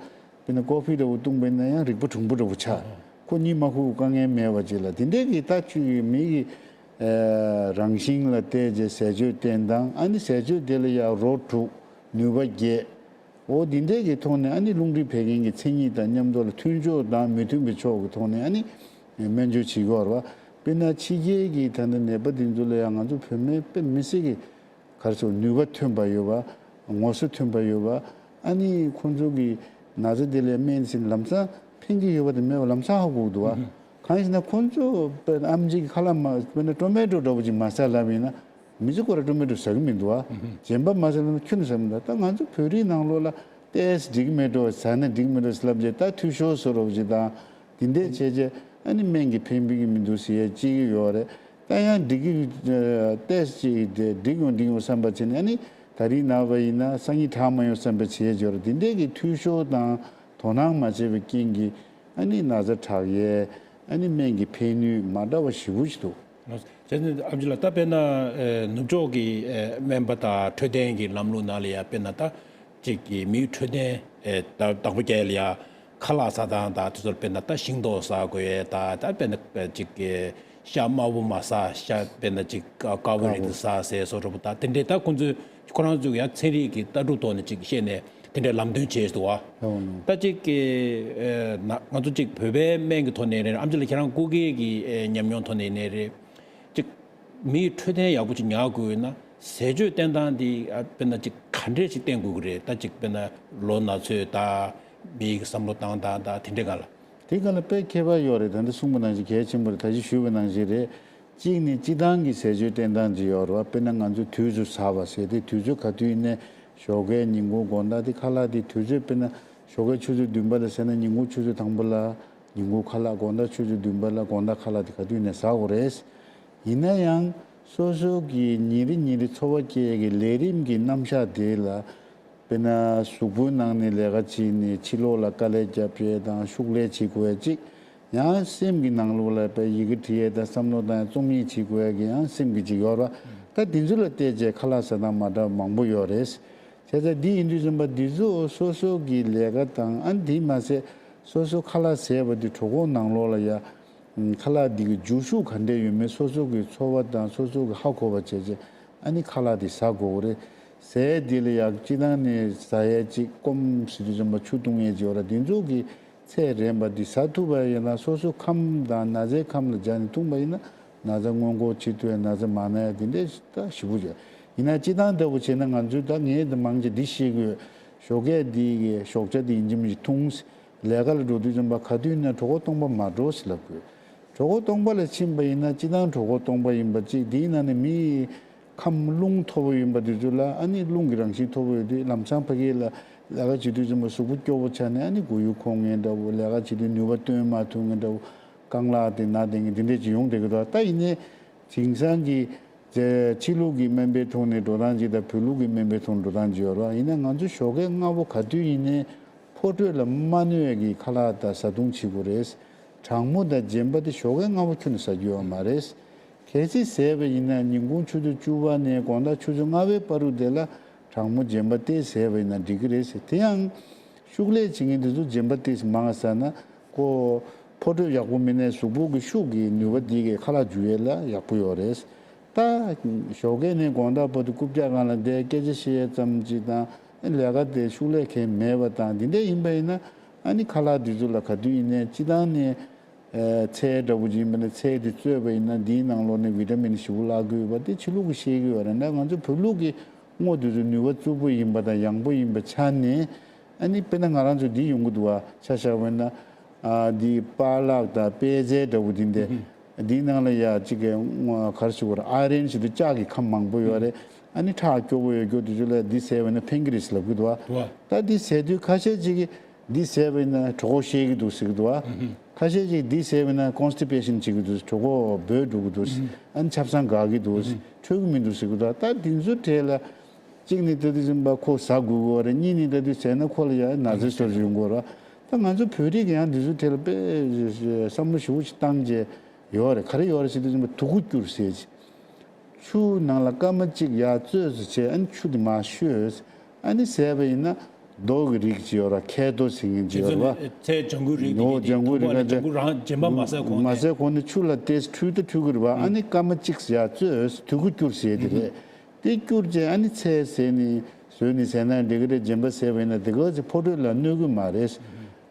དཔེར་ན་ཀོ་ཕི་འདྲ་བོ་བཏུང་བས་ན་ཡང་རིག་པ་གྲུང་པོ་འདྲ་བོ་ཆགས། ཁོ་གཉིད་མ་ཁུག་དཀའ་ངལ་མེད་པ་ཅིག་ལ་དེ་འདྲས་ཀྱི་ལྟ་ཆོས་ཀྱི་མི་གི་ཨེ་རང་བཞིན་ལ་བལྟས་རྗེས་ཟས་སྤྱོད་བསྟེན་སྟངས། ཨ་ནི་ཟས་སྤྱོད་དེ་ལ་ཡང་རོ་དྲུག་ནུས་པ་བརྒྱད། འོ་འདི་འདྲས་ཀྱི་ཐོག་ནས་ཨ་ནི་རླུང་མཁྲིས་བད་ཀན་གྱི་མཚན་ཉིད་དང་མཉམ་དུ་ལ་མཐུན་ཕྱོགས་དང་མི་མཐུན་པའི་ཕྱོགས་ཀྱི་ཐོག་ནས་ཨ་ནི་སྨན་བཅོས་བྱེད་ཀྱི་ཡོད་རེད་བ། དཔེར་ན་ཕྱི་རྒྱལ་གྱི་ད་ལྟ་ནད་པ་འདི་ཚོ་ལ་ཡང་ང་ཚོ་བོད་སྨན་དཔེ་མི་སྲིད་ཀྱི་ག་རེ་ཟེར་ནུས་པ་ཐོན་པ་ཡོད་པ། ངོ་སོ་ཐོན་པ་ཡོད་པ། ཨ་ནི་ཁོང་ཚོ་གི་ན་ཚ་དེ་ལ་སྨན་ཟིན་ལམ་སང་ཕན་གྱི་ཡོད་པ་དང་མེད་པ་ལམ་སང་ཧ་གོ་གི་འདུག་བ། གང་ཡིན་ཟེར་ན་ཁོང་ཚོ་དཔེར་ན་ཨེམ་ཆི་གི་ཁ་ལག་མ་དཔེར་ན་ཊོ་མེ་ཊོ་འདྲ་བོ་ཅིག་མ་ཟ་ལབ་ཡིན་ན། མི་ཚེ་སྐོར་ལ་ཊོ་མེ་ཊོ་ཟ་གི་མི་འདུག་ཨ། གཞན་པ་མ་ཟ་ན་ཁྱོད་ནི་ཟ་མི་འདུག། ད་ང་ཚོ་བོད་རིགས་ནང་ལོགས་ལ་ཏོག་ཙམ་འགྲིག་གི་མེད་འགྲོ་ཟ་ན་འགྲིག་གི་མེད་འགྲོ་ཟེར་ལབ་རྗེས་ད་འཐུས་ཤོར་བཟོ་འདྲ་བོ་ཅིག་དང་དེ་འདྲས་བྱས་རྗེས་ཨ་ནི་སྨན་གྱིས་ཕན་པའི་གི་མི་འདུག་ཟེར་ཡས་ཅིག་ཡོད་རེད། ད་ཡང་འགྲིག་གི་ཏོག་ཙམ་ཅིག་དེ་འགྲིག་ཡོང་འགྲིག་ཡོང་བསམ་པ་བྱས་ནས་ཨ་ནི་ད་རིང་ན་བ་ཡིན་ན་སང་ཉིན་དྲག་མ་ཡོང་བསམ་པ་བྱས་ཡས་ཡོད་རེད། དེ་འདྲས་ཀྱི་འཐུས་ཤོར་དང་དོ་སྣང་མ་བྱས་པའི་རྐྱེན་གྱིས་ཨ་ནི་ན་ཚ་དྲག་ཡས་ཨ་ནི་སྨན་གྱི་ཕན་ནུས་མ་འདྲ་བ་ཞེ་པོ་ཞིག་འདུག། བྱས་ཙང་ཨེམ་ཆི་ལགས་ད་དཔེར་ན་ཨེ་ནུབ་ཕྱོགས་ཀྱི་ཨེ་སྨན་པ་དང་འཕྲོད་བསྟེན་གྱི་ལམ་ལུགས་ནང་ལ་ཡང་དཔེར་ན་ད་ཅིག་གི་མིའི་འཕྲོད་བསྟེན་ཨེ་ད་བདག་པོ་རྒྱག་ཡ་ལ་ཡང་ཁ་ལག་ཟ་སྟངས་དང་དེ་ཚོར་དཔེར་ན་ད་ཤིང་ཏོག་ཟ་དགོས་ཡས་དང་ད་དཔེར་ན་ཅིག་གི་ཤ་དམར་པོ་མ་ཟ། ཤ་དཔེར་ན་ཅིག་དཀར་པོ་རིགས་དེ་ཟ་ཟེར་བཟོ་འདྲ་པོ་དང་དེ་འདྲའི་ད་ཁོང་ཚོས་ཁོ་རང་ཚོས་ཡང་ཚན་རིག་གི་ལྟ་གྲུབ་ཐོག་ནས་ཅིག་བཤད་ནས། དེ་འདྲའི་ལམ་སྟོན་བྱས་འདུག་བ། ཨོ་ནོ། ད་ཅིག་གི་ཨེ་ན་ང་ཚོ་ཅིག་བོད་པའི་སྨན་གྱི་ཐོག་ནས་རེད། ཨེམ་ཆི་ལགས་ཁྱེད་རང་སྐུ་སྒེར་གྱི་ཨེ་ཉམས་མྱོང་ཐོག་ནས་ནས་རེད། ཅིག་མིའི་འཕྲོད་བསྟེན་ཡག་པོ་ཅིག་ཉར་དགོས་ཡོད་ན་ཟས་སྤྱོད་བསྟེན་སྟངས་འདི་ཨ་དཔེར་ན་ཅིག་ག་འདྲས་ཅིག་བསྟེན་དགོས་ཀྱི་རེད། ད་ཅིག་དཔེར་ན་ལོ་ན་ཚོད་དང་མིའི་བསམ་བློ་བཏང་སྟངས་དང་དེ་འདྲའི་སྒང་ལ། དེ་སྒང་ལ་དཔེ་ཁྱད་པར་ཡོད་རེད། ད་འདི་གསུངས་པ་ནང་བཞིན་གལ་ཆེན་པོ་རེད། ད་གཞི་ཞུས་པ་ནང་བཞིན་རེད། གཅིག་ནི་སྤྱི་བཏང་གི་ཟས་སྤྱོད་བསྟེན་སྟངས་ཅིག་ཡོད་རེད་བ། དཔེར་ན་ང་ཚོས་དུས་ཚོད་ཟ་བ་ཟེར་ཏེ་དུས་ཚོད་ག་དུས་ཡིན་ནའི་ཞོགས་ཀའི་ཉིན་གུང་དགོང་དག་དེ་ཁ་ལག་དེ་དུས་ཚོད་དཔེར་ན་ཞོགས་ཀའི་ཆུ་ཚོད་བདུན་པ་ལ་ཟས་ན་ཉིན་གུང་ཆུ་ཚོད་དང་པོ་ལ་ཉིན་གུང་ཁ་ལག་དགོང་དག་ཆུ་ཚོད་བདུན་པ་ལ་དགོང་དག་ཁ་ལག་དེ་ག་དུས་ཡིན་ནའི་ཟ་དགོས་རེད། ཡིན་ན་ཡང་སོ་སོ་གི་ཉིན་རེ་ཉིན་རེ་འཚོ་བ་སྐྱེལ་ཡས་ཀྱི་ལས་རིམ་གྱི་རྣམ་གཞག་དེ་ལ། དཔེར་ན་གཟུགས་པོའི་ནང་ནས་ལས་ཀ་བྱེད་ནས་ཕྱི་ལོགས་ལ་དཀའ་ལས་རྒྱབ་ཡས་དང་ཤུགས་ལས་བྱེད་དགོས་ཡས་གཅིག། ཡང་སེམས་ཀྱི་ནང་ལོགས་ལ་དཔེ་ཡི་གེ་འབྲི་ཡས་དང་བསམ་བློ་བཏང་ཡས་རྩོམ་ཡིག་བྱེད་དགོས་ཡས་ཀྱི་ཡང་སེམས་ཀྱི་གཅིག་ཡོད་རེད་བ། ད་དེ་ཚོ་ལ་བལྟས་རྗེས་ཁ་ལག་ཟ་སྟངས་མ་འདྲ་བ་མང་པོ་ཡོད་རེད། བྱས་ཙང་འདི་ཡིན་དུས་ཙམ་པ་འདི་ཚོ་སོ་སོ་གི་ལས་ཀ་དང་ཨ་འདི་མ་ཟད་སོ་སོ་ཁ་ལག་ཟས་པ་འདི་གྲོད་ཁོག་ནང་ལོགས་ལ་ཡ། ཁ་ལག་འདི་གི་འཇུ་ཤུགས་ག་འདྲས་ཡོད་མེད་སོ་སོ་གི་ཚོར་བ་དང་སོ་སོ་གི་ཧ་གོ་བ་བྱས་རྗེས་ཨ་ནི་ཁ་ལག་འདི་ཟ་དགོས་རེད། ཟས་འདི་ལ་ཡང་སྤྱིར་བཏང་ནས་ཟ་ཡས་གཅིག་སྐོམ་ཟེར་དུས་ཙམ་པ་ཆུ་བཏུང་ཡས་ཅིག་ཡོད་ར། འདི་ཚོ་གི་ཚད་རན་པ་འདི་ཟ་ཐུབ་པ་ཡིན་ན་སོ་སོ་ཁམས་དང་ན་ཚའི་ཁམས་ལ་སྦྱར་ནས་འཐུང་པ་ཡིན་ན་ན་ཚ་སྔོན་འགོག་བྱེད་ཐུབ་ཡས་ན་ཚ་མ་ན་ཡས་འདི་འདྲས་ད་ཞེ་པོ་ཅིག་ཡིན་ན་སྤྱིར་བཏང་ལྟ་བུ་བྱས་ན་ང་ཚོས་ད་ངས་འདི་མང་ཆེ་འདི་ཤེས་དགོས། ཞོགས་ཀས་འདི་གི་ཞོགས་ཇ་འདི་ཡིན་གཅིག་མིན་གཅིག་འཐུང་། ལས་ཀ་ལ་འགྲོ་དུས་ཙམ་པ་ག་དུས་ནས་གྲོད་ཁོག་སྟོང་པ་མ་འགྲོ་ཟེར་ལབ་དགོས། གྲོད་ཁོག་སྟོང་པ་ལ་ཕྱིན་པ་ཡིན་ན་སྤྱིར་བཏང་གྲོད་ཁོག་སྟོང་པ་ཡིན་པ་གཅིག། དེའི་ནང་ནས་མིའི་ཁམས་རླུང་མཐོ་པོ་ཡིན་པ་དེ་ཚོ་ལ་ཨ་ནི་རླུང་གི་རང་བཞིན་མཐོ་པོ་ཡོད་དུས་ལམ་སང་ཕ་གི་ལ་ལས་ཀ་བྱེད་དུས་ཙམ་པ་གཟུགས་པོ་སྐྱོ་པོ་ཆགས་ནས་ཨ་ནི་མགོ་ཡུ་འཁོར་མཁན་འདྲ་བོ། ལས་ཀ་བྱེད་དུས་ནུས་པ་བཏོན་མ་ཐུབ་མཁན་འདྲ་བོ། རྐང་ལག་དེ་ན་བསྡད་མཁན་དེ་འདྲས་ཅིག་ཡོང་བསྡད་ཀྱི་འདུག། ད་ཡིན་ནའི་དེང་སང་གི་ཕྱི་ལུགས་ཀྱི་སྨན་པའི་ཐོག་ནས་འགྲོ་སྟངས་ཅིག་དང་བོད་ལུགས་ཀྱི་སྨན་པའི་ཐོག་ནས་འགྲོ་སྟངས་ཅིག་ཡོད་རེད་བ། ཡིན་ན་ང་ཚོ་ཞོགས་ཀས་སྔ་པོ་ག་དུས་ཡིན་ནའི་ཕོ་དྲོད་ལ་མ་གནོད་ཡས་ཀྱི་ཁ་ལག་དང་བཟའ་བཏུང་བྱེད་དགོས་རེད། གྲང་མོ་དང་རྗེན་པ་དེ་ཞོགས་ཀས་སྔ་པོ་ཁྱོན་ནས་ཟ་རྒྱུ་ཡོད་མ་རེད། གལ་སྲིད་ཟས་པ་ཡིན་ན་ཉིན་གུང་ཆུ་ཚོད་བཅུ་པ་ནས་དགོང་དག་ཆུ་ཚོད་ལྔ་པའི་བར་དུ་དེ་ལ་གྲང་མོ་རྗེན་པ་དེ་ཟས་པ་ཡིན་ན་འགྲིག་གི་རེད་ཟེར། དེ་ཡང་ཤུགས་ལས་བྱེད་མཁན་དེ་ཚོ་རྗེན་པ་དེ་མང་ཟ་ན་ཁོ་ཕོ་དྲོད་ཡག་པོ་མེད་ནའི་གཟུགས་པོ་གི་ཤུགས་ཀྱི་ནུས་པ་དེ་གས་ཁ་ལག་འཇུ་ཡས་ལ་ཡག་པོ་ཡོད་རེད། ད་ཞོགས་ཀས་ནས་དགོང་དག་བར་དུ་རྐུབ་བཀྱག་སྒང་ལ་བསྡད་སྐད་ཆ་བཤད་ཡས་ཙམ་ཅིག་དང་ལས་ཀ་དེ་ཤུགས་ལས་གང་མེད་པ་དང་དེ་འདྲས་ཡིན་པ་ཡིན་ན་ཨ་ནི་ཁ་ལག་དེ་ཚོ་ལ་ག་དུས་ཡིན་ནའི་སྤྱིར་བཏང་ནས། ཨེ་ཚལ་འདྲ་བོ་ཅིག་ཡིན་པ་ན་ཚལ་དེ་བཙོས་པ་ཡིན་ན་འདིའི་ནང་ལོགས་ནས་བི་ཏ་མིན་ཞེ་པོ་བརླག་གི་ཡོད་པ་དེ་ཕྱི་ལུགས་ཀྱིས་བཤད་ཀྱི་ཡོད་རེད། ད་ང་ཚོ་བོད་ལུགས་ཀྱི་སྔོ་དེ་ཚོ་ནུས་པ་རྩུབ་པོ་ཡིན་པ་དང་ཡང་པོ་ཡིན་པའི་ཆ་ནས་ཨ་ནི་དཔེར་ན་ང་རང་ཚོ་འདི་ཡོང་གི་འདུག་བ། ཆ་བཞག་པ་ཡིན་ན་ཨ་འདི་པ་ལག་དང་པད་ཚལ་འདྲ་བོ་འདི་འདི་འདིའི་ནང་ལ་ཡ་གཅིག་གི་ག་རེ་ཞུ་དགོས་རེད། ཨ་རན་ཞེ་དྲག་ལྕགས་ཀྱི་ཁམས་མང་པོ་ཡོད་རེད། ཨ་ནི་ཁྲག་སྐྱོ་པོ་ཡོད་རྒྱུ་དེ་ཚོ་ལ་འདི་ཟས་པ་ཡིན་ན་ཕན་གྱི་རེད་ཟེར་ལབ་ཀྱི་འདུག་བ། ད་འདི་ཟས་དུས་ཁ་ཤས་ཅིག་གིས། འདི་ཟས་པ་ཡིན་ན་གྲོད་ཁོག་བཤལ་གྱི་འདུག་ཟེར་གྱི་འདུག་ཨ། ཁ་ཤས་ཅིག་འདི་ཟས་པ་ཡིན་ན་ཀོན་སི་ཊི་པེ་ཤན་བྱེད་ཀྱི་འདུག། གྲོད་ཁོག་སྦོས་འགྲོ་གི་འདུག། ཨ་ནི་ཆབ་གསང་འགག་གི་འདུག། འཕྲོད་ཀྱི་མི་འདུག་ཟེར་གྱི་འདུག། ད་འདི་ཚོའི་གྲས་ལ་ གཅིག་ནི་ད་དུས་ཙམ་པ་ཁོ་ཟ་དགོས་ཀྱི་ཡོད་རེད། གཉིས་ནི་ད་དུས་བཟས་ན་ཁོ་ལ་ཡང་ན་ཚ་ཤོར་ཡོང་གི་ཡོད་རེད་བ། ད་ང་ཚོ་བོད་རིགས་ཡང་འདི་ཚོ་ཐད་ལ་དཔེ་བསམ་བློ་ཞེ་པོ་ཅིག་བཏང་བྱས་ཡོད་རེད། ག་རེ་ཡོད་རེད་ཟེར་དུས་ཙམ་པ་དུ་ཁུ་སྐྱུར་ཟེར་ཅིག་ཆུ་ནང་ལ་སྐར་མ་གཅིག་ཡར་བཙོས་སུ་བྱས། ཨ་ནི་ཆུ་དེ་མར་བཤོས། ཨ་ནི་བཟས་པ་ཡིན་ན་རྡོ་གི་རིགས་ཅིག་ཡོད་ར། ཁལ་རྡོ་ཟེར་མཁན་ཅིག་ཡོད་ར་བ། ཚྭའི་ལྗང་གུ་རིགས་དེ་ནོ་ལྗང་གུ་རིགས་ལ་ལྗང་གུ་རང་རྗེན་པ་མ་ཟ་གོང་ནས། མ་ཟ་གོང་ནས་ཆུ་ལ་ཏེས་འཁྲུད་དུ་འཁྲུད་གི་རེད་བ། ཨ་ནི་སྐར་མ་གཅིག་ཡར་བཙོས་དུ་ཁུ་སྐྱུར་ཟེར་དེ་རེད། དེ་སྐྱུར་བྱས་ཨ་ནི་ཚྭ་བཟས་ནས་ཟོས་ནས་བཟས་ན་འགྲིག་གི་རེད། རྗེན་པ་བཟས་པ་ཡིན་ན་དེ་ག་ཚོད་ཕོ་བྲོས་ལ་གནོད་གི་མ་རེད།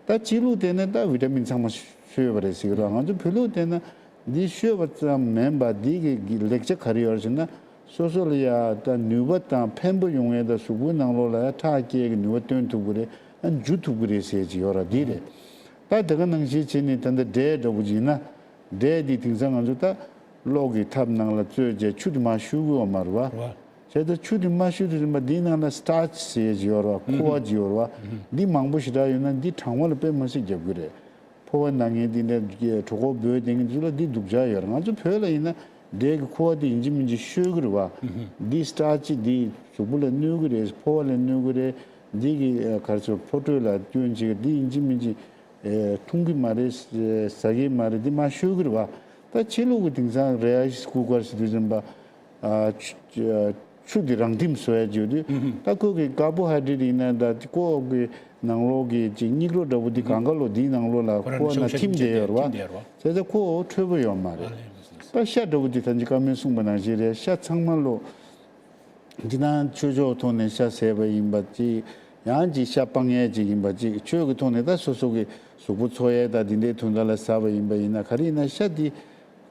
ད་ཕྱི་ལུགས་བལྟས་ན་ད་བི་ཏ་མིན་ཚང་མ་ཤོས་པ་རེད་ཟེར་གི་རེད་བ། ང་ཚོ་བོད་ལུགས་བལྟས་ན། འདི་ཤོད་པ་ཙམ་མིན་པ་འདི་གི་ལེགས་ཆ་ག་རེ་ཡོད་ཟེར་ན། སོ་སོ་ལ་ཡ་ད་ནུས་པ་དང་ཕན་པོ་ཡོང་ཡས་དང་གཟུགས་པོའི་ནང་ལོགས་ལ་ཡ་ཁྲག་སྐྱེད་ཀྱི་ནུས་པ་སྟོན་ཐུབ་ཀྱི་རེད། ཨ་འཇུ་ཐུབ་ཀྱི་རེད་ཟེར་གྱི་ཡོད་ར། འདི་རེད། ད་དེ་ག་ནང་བཞིན་བྱས་ནས་ད་ལྟ་འབྲས་འདྲ་བོ་ཅིག་ཡིན་ན། འབྲས་འདི་དེང་སང་ང་ཚོ་ད་གློག་གི་ཐབ་ནང་ལ་བཙོས་བྱས་ཆུ་དེ་མར་བཤུ་གི་ཡོད་མ་རེད་བ། བྱས་ཙང་ཆུ་དེ་མར་བཤུ་དུས་ཙམ་པ་འདིའི་ནང་ལ་སི་ཊར་ཆི་ཟེར་གྱི་ཡོད་ར་བ། ཁུ་བ་ཅིག་ཡོད་ར་བ། འདི་མང་པོ་ཞེ་དྲག་ཡོད་ན་འདི་གྲང་བ་ལ་དཔེ་མི་སྲིད་རྒྱབ་ཀྱི་རེད། ཕོ་བ་ན་མཁན་དེ་འདྲ་གྲོད་ཁོག་སྦོས་དེ་འདྲ་ཚོ་ལ་འདི་སྡུག་ཅག་ཡོད་རེད། ང་ཚོ་བོད་ལ་ཡིན་ན་འབྲས་ཀྱི་ཁུ་བ་དེ་ཡིན་གཅིག་མིན་གཅིག་བཤོས་ཀྱི་རེད་བ། འདི་སི་ཊར་ཆི་འདི་གཟུགས་པོ་ལ་གནོད་ཀྱི་རེད། ཕོ་བ་ལ་གནོད་ཀྱི་རེད། འདི་གི་ག་རེ་ཟེར་ཕོ་བྲོས་ལ་སྐྱོན་བྱེད་ཀྱི། འདི་ཡིན་གཅིག་མིན་གཅིག་འཐུང་གི་མ་རེད། ཟ་གི་མ་རེད། འདི་མར་བཤོས་ཀྱི་རེད་བ། ད་ཕྱི་ལུགས་ཀྱི་དེང་སང་རེ་ཨའི་སི་ཀུ་ཀར་ཟེར་དུས་ཙམ་པ། ཨ་ཆུ་ཆུ་དེ་རང་ཐིམ་བཟོ་ཡ་བྱེད་དུས། ད་ཁོ་གི་ཀར་བོ་ཧའི་ཌེ་རེ་ཊི་ཡིན་ན་ད་ཁོ་གི་ནང་ལོགས་ཀྱི་ཅིག་སྙིགས་རོ་འདྲ་བོ་འདི་གང་ག་ལོ་འདིའི་ནང་ལོགས་ལ་ཁོ་ཁོ་ན་ཤོག་ཐིམ་ཤོག་བསྡད་ཡོད་རེད་བ། ཐིམ་བསྡད་ཡོད་རེད་བ། བྱས་ཙང་ཁོ་འཕྲོད་པོ་ཡོད་མ་རེད། ད་ཤ་འདྲ་བོ་འདི་ད་ཅི་ཀ་མེད་གསུངས་པ་ནང་བཞིན་རེད། ཤ་ཚང་མ་ལོ། འདི་ན་ཆོས་ཕྱོགས་ཐོག་ནས་ཤ་བཟས་པ་ཡིན་པ་ཅིག་ཡང་ཅིག་ཤ་སྤང་ཡས་ཅིག་ཡིན་པ་ཅིག་ཆོས་ཀྱི་ཐོག་ནས་ད་སོ་སོ་གི་གཟུགས་པོ་འཚོ་ཡས་ད་འདི་འདྲའི་དོན་དག་ལ་ཟ་བ་ཡིན་པ་ཡིན་ན། ག་རེ་ཡིན་ན་ཤ་འདི་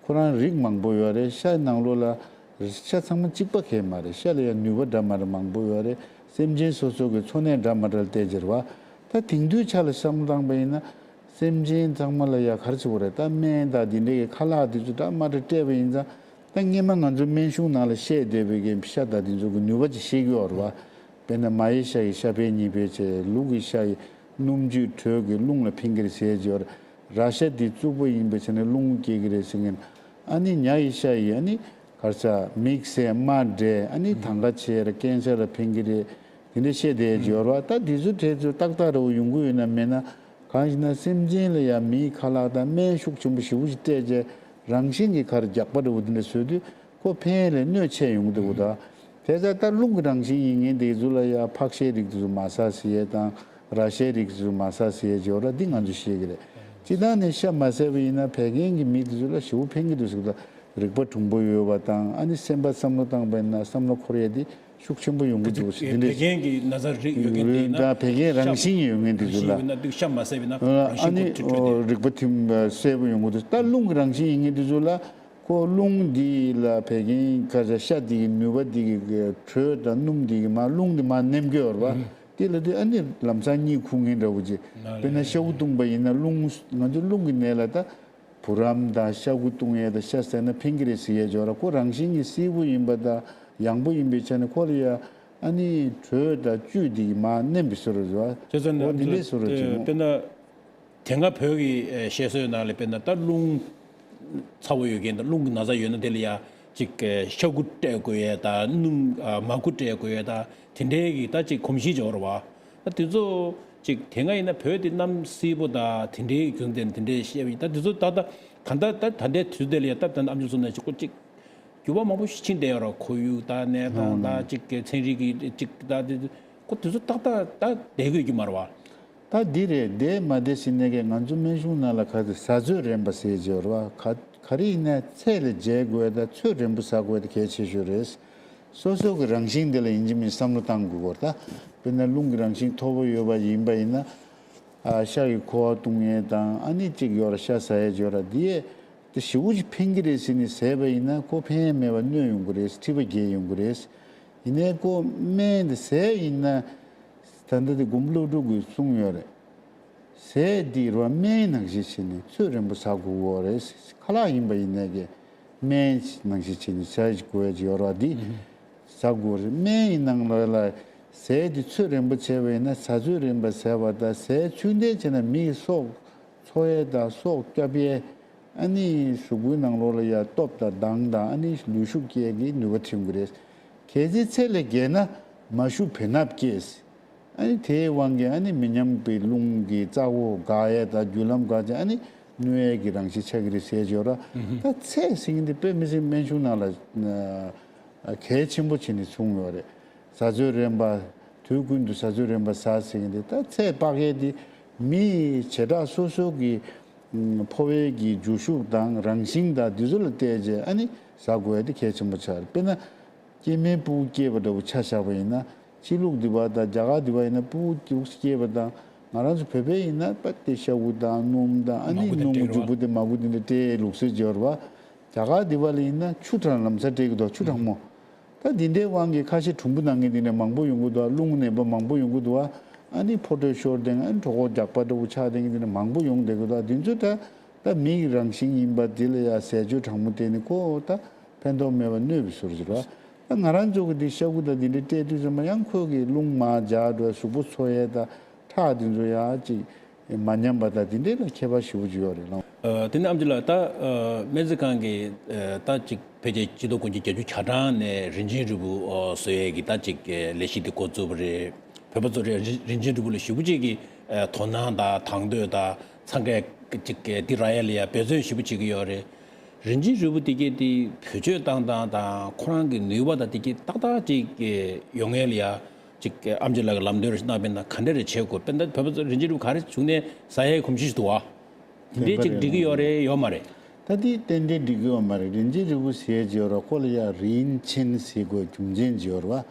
ཁོ་རང་རིགས་མང་པོ་ཡོད་རེད། ཤ་ནང་ལོགས་ལ་ཤ་ཚང་མ་གཅིག་པ་གས་མ་རེད། ཤ་ལ་ཡང་ནུས་པ་འདྲ་མ་འདྲ་མང་པོ་ཡོད་རེད། སེམས་ཅན་སོ་སོ་གི་འཚོ་གནས་འདྲ་མ་འདྲ་ལ་བལྟས་ཟེར་བ། ད་དེང་དུས་ཆ་ལ་བསམ་བློ་བཏང་པ་ཡིན་ན། སེམས་ཅན་ཚང་མ་ལ་ཡ་ག་རེ་ཟེར་དགོས་རེད། ད་སྨན་དང་འདི་འདྲའི་གི་ཁ་ལག་འདི་ཚོ་འདྲ་མ་འདྲ་སྤྲད་པ་ཡིན་ཙང་། ད་སྔོན་མ་ང་ཚོའི་སྨན་གཞུང་ནང་ལ་བཤད་བསྡད་པའི་གི་ཤ་དང་འདི་ཚོ་གི་ནུས་པ་ཅིག་ཤེས་ཀྱི་ཡོད་རེད་བ། དཔེར་ན་མ་ཡི་ཤ་ཡི་ཤ་ཕན་གཉིས་ཕན་བྱས། ལུག་གི་ཤ་ཡི་སྣུམ་བཅུད་དྲོད་ཀྱི་རླུང་ལ་ཕན་གྱི་རེད་ཟེར་གྱི་ཡོད་རེད། ར་ཤ་འདི་བཙོག་པོ་ཡིན་པའི་ཆ་ནས་རླུང་སྐྱེ་གི་རེད་ཟེར་མཁན། ཨ་ནི་ཉ་ཡི་ཤ་ཡི་ཨ་ནི་ག་རེ་ཟ་མིག་སེར་རྨ་འབྲས། ཨ་ནི་དང་ག་ཆེ་ར་ཀེན་སར་ལ་ཕན་གྱི་རེད། དེ་འདྲ་བཤད་བསྡད་ཀྱི་ཡོད་རེད་བ། ད་འདི་ཚོ་འཕྲལ་ཚོ་ཏག་ཏག་རེད་བ། ཡོང་གི་ཡོད་ན་མེད་ན། གང་ཞིག་ན་སེམས་ཅན་ལ་ཡང་མིའི་ཁ་ལག་དང་སྨན་ཤུགས་ཆེན་པོ་ཞེ་པོ་ཞིག་སྤྲད་རྗེས་རང་བཞིན་གྱི་ཁར་རྒྱགས་པ་འདྲ་བོ་འདི་འདྲ་བཟོས་དུས་ཁོ་ཕན་ཡོན་ལས་གནོད་ཆེ་ཡོང་གི་འདུག་ད། དེ་ཚོ་ད་རླུང་གི་རང་བཞིན་ཡིན་མཁན་དེ་ཚོ་ལ་ཡང་ཕག་ཤའི་རིགས་དེ་ཚོ་མ་ཟ་ཟེར་ཡས་དང་། ར་ཤའི་རིགས་དེ་ཚོ་མ་ཟ་ཟེར་ཡས་ཅིག་ཡོད་ར། འདི་ང་ཚོས་ཤེས་ཀྱི་རེད། སྤྱིར་བཏང་ནས་ཤ་མ་ཟ་བ་ཡིན་ན་བད་ཀན་གྱི་མི་དེ་ཚོ་ལ་ཞེ་པོ་ཕན་གྱི་འདུག་ཟེར་གི་འདུག་རིག་པ་གྲུང་པོ་ཡོད་པ་དང་། ཨ་ནི་སེམས་པ་བསམ་བློ་བཏང་པ་ཡིན་ན་བསམ་བློ་འཁོར་ཡས་དེ་ཤུགས་ཆེན་པོ་ཡོང་གི་འདུག་ཟེར། དེ་འདྲ་བད་ཀན་གྱི་ན་ཚ་རིགས་ཡོད་མཁན་དེ་ཡིན་ན། ད་བད་ཀན་རང་བཞིན་ཡོད་མཁན་དེ་ཚོ་ལ། རང་བཞིན་ཡོད་ན་ཤ་མ་ཟ་བས་ན་རང་བཞིན་ཨ་ནི་ཁོ་ཁྲིད་ཁྲོད་དེ། རིག་པ་ཐིམ་གསལ་པོ་ཡོང་གི་འདུག་ད་རླུང་གི་རང་བཞིན་ཡིན་མཁན་དེ་ཚོ་ལ་ཁོ་རླུང་འདི་ལ་བད་ཀན་ཁ་ཤས་ཤ་འདི་གི་ནུས་པ་འདི་གི་དྲོད་དང་སྣུམ་འདི་གི་མར་རླུང་འདི་མར་ནེམ་གི་ཡོད་རེད་བ། དེ་ལ་དེ་ཨ་ནི་ལམ་སང་གཉིད་ཁུག་མཁན་འདྲ་བོ་ཅིག་དཔེར་ན་ཤ་ཁུ་བཏུང་པ་ཡིན་ན་རླུང་། ང་ཚོ་རླུང་གི་ནད་ལ་ད། བུ་རམ་དང་ཤ་ཁུ་བཏུང་ཡས་དང་ཤ་ཟས་ན་ཕན་གྱི་རེད་ཟེར་ཡས་ཅིག་ཡོད་ར། ཁོ་རང་བཞིན་གྱིས་བསིལ་པོ་ཡིན་པ་དང་ཡང་པོ་ཡིན་པའི་ཆ་ནས་ཁོ་ལ་ཡ་ཨ་ནི་དྲོད་དང་བཅུད་འདི་གིས་མར་མནན་པའི་བཟོ་འདྲ་རེད་བ། བྱས་ཙང་ཨོ་འདི་འདྲའི་བཟོ་འདྲ་ཅིག་མོ། དཔེར་ན་དེ་སྔ་བོད་ཀྱི་བཤད་སྲོལ་ནང་ལ་དཔེར་ན་ད་རླུང་ཚ་བོ་ཡོད་མཁན་དང་རླུང་གི་ན་ཚ་ཡོད་ན་དེ་ལ་ཡ་ཅིག་ཤ་ཁུ་སྤྲད་དགོས་ཡས་དང་སྣུམ་མར་ཁུ་སྤྲད་དགོས་ཡས་དང་དེ་འདྲའི་གི་ད་ཅིག་གོམས་གཤིས་ཅིག་ཡོད་རེད་བ། ད་དེ་ཚོ་ཅིག་དེ་སྔ་ཡིན་ན་བོད་དེ་གནམ་བསིལ་པོ་དང་དེ་འདྲའི་རྒྱུ་མཚན་དེ་འདྲའི་བཤད་པ་ཡིན། ད་དེ་ཚོ་ད་ལྟ་གང་ལྟར་ད་ད་ལྟའི་དུས་ཚོད་དེ་ལ་ཡ་ད་ད་ཨ་མཆོག་གསུངས་ནང་ཅིག་ཁོ་ཅིག་འགྱུར་བ་མང་པོ་ཞིག་ཕྱིན་བསྡད་ཡོད་རེད། ཁོར་ཡུག་དང་གནས་སྟངས་དང་ཅིག་གི་ཚན་རིག་གི་ཅིག་ད་དེ་ཁོ་དེ་ཚོ་ཏག་ཏག་ད་བསྡད་དགོས་ཀྱི་མ་རེད་བ། ད་འདི་རེད། བསྡད་མ་བསྡད་ཟེར་ནས་ཀྱི་ང་ཚོ་སྨན་གཞུང་ནང་ལ་ག་ཚོད་ཟ་ཚོད་རན་པ་ཟེར་གྱི་ཡོད་རེད་བ། ག་ག་རེ་ཡིན་ན་ཚད་ལ་འཇལ་དགོས་དང་ཚོད་རན་པོ་ཟ་དགོས་དེ་གལ་ཆེ་ཤོས་རེད། སོ་སོ་གི་རང་བཞིན་དེ་ལ་ཡིན་གཅིག་མིན་གཅིག་བསམ་བློ་བཏང་དགོས་སྐོར། ད་དཔེར་ན་རླུང་གི་རང་བཞིན་མཐོ་པོ་ཡོད་པ་ཡིན་པ་ཡིན་ན། ཨ་ཤ་གི་ཁུ་བ་བཏུང་ཡས་དང་ཨ་ནི་གཅིག་ཡོད་ར་ཤ་ཟ་ཡས་ཡོད་ར། དེ་ཡས་དེ་ཞེ་པོ་ཅིག་ཕན་གྱི་རེད་ཟེར་ནས་ཟས་པ་ཡིན་ན་ཁོ་ཕན་ཡས་མེད་པ་གནོད་ཡོང་གི་རེད། མཁྲིས་པ་རྒྱས་ཡོང་གི་རེད། ཡིན་ནའི་ཁོ་སྨན་དེ་ཟས་ཡིན་ན། ད་ལྟ་དེ་མགོན་པོ་ཀླུ་སྒྲུབ་ཀྱིས་གསུངས་ཡོད་རེད། ཟས་འདི་རོ་སྨན་ནང་བཞིན་བྱས་ནས་ཚོད་རན་པོ་ཟ་དགོས་ཀྱི་ཡོད་རེད། ཁ་ལག་ཡིན་པ་ཡིན་ནའི་གི་སྨན་ནང་བཞིན་བྱས་ནས་ཟ་དགོས་ཀྱི་ཡོད་རེད། འདི་ཟ་དགོས་རེད། སྨན་ཡི་ནང་ལ་ལ་ཟས་འདི་ཚོད་རན་པོ་བྱས་པ་ཡིན་ན་ཟ་ཚོད་རན་པ་ཟས་པ་དང་ཟས་ཚུལ་ལྡན་བྱས་ན་མི་ཡི་སྲོག་འཚོ་ཡས་དང་སྲོག་སྐྱོབ་ཡས། ཨ་ནི་གཟུགས་པོའི་ནང་ལོགས་ལ་ཡ་སྟོབས་དང་མདངས་དང་ཨ་ནི་ལུས་ཤུགས་སྐྱེད་ཀྱི་ནུས་པ་ཐོན་གྱི་རེད། གལ་སྲིད་ཚད་ལས་བརྒལ་ན་ མ་ཞུ་བེ་སྣབས་སྐྱེས། ཨ་ནི་དེའི་དབང་གིས་ཨ་ནི་མི་ཉམས་པའི་རླུང་གི་རྩ་བོ་འགག་ཡས་དང་རྒྱུ་ལམ་འགག་ཅིང་ཨ་ནི་གནོད་ཡས་ཀྱི་རང་བཞིན་ཆགས་ཀྱི་རེད་ཟེར་གྱི་ཡོད་ར། ད་ཚད་ཟེར་མཁན་དེ་དཔེ་མི་སྲིད་སྨན་གཞུང་ནང་ལ་གལ་ཆེན་པོ་བྱས་ནས་གསུངས་ཡོད་རེད། ཟ་ཚོད་རན་པ། དུས་ཀུན་ཏུ་ཟ་ཚོད་རན་པ་ཟ་ཟེར་མཁན་དེ་ད་ཚད་དཔག་ཡས་དེ་མིའི་བྱེ་བྲག་སོ་སོ་གི་ཕོ་བའི་གི་འཇུ་ཤུགས་དང་རང་བཞིན་དང་དེ་ཚོ་ལ་བལྟས་རྗེས་ཨ་ནི་ཟ་དགོས་ཡས་དེ་གལ་ཆེན་པོ་ཆགས་རེད། དཔེར་ན། སྐྱེས་མའི་སྤུ་གུ་སྐྱེས་པ་འདྲ་བོ་ཆ་བཞག་པ་ཡིན་ན། ཕྱི་ལུགས་འདི་པ་དང་རྒྱ་གར་འདི་པ་ཡིན་ན་སྤུ་གུ་འདུག་སྐྱེས་པ་དང་ང་རང་ཚོ་བོད་པའི་ཡིན་ན་པ་དེ་ཤ་ཁུ་དང་སྣུམ་དང་ཨ་ནི་མ་ཁུ་དེ་སྣུམ་སྤྲད་མགྱོགས་པོ་དེ་མ་ཁུ་དེ་འདྲ་སྤྲད་ལུགས་སྲོལ་སྦྱོར་བ། རྒྱ་གར་འདི་པ་ལ་ཡིན་ན་ཆུ་གྲང་ལམ་སང་སྤྲད་ཀྱི་འདུག་ཆུ་གྲང་མོ། ད་འདི་འདྲའི་དབང་གིས་ཁ་ཤས་གྲུམ་བུ་ནང་གི་འདི་འདྲ་མང་པོ་ཡོང་གི་འདུག་རླུང་ནད་པ་མང་པོ་ཡོང་གི་འདུག་ཨ་ནི་ཕོ་ཁྲོ་ཤོར་དེ་ཨ་ནི་གྲོད་ཁོག་རྒྱགས་པ་འདྲ་བོ་ཆགས་དེ་འདི་འདྲ་མང་པོ་ཡོང་བསྡད་ཀྱི་འདུག་འདི་ཚོ་ད། ད་མི་གི་རང་བཞིན་ཡིན་པ་འདི་ལ་ཡང་ཟས་སྤྱོད་དྲང་མོ་བསྟེན་ནས་ཁོ་ད་ཕན་ཐོགས་མེད་པ་གནོད་པའི་བཟོ་འདྲ་ཅིག་རེད་བ། ད་ང་རང་ཚོ་གི་འདི་ཤ་ཁུ་དང་འདི་འདྲ་སྤྲད་དུས་ཙམ་པ་ཡང་ཁོ་གི་རླུང་མར་འཇགས་འགྲོ་གཟུགས་པོ་འཚོ་ཡས་དང་ཁྲག་འདི་ཚོ་ཡང་ཅིག་མ་ཉམས་པ་དང་འདི་འདྲ་ལ་ཁྱད་པར་ཞེ་པོ་ཅིག་ཡོད་རེད་ལགས། ཨ། དེ་ནས་ཨམ་ཆི་ལགས། ད་ཨ་སྨན་རྩིས་ཁང་གི་ཨ་ད་ཅིག་ཕལ་ཆེར་སྤྱི་ལོ་དགུ་བརྒྱ་བརྒྱད་ཅུ་གྱ་གྲངས་ནས་རིན་ཆེན་རིལ་བུ་ཨ་བཟོ་ཡས་ཀྱི་ད་ཅིག་ཨ་ལས་གཞི་འདི་འགོ་བཙུགས་པ་རེད། བོད་པ་ཚོ་རེད། རིན་རིན་ཆེན་རིལ་བུ་ལ་ཞེ་པོ་ཅིག་གི་ཨ་དོ་སྣང་དང་དང་དོད་དང་འཚང་ཁ་ཅིག་འདི་རག་ཡ་ལ་ཡ་འབད་བརྩོན་ཞེ་པོ་བྱེད་ཀྱི་ཡོད་རེད། རིན་ཆེན་རིལ་བུ་འདི་གས་འདི་བེད་སྤྱོད་བཏང་སྟངས་དང་ཁོ་རང་གི་ནུས་པ་དང་འདི་གས་ཏག་ཏག་ཅིག་ཡོང་ཡ་ལ་ཡ་ཅིག་ཨམ་ཆི་ལགས་ཀྱིས་ལམ་སྟོན་གནང་བ་ཡིན་ན་ག་འདྲ་རེ་བྱེད་དགོས། དཔེར་ན་བོད་པ་ཚོ་རིན་ཆེན་རིལ་བུ་ག་རེ་བྱུང་ནས་ཟ་ཡའི་གོམས་གཤིས་ཤིག་འདུག་བ། འདི་འདྲས་ཅིག་འགྲིག་གི་ཡོད་རེད་ཡོད་མ་རེད། ད་འདི་ཏན་ཏན་འགྲིག་གི་ཡོད་མ་རེད། རིན་ཆེན་རིལ་བུ་ཟེར་གྱི་ཡོད་རེད། ཁོ་ལ་ཡ་རིན་ཆེན་ཟེར་དགོས་རྒྱུ་མཚན་ཅིག་ཡོད་རེད་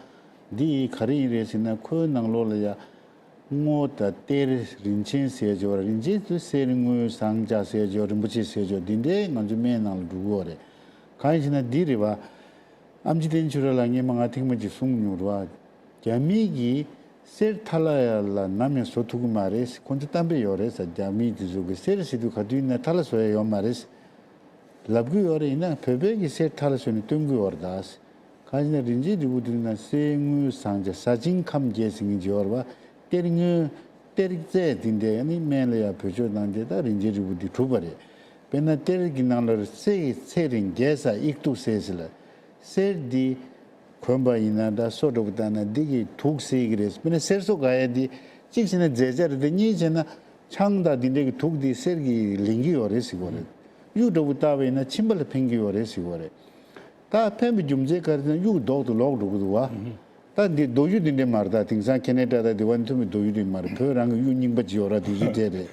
བ། འདི་ག་རེ་ཡིན་རེད་ཟེར་ན་ཁོའི་ནང་ལོགས་ལ་ཡ། སྔོ་དང་གཏེར་རིན་ཆེན་ཟེར་ཅོག་རིན་ཆེན་དུ་གསེར་དངུལ་ཟངས་ལྕགས་ཟེར་ཅོག་རིན་པོ་ཆེ་ཟེར་ཅོག་འདི་འདྲའི་ང་ཚོའི་སྨན་ནང་ལ་འགྲོ་གི་ཡོད་རེད། གང་ཡིན་ཟེར་ན་འདི་རེད་བ། ཨེམ་ཆི་བསྟན་ཆོས་ར་ལགས་སྔོན་མ་ང་ཐེངས་མ་གཅིག་གསུངས་མྱོང་རེད་བ། རྒྱ་མི་གིས་གསེར་ཐལ་ཡ་ལ་ནམ་ཡང་བཟོ་ཐུབ་ཀྱི་མ་རེད། ཁོ་ཚོ་གཏམ་དཔེ་ཡོད་རེད་ཟེར། རྒྱ་མི་དེ་ཚོ་གིས་གསེར་ཟེར་དུས་ག་དུས་ཡིན་ན་ཐལ་བཟོ་ཡ་ཡོད་མ་རེད། ལབ་ཀྱི་ཡོད་རེད། ཡིན་ན་བོད་པའི་གི་གསེར་ཐལ་བཟོས་ནས་སྟོན་གྱི་ཡོད་རེད་ད། གང་ཡིན་ན་རིན་ཆེན་རིལ་བུ་དེ་ན་གསེར་དངུལ་ཟངས་ལྕགས་ཟ་ཆེན་ཁམས་བརྒྱད་ཟེར་མཁན་ཅིག་ཡོད་རེད་བ། གཏེར་དངུལ་གཏེར་རྫས་དེ་འདྲས་ནི་སྨན་ལ་ཡང་བེད་སྤྱོད་གནང་དེ་ད་རིན་ཆེན་རིལ་བུ་འདི་གྲུབ་པ་རེད། དཔེར་ན་གཏེར་གྱི་ནང་ལ་གསེར་གྱི་ཚེ་རིང་རྒྱལ་ས་ཨིག་ཏུ་གསེར་ཟེར་ལ། གསེར་འདི་གོན་པ་ཡིན་ན་འདྲ་སོ་འདྲ་པོ་བཏང་ན་འདི་གི་དུག་སེལ་གྱི་རེད། དཔེར་ན་གསེར་སོ་དགའ་ཡ་འདི་གཅིག་བྱས་ན་རྫས་སྦྱར་རེད། གཉིས་བྱས་ན་ཆང་དང་འདི་འདྲས་ཀྱི་དུག་འདི་གསེར་གྱིས་ལེན་གྱི་ཡོད་རེད་ཟེར་གྱི་ཡོད་རེད། གཡུ་འདྲ་པོ་བཏགས་པ་ཡིན་ན་མཆིན་པ་ལ་ཕན་གྱི་ཡོད་རེད་ཟེར་གྱི་ཡོད་རེད། ད་ཕན་པའི་རྒྱུ་མཚན་ག་རེ་ཟེར་ན་གཡུ་མདོག་ཏུ་ལོག་འགྲོ་གི་འདུག་བ། ད་འདི་རྡོ་གཡུ་འདི་འདྲས་མ་རེད། ད་དེང་སང་ཁེ་ན་ཌ་དང་འདི་བ་ནི་ཐོན་པའི་རྡོ་གཡུ་འདི་མ་རེད། བོད་རང་གི་གཡུ་རྙིང་པ་ཅིག་ཡོད་ར། དེ་གཡུ་འདྲས་རེད།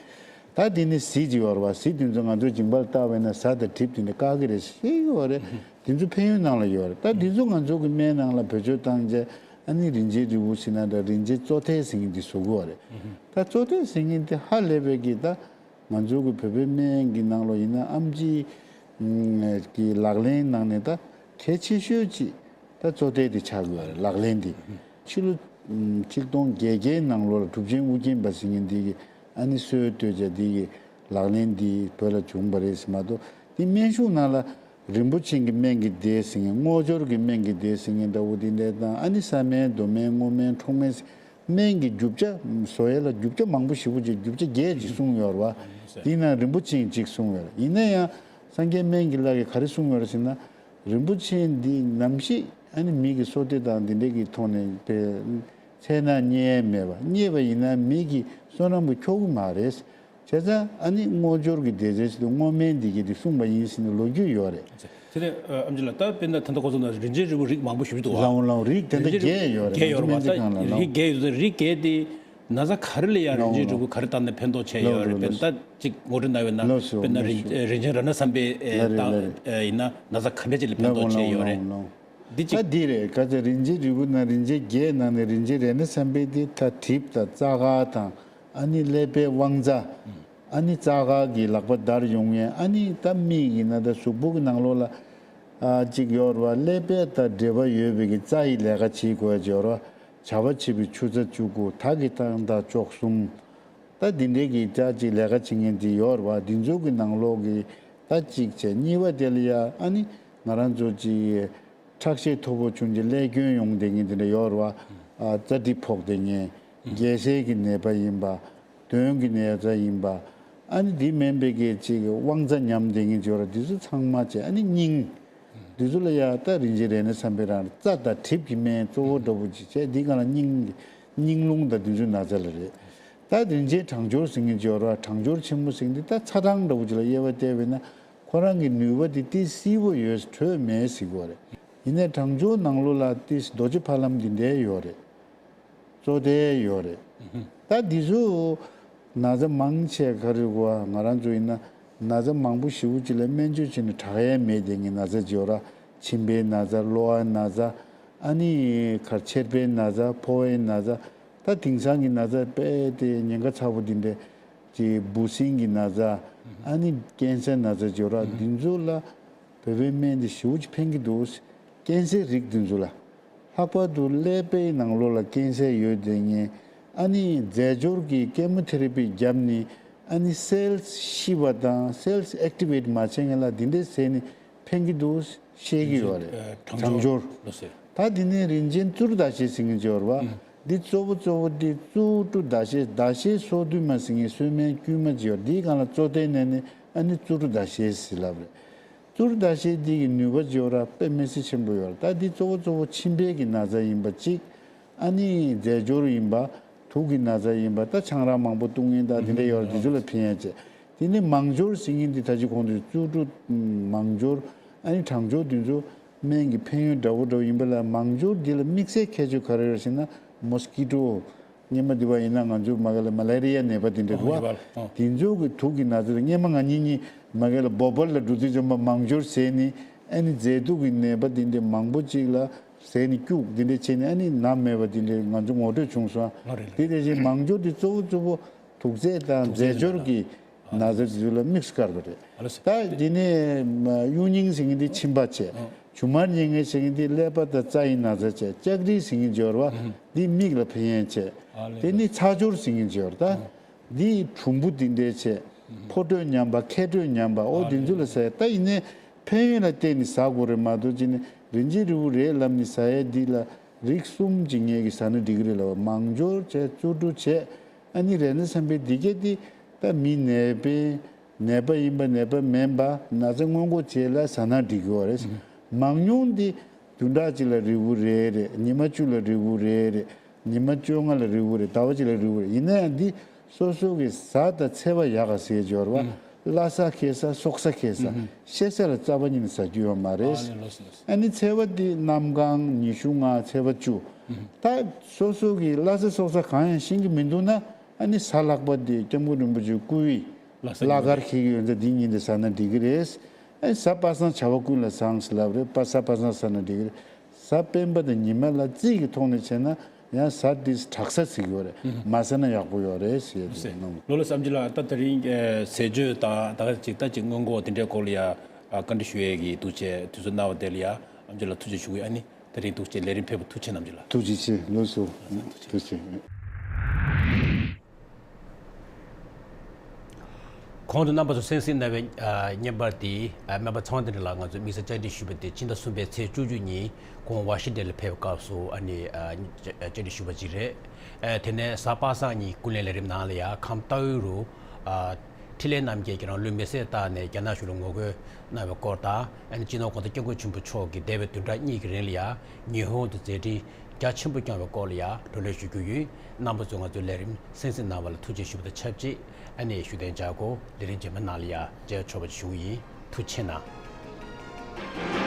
ད་འདི་ནི་གཟི་ཅིག་ཡོད་རེད་བ། གཟི་འདི་ཚོ་ང་ཚོ་མཇིང་པར་བཏགས་པ་ཡིན་ན་གཟའ་དང་གྲིབ་འདི་འདྲས་བཀག་གི་རེད་ཟེར་གྱི་ཡོད་རེད། དེ་ཚོ་ཕན་ཡོན་ནང་ལ་ཡོད་རེད། ད་དེ་ཚོ་ང་ཚོ་གི་སྨན་ནང་ལ་བེད་སྤྱོད་བཏང་རྗེས་ཨ་ནི་རིན་ཆེན་རིལ་བུ་ཟེར་ན་འདྲ་རིན་ཆེན་བཙོ་ཐལ་ཟེར་མཁན་འདི་བཟོ་གི་ཡོད་རེད། ད་བཙོ་ཐལ་ཟེར་མཁན་འདི་ཧ་ལས་པའི་གི་ད་ང་ཚོ་གི་བོད་པའི་སྨན་གྱི་ནང་ལོགས་ཡིན་ན་ཨེམ་ཆི་གི་ལག་ལེན་ནང་ནས་ད་གལ་ཆེ་ཤོས་ཅིག་ད་བཙོ་ཐལ་དེ་ཆགས་དགོས་རེད། ལག་ལེན་དེ། ཕྱི་ལོ་ཆིག་སྟོང་བརྒྱད་བརྒྱའི་ནང་ལོགས་ལ་གྲུབ་ཆེན་ཨུ་རྒྱན་པ་ཟེར་མཁན་དེ་གིས་ཨ་ནི་སྲོལ་གཏོད་བྱས་དེ་གི་ལག་ལེན་དེ་བོད་ལ་བྱུང་བ་རེད་ཟེར་མ་གཏོགས། དེ་སྨན་གཞུང་ནང་ལ་རིན་པོ་ཆེ་གི་སྨན་གྱི་སྡེ་ཟེར་མཁན། རྔོག་སྦྱོར་གྱི་སྨན་གྱི་སྡེ་ཟེར་མཁན་འདྲ་བོ་དེ་འདྲ་དང་། ཨ་ནི་ས་སྨན་རྡོ་སྨན་སྔོ་སྨན་ཁྲོག་སྨན་ཟེར། སྨན་གྱི་རྒྱུ་ཆ་བཟོ་ཡས་ལ་རྒྱུ་ཆ་མང་པོ་ཞེ་པོ་ཅིག་རྒྱུ་ཆ་བརྒྱད་ཅིག་གསུངས་ཡོད་རེད་བ། དེའི་ནང་རིན་པོ་ཆེ་གཅིག་གསུངས་ཡོད་རེད། ཡིན་ན་ཡང་སངས་རྒྱས་སྨན་གྱི་བླ་གིས་ག་རེ་གསུངས་ཡོད་རེད་ཟེར་ན། རིན་པོ་ཆེ་འདི་ནམ་ཞིག་ཨ་ནི་མི་གི་བསོད་བདེ་དང་འདི་འདྲས་ཀྱི་ཐོག་ནས་དེ་ཚེ་ན་རྙེད་ཡས་མེད་པ། རྙེད་པ་ཡིན་ན་མི་གི་བསོད་ནམས་ཀྱིས་ཁྱོག་གི་མ་རེད། བྱས་ཙང་ཨ་ནི་རྔོག་སྦྱོར་གྱི་སྡེ་ཚན་ཞིག་ཏུ་སྔོ་སྨན་འདི་གས་དེ་གསུངས་པ་ཡིན་ཟེར་ནས་ལོ་རྒྱུས་ཡོད་རེད། དེ་ནས་ཨ་ཨམ་ཆི་ལགས། ད་དཔེར་ན་ད་ལྟ་ཁོ་ཚོ་ན་རིན་ཆེན་རིལ་བུ་རིགས་མང་པོ་ཞིག་འདུག་བ། ལའོ་ལའོ། རིགས་དེ་འདྲ་རིན་ཆེན་རིལ་བུ་བརྒྱད་ཡོད་རེད། བརྒྱད་ཡོད་རེད་བ། ང་ཚོའི་ད་སྨན་རྩིས་ཁང་ལ་རིགས་ལའོ། བརྒྱད་ཡོད་དུས་རིགས་བརྒྱད་དེ་ན་ཚ་ག་རེ་ལ་ཡང་རིན་ཆེན་རིལ་བུ་ག་རེ་བཏང་ནས་ཕན་ཐོགས་ཆེ་ཡོད་རེད། དཔེར་ན་ད་གཅིག་ངོ་སྤྲོད་གནང་བས་ན། ལགས་སོ། དཔེར་ན་རིན་ལགས་སོ། རིན་ཆེན་རཏྣ་བསམ་འཕེལ་ལགས་རེད། ལགས་རེད། བཏང་ཡིན་ན་ན་ཚ་ག་འདྲ་ཅིག་ལ་ཕན་ཐོགས་ཆེ་ཡོད་རེད། འདི་གཅིག་ད་འདི་རེད། ག་ཚོད་རིན་ཆེན་རིལ་བུ་ནང་རིན་ཆེན་བརྒྱད་ནང་ནས་རིན་ཆེན་རཏྣ་བསམ་འཕེལ་འདི་ད་གྲིབ་དང་རྩ་འགག་དང་། ཨ་ནི་ཀླད་པའི་དབང་རྩ། ཨ་ནི་རྩ་འགག་གི་ལག་པ་འདར་ཡོང་ཡས། ཨ་ནི་ད་མིག་ཡིན་ན་ད་གཟུགས་པོ་གི་ནང་ལོགས་ལ་ཨ་ཅིག་ཡོད་རེད་བ། ཀླད་པ་དང་འབྲེལ་བ་ཡོད་པའི་གི་རྩ་ཡི་ལས་ཀ་བྱེད་དགོས་ཡས་ཡོད་རེད་བ། བྱ་བ་བྱེད་པའི་ཆུ་ཚ་བཅུ་དགུ། དག་གི་རྟགས་དང་བཅུ་གསུམ། ད་འདི་འདྲའི་གི་ད་ཅིག་ལས་ཀ་བྱེད་མཁན་དེ་ཡོད་རེད་བ། འདི་ཚོ་གི་ནང་ལོགས་ཀྱི་ད་གཅིག་བྱས། གཉིས་པ་དེ་ལ་ཡ་ཨ་ནི་ང་རང་ཚོ་ཅིག་ཁྲག་ཤེད་མཐོ་པོ་བྱུང་རྗེས་བསླད་སྐྱོན་ཡོང་བསྡད་མཁན་དེ་འདྲ་ཡོད་རེད་བ། ཨ་རྩ་གྲིབ་ཕོག་བསྡད་མཁན། རྒྱལ་སྲས་ཀྱི་ནད་པ་ཡིན་པ། གདོན་གྱི་ནད་པ་ཡིན་པ། ཨ་ནི་འདི་མིན་པའི་གི་ཅིག་དབང་རྩ་ཉམས་བསྡད་མཁན་ཅིག་ཡོད་རེད། འདི་ཚོ་ཚང་མ་བྱས། ཨ་ནི་སྙིང་ དེ་ཚོ་ལ་ཡ་ད་རིན་ཆེན་རས་ནི་བསམ་འཕེལ་རང་རྩ་དང་གྲིབ་ཀྱི་སྨན་གཙོ་བོ་འདྲ་པོ་ཅིག་བྱས། འདི་སྒང་ལ་སྙིང་སྙིང་རླུང་དང་དེ་ཚོའི་ན་ཚ་ལ་རེད། ད་རིན་ཆེན་གྲང་སྦྱོར་ཟེར་མཁན་ཅིག་ཡོད་རེད་བ། གྲང་སྦྱོར་ཆེན་མོ་ཟེར་མཁན་འདི་ད་ཚ་གྲང་འདྲ་པོ་ཅིག་ལ་དབྱེ་བ་བལྟས་པས་ན། ཁོ་རང་གི་ནུས་པ་འདི་ཏིས་བསིལ་པོ་ཡོད། དྲོད་མེད་ཟེར་གྱི་ཡོད་རེད། ཡིན་ནའི་གྲང་སྦྱོར་ནང་ལོགས་ལ་ཏིས་རྡོ་རྗེ་ཕ་ལམ་འདི་འདྲའི་ཡོད་རེད། བཙོ་དེ་ཡོད་རེད། ད་འདི་ཚོ་ན་ཚ་མང་ཆེ་ག་རེ་གོ་ང་རང་ཚོ་ཡིན་ན། ན་ཚ་མང་པོ་ཞེ་པོ་ཅིག་ལ་སྨན་བཅོས་བྱས་ནས་དྲག་ཡས་མེད་དེ་ངའི་ན་ཚ་ཅིག་ཡོད་ར། མཆིན་པའི་ན་ཚ། གློ་བའི་ན་ཚ། ཨ་ནི་ཁར་མཆེར་པའི་ན་ཚ། ཕོ་བའི་ན་ཚ། ད་དེང་སང་གི་ན་ཚ་དཔེ་དེ་ཉེན་ཁ་ཚ་པོ་འདི་འདྲ་ཅིག་འབུ་སྲིན་གྱི་ན་ཚ། ཨ་ནི་ཀན་སར་ན་ཚ་ཅིག་ཡོད་ར། འདི་ཚོ་ལ་བོད་པའི་སྨན་འདི་ཞེ་པོ་ཅིག་ཕན་གྱི་འདུག་ཀན་སར་རིགས་འདི་ཚོ་ལ། ལྷག་པར་དུ་ཀླད་པའི་ནང་ལོགས་ལ་ཀན་སར་ཡོད་དེ་ངས་ཨ་ནི་རྫས་སྦྱོར་གྱི་ཀེ་མོ་ཐེ་ར་པི་བརྒྱབ་ནས། ཨ་ནི་སེལ་ཤི་བ་དང་སེལ་ཨེག་ཊི་ཝེ་ཊི་མ་བྱེད་མཁན་ལ་འདི་འདྲའི་ཟས་ནི་ཕན་གྱི་འདུག་བཤད་ཀྱི་ཡོད་རེད། ཨ་གྲང་གྲང་སྦྱོར། སྦྱོར་ལོ་ཟེར། ད་འདི་ནས་རིན་ཆེན་བཙུར་ཟླ་ཤེལ་ཟེར་མཁན་ཅིག་ཡོད་རེད་བ། འདི་གཙོ་བོ་གཙོ་བོ་འདི་བཙུར་དྲུག་ཟླ་ཤེལ། ཟླ་ཤེལ་སོ་བདུན་མ་ཟེར་མཁན་སོའི་སྨན་དཀྱུས་མ་ཅིག་ཡོད་རེད། འདིའི་སྒང་ལ་བཙོ་ཐལ་ནས་ནི་ཨ་ནི་བཙུར་དྲུག་ཟླ་ཤེལ་ཟེར་ལབ་རེད། བཙུར་ཟླ་ཤེལ་འདི་གི་ནུས་པ་ཅིག་ཡོད་ར། དཔེ་མི་སྲིད་ཆེན་པོ་ཡོད་ར། ད་འདི་གཙོ་བོ་གཙོ་བོ་མཆིན་པའི་གི་ན་ཚ་ཡིན་པ་གཅིག་ཨ་ནི་རྫས་སྦྱོར་ཡིན་པ། དུག་གི་ན་ཚ་ཡིན་པ། ད་ཆང་རག་མང་པོ་བཏུང་མཁན་དང་དེ་འདྲ་ཡོད་ར། དེ་ཚོ་ལ་ཕན་ཡ་བྱས། དེ་ནི་མང་སྦྱོར་ཟེར་མཁན་འདི་ད་ཅི་གོང་དུ་བཙུར་དྲུག་མང་སྦྱོར། ཨ་ནི་གྲང་སྦྱོར་འདི་ཚོ་སྨན་གྱི་ཕན་ཡོན་འདྲ་བོ་འདྲ་བོ་ཡིན་པ་ལ། མང་སྦྱོར་འདི་ལ་དམིགས་བསལ་ཁྱད་ཆོས་ག་རེ་ཡོད་ཟེར་ན། མོས་ཀི་ཊོ། སྔོན་མ་འདི་བ་ཡིན་ན་ང་ཚོ་མ་ག་ལ་མ་ལེ་རི་ཡ་ནད་པ་དེ་འདྲ་འདུག་བ། ཨོ། དེ་ཚོ་གི་དུག་གི་ན་ཚ་དེ་སྔོན་མ་ང་གཉིས་གཉིས་མ་ག་ལ་བོ་པལ་ལ་འགྲོ་དུས་ཙམ་པ་མང་སྦྱོར་བྱས་ནས། ཨ་ནི་མཛེ་དུག་གི་ནད་པ་དེ་འདྲ་མང་པོ་ཅིག་ལ་བྱས་ནས་སྐྱུག་དེ་འདྲ་བྱས་ནས། ཨ་ནི་ནད་མེད་པ་དེ་འདྲ་ང་ཚོ་ངོ་སྤྲོད་བྱུང་སོང་། ཨ་རེད། དེ་དེ་བཞིན་མང་སྦྱོར་དེ་གཙོ་བོ་གཙོ་བོ་དུག་རྫས་དང་དུག་རྫས་རྫས་སྦྱོར་གྱི་ན་ཚ་དེ་ཚོ་ལ་དམིགས་སུ་བཀར་བ་རེད། ཨ་ལོ་སི། ད་དེ་ནས་གཡུ་རྙིང་ཟེར་མཁན་དེ་མཆིན་པ་བྱས། ཨོ། ཇུ་མར་གཉན་ངན་ཟེར་མཁན་དེ་ཀླད་པ་དང་རྩ་ཡི་ན་ཚ་བྱས། ལྕགས་རིལ་ཟེར་མཁན་སྦྱོར་བ། ཨུ་ཧུ། འདི་མིག་ལ་ཕན་ཡོན་བྱས། ཨ་ལེ། དེ་ནི་ཚ་སྦྱོར་ཟེར་མཁན་སྦྱོར་ད། ཨོ། འདི་གྲུམ་བུ་འདི་འདྲའི་བྱས། ཕོ་དྲོད་ཉམས་པ། མཁལ་དྲོད་ཉམས་པ། ཨོ། ཨ་འདི་ཚོ་ལེ། ལ་ཟ་ཡ། ད་ཡིན་ནའི་ཕན་ཡོན་ལ་བརྟེན་ནས་ཟ་དགོས་རེད་མ་གཏོགས། ཅི་ནི་རིན་ཆེན་རིལ་བུ་རེད་ལབ་ནས་ཟ་ཡ་འདི་ལ་རིགས་གསུམ་གྱི་ངེད་ཀྱིས་ཟ་ན་འགྲིག་གི་རེད་ལབ་པ། མང་སྦྱོར་བྱས། བཙུར་དྲུག་བྱས། ཨ་ནི་རས་ནི་བསམ་འཕེལ་འདི་གས་འདི་ད་མི་ནད་པའི་ནད་པ་ཡིན་པ་ནད་པ་མིན་པ་ན་ཚ་སྔོན་འགོག་བྱེད་ལ་ཟ་ན་འགྲིག་གི་ཡོད་རེད། མང་ཉུང་འདི་བདུན་ཕྲག་གཅིག་ལ་རིལ་བུ་རེ་རེ། ཉི་མ་བཅུ་ལ་རིལ་བུ་རེ་རེ། ཉི་མ་བཅོ་ལྔ་ལ་རིལ་བུ་རེ། ཟླ་བ་གཅིག་ལ་རིལ་བུ་རེ། ཡིན་ན་ཡང་འདི་སོ་སོ་གི་ཟས་དང་འཚེ་བ་ཡག་ག་ཟེར་སྦྱོར་བ། ཨུ། བླ་ཟ་ཁེ་ཟ་སྲོག་ཟ་ཁེ་ཟ། ཨུ་ཧུ། ཤེ་ཟ་ལ་རྩ་བ་ཉིད་ནས་ཟ་རྒྱུ་ཡོད་མ་རེད། ཨ་ནི་ལོ་སི་ལོ་སི། ཨ་ནི་འཚེ་བ་འདི་གནམ་གང་ཉི་ཤུ་ལྔ་འཚེ་བ་བཅུ། ཨུ་ཧུ། ད་སོ་སོ་གི་བླ་ཟ་སྲོག་ཟ་གང་ཡང་ཤེས་ཀྱི་མི་འདུག་ན། ཨ་ནི་གཟའ་ལྷག་པ་འདི་སྐྱབས་མགོན་རིན་པོ་ཆེའི་སྐུའི་བླ་གར་ཁྱེར་གྱི་ཡོད་ཙང་འདི་ཉིན་དེ་ཟ་ན་འགྲིག་གི་རེད། ཨ་གཟའ་པ་སངས་བྱ་བ་ཀུན་ལ་བཟང་ཟེར་ལབ་རེད་པ། གཟའ་པ་སངས་ཟ་ན་འགྲིག་གི་རེད། གཟའ་སྤེན་པ་དང་ཉི་མ་ལ་རྩིས་ཀྱི་ཐོག་ནས་བྱས་ན་ཡང་གཟའ་འདི་དྲག་གཟའ་ཟེར་གྱི་ཡོད་རེད། ཨུ་ཧུ། མ་ཟ་ན་ཡག་པོ་ཡོད་རེད་ཟེར་ཡོད་རེད། ལོ་ལ་བསམ་གྱི་ལ། ད་དེ་རིང་ཟས་སྤྱོད་དང་ད་ག་ཅིག་ད་ཅིག་སྔོན་འགོག་དེ་འདྲའི་སྐོར་ལ་ཡ་བཀའ་འདྲི་ཞུ་ཡས་ཀྱི་འདུག་བྱས་དུས་ཚོད་གནང་བ་དེ་ལ་ཡ་ཨམ་ཅོག་ལ་ཐུགས་རྗེ་ཞུ་གི། ཨ་ནི་དེ་རིང་འདུག་བྱས་ལས་རིམ་ཕེབས་པ་ཐུགས་རྗེ་ཆེ་གནང་། ཨམ་ཅོག་ལ་ཐུགས་རྗེ་ཆེ། ལགས་སོ། ཐུགས་རྗེ་ཆེ། གོང་དུ་རྣམ་པ་ཚོ་གསན་གཟིགས་གནང་བའི་བརྙན་པར་དེ་སྨན་པ་ཚེ་དབང་དོན་གྲུབ་ལགས་ང་ཚོས་དམིགས་བསལ་བཅར་འདྲི་ཞུས་པ་དེ་ཕྱི་ཟླ་གསུམ་པའི་ཚེས་བཅུ་གཅིག་ཉིན་ཁོང་ཝ་ཤིང་ཏན་ལ་ཕེབས་པའི་སྐབས་སུ་ཨ་ནི་བཅར་འདྲི་ཞུས་པ་ཅིག་རེད། དེ་ནས་གཟའ་པ་སངས་ཉིན་ཀུན་གླེང་ལས་རིམ་ནང་ལ་ཡང་ཁམས་རྟའུ་རུ་འཕྲིན་ལས་རྣམ་རྒྱལ་གྱིས་རང་ལུས་མེར་སྲེག་བཏང་ནས་རྒྱ་ནག་གཞུང་ལ་ངོ་རྒོལ་གནང་བའི་སྐོར་དང་། ཨ་ནི་སྤྱི་ནོར་༸གོང་ས་༸སྐྱབས་མགོན་ཆེན་པོ་མཆོག་གིས་འདས་པའི་བདུན་ཕྲག་གཉིས་ཀྱི་རིང་ལ་ཡང་ཉི་ཧོང་དུ་མཛད་འཕྲིན་རྒྱ་ཆེན་པོ་བསྐྱངས་པའི་སྐོར་ལ་ཡང་བགྲོ་གླེང་ཞུ་རྒྱུ་ཡིན། རྣམ་པ་ཚོས་ང་ཚོའི་ལས་རིམ་གསན་གཟིགས་གནང་བ་ལ་ཐུགས་རྗེ་ཞུ་བ་དང་ཆབས་ཅིག་ཨ་ནི་བཞུགས་གདན་འཇགས་སྒོ་ལས་རིམ་རྗེས་མའི་ནང་ལ་ཡང་མཇལ་ཆོག་པ་ཞུ་གི་ཡིན། ཐུགས་རྗེ་གནང་།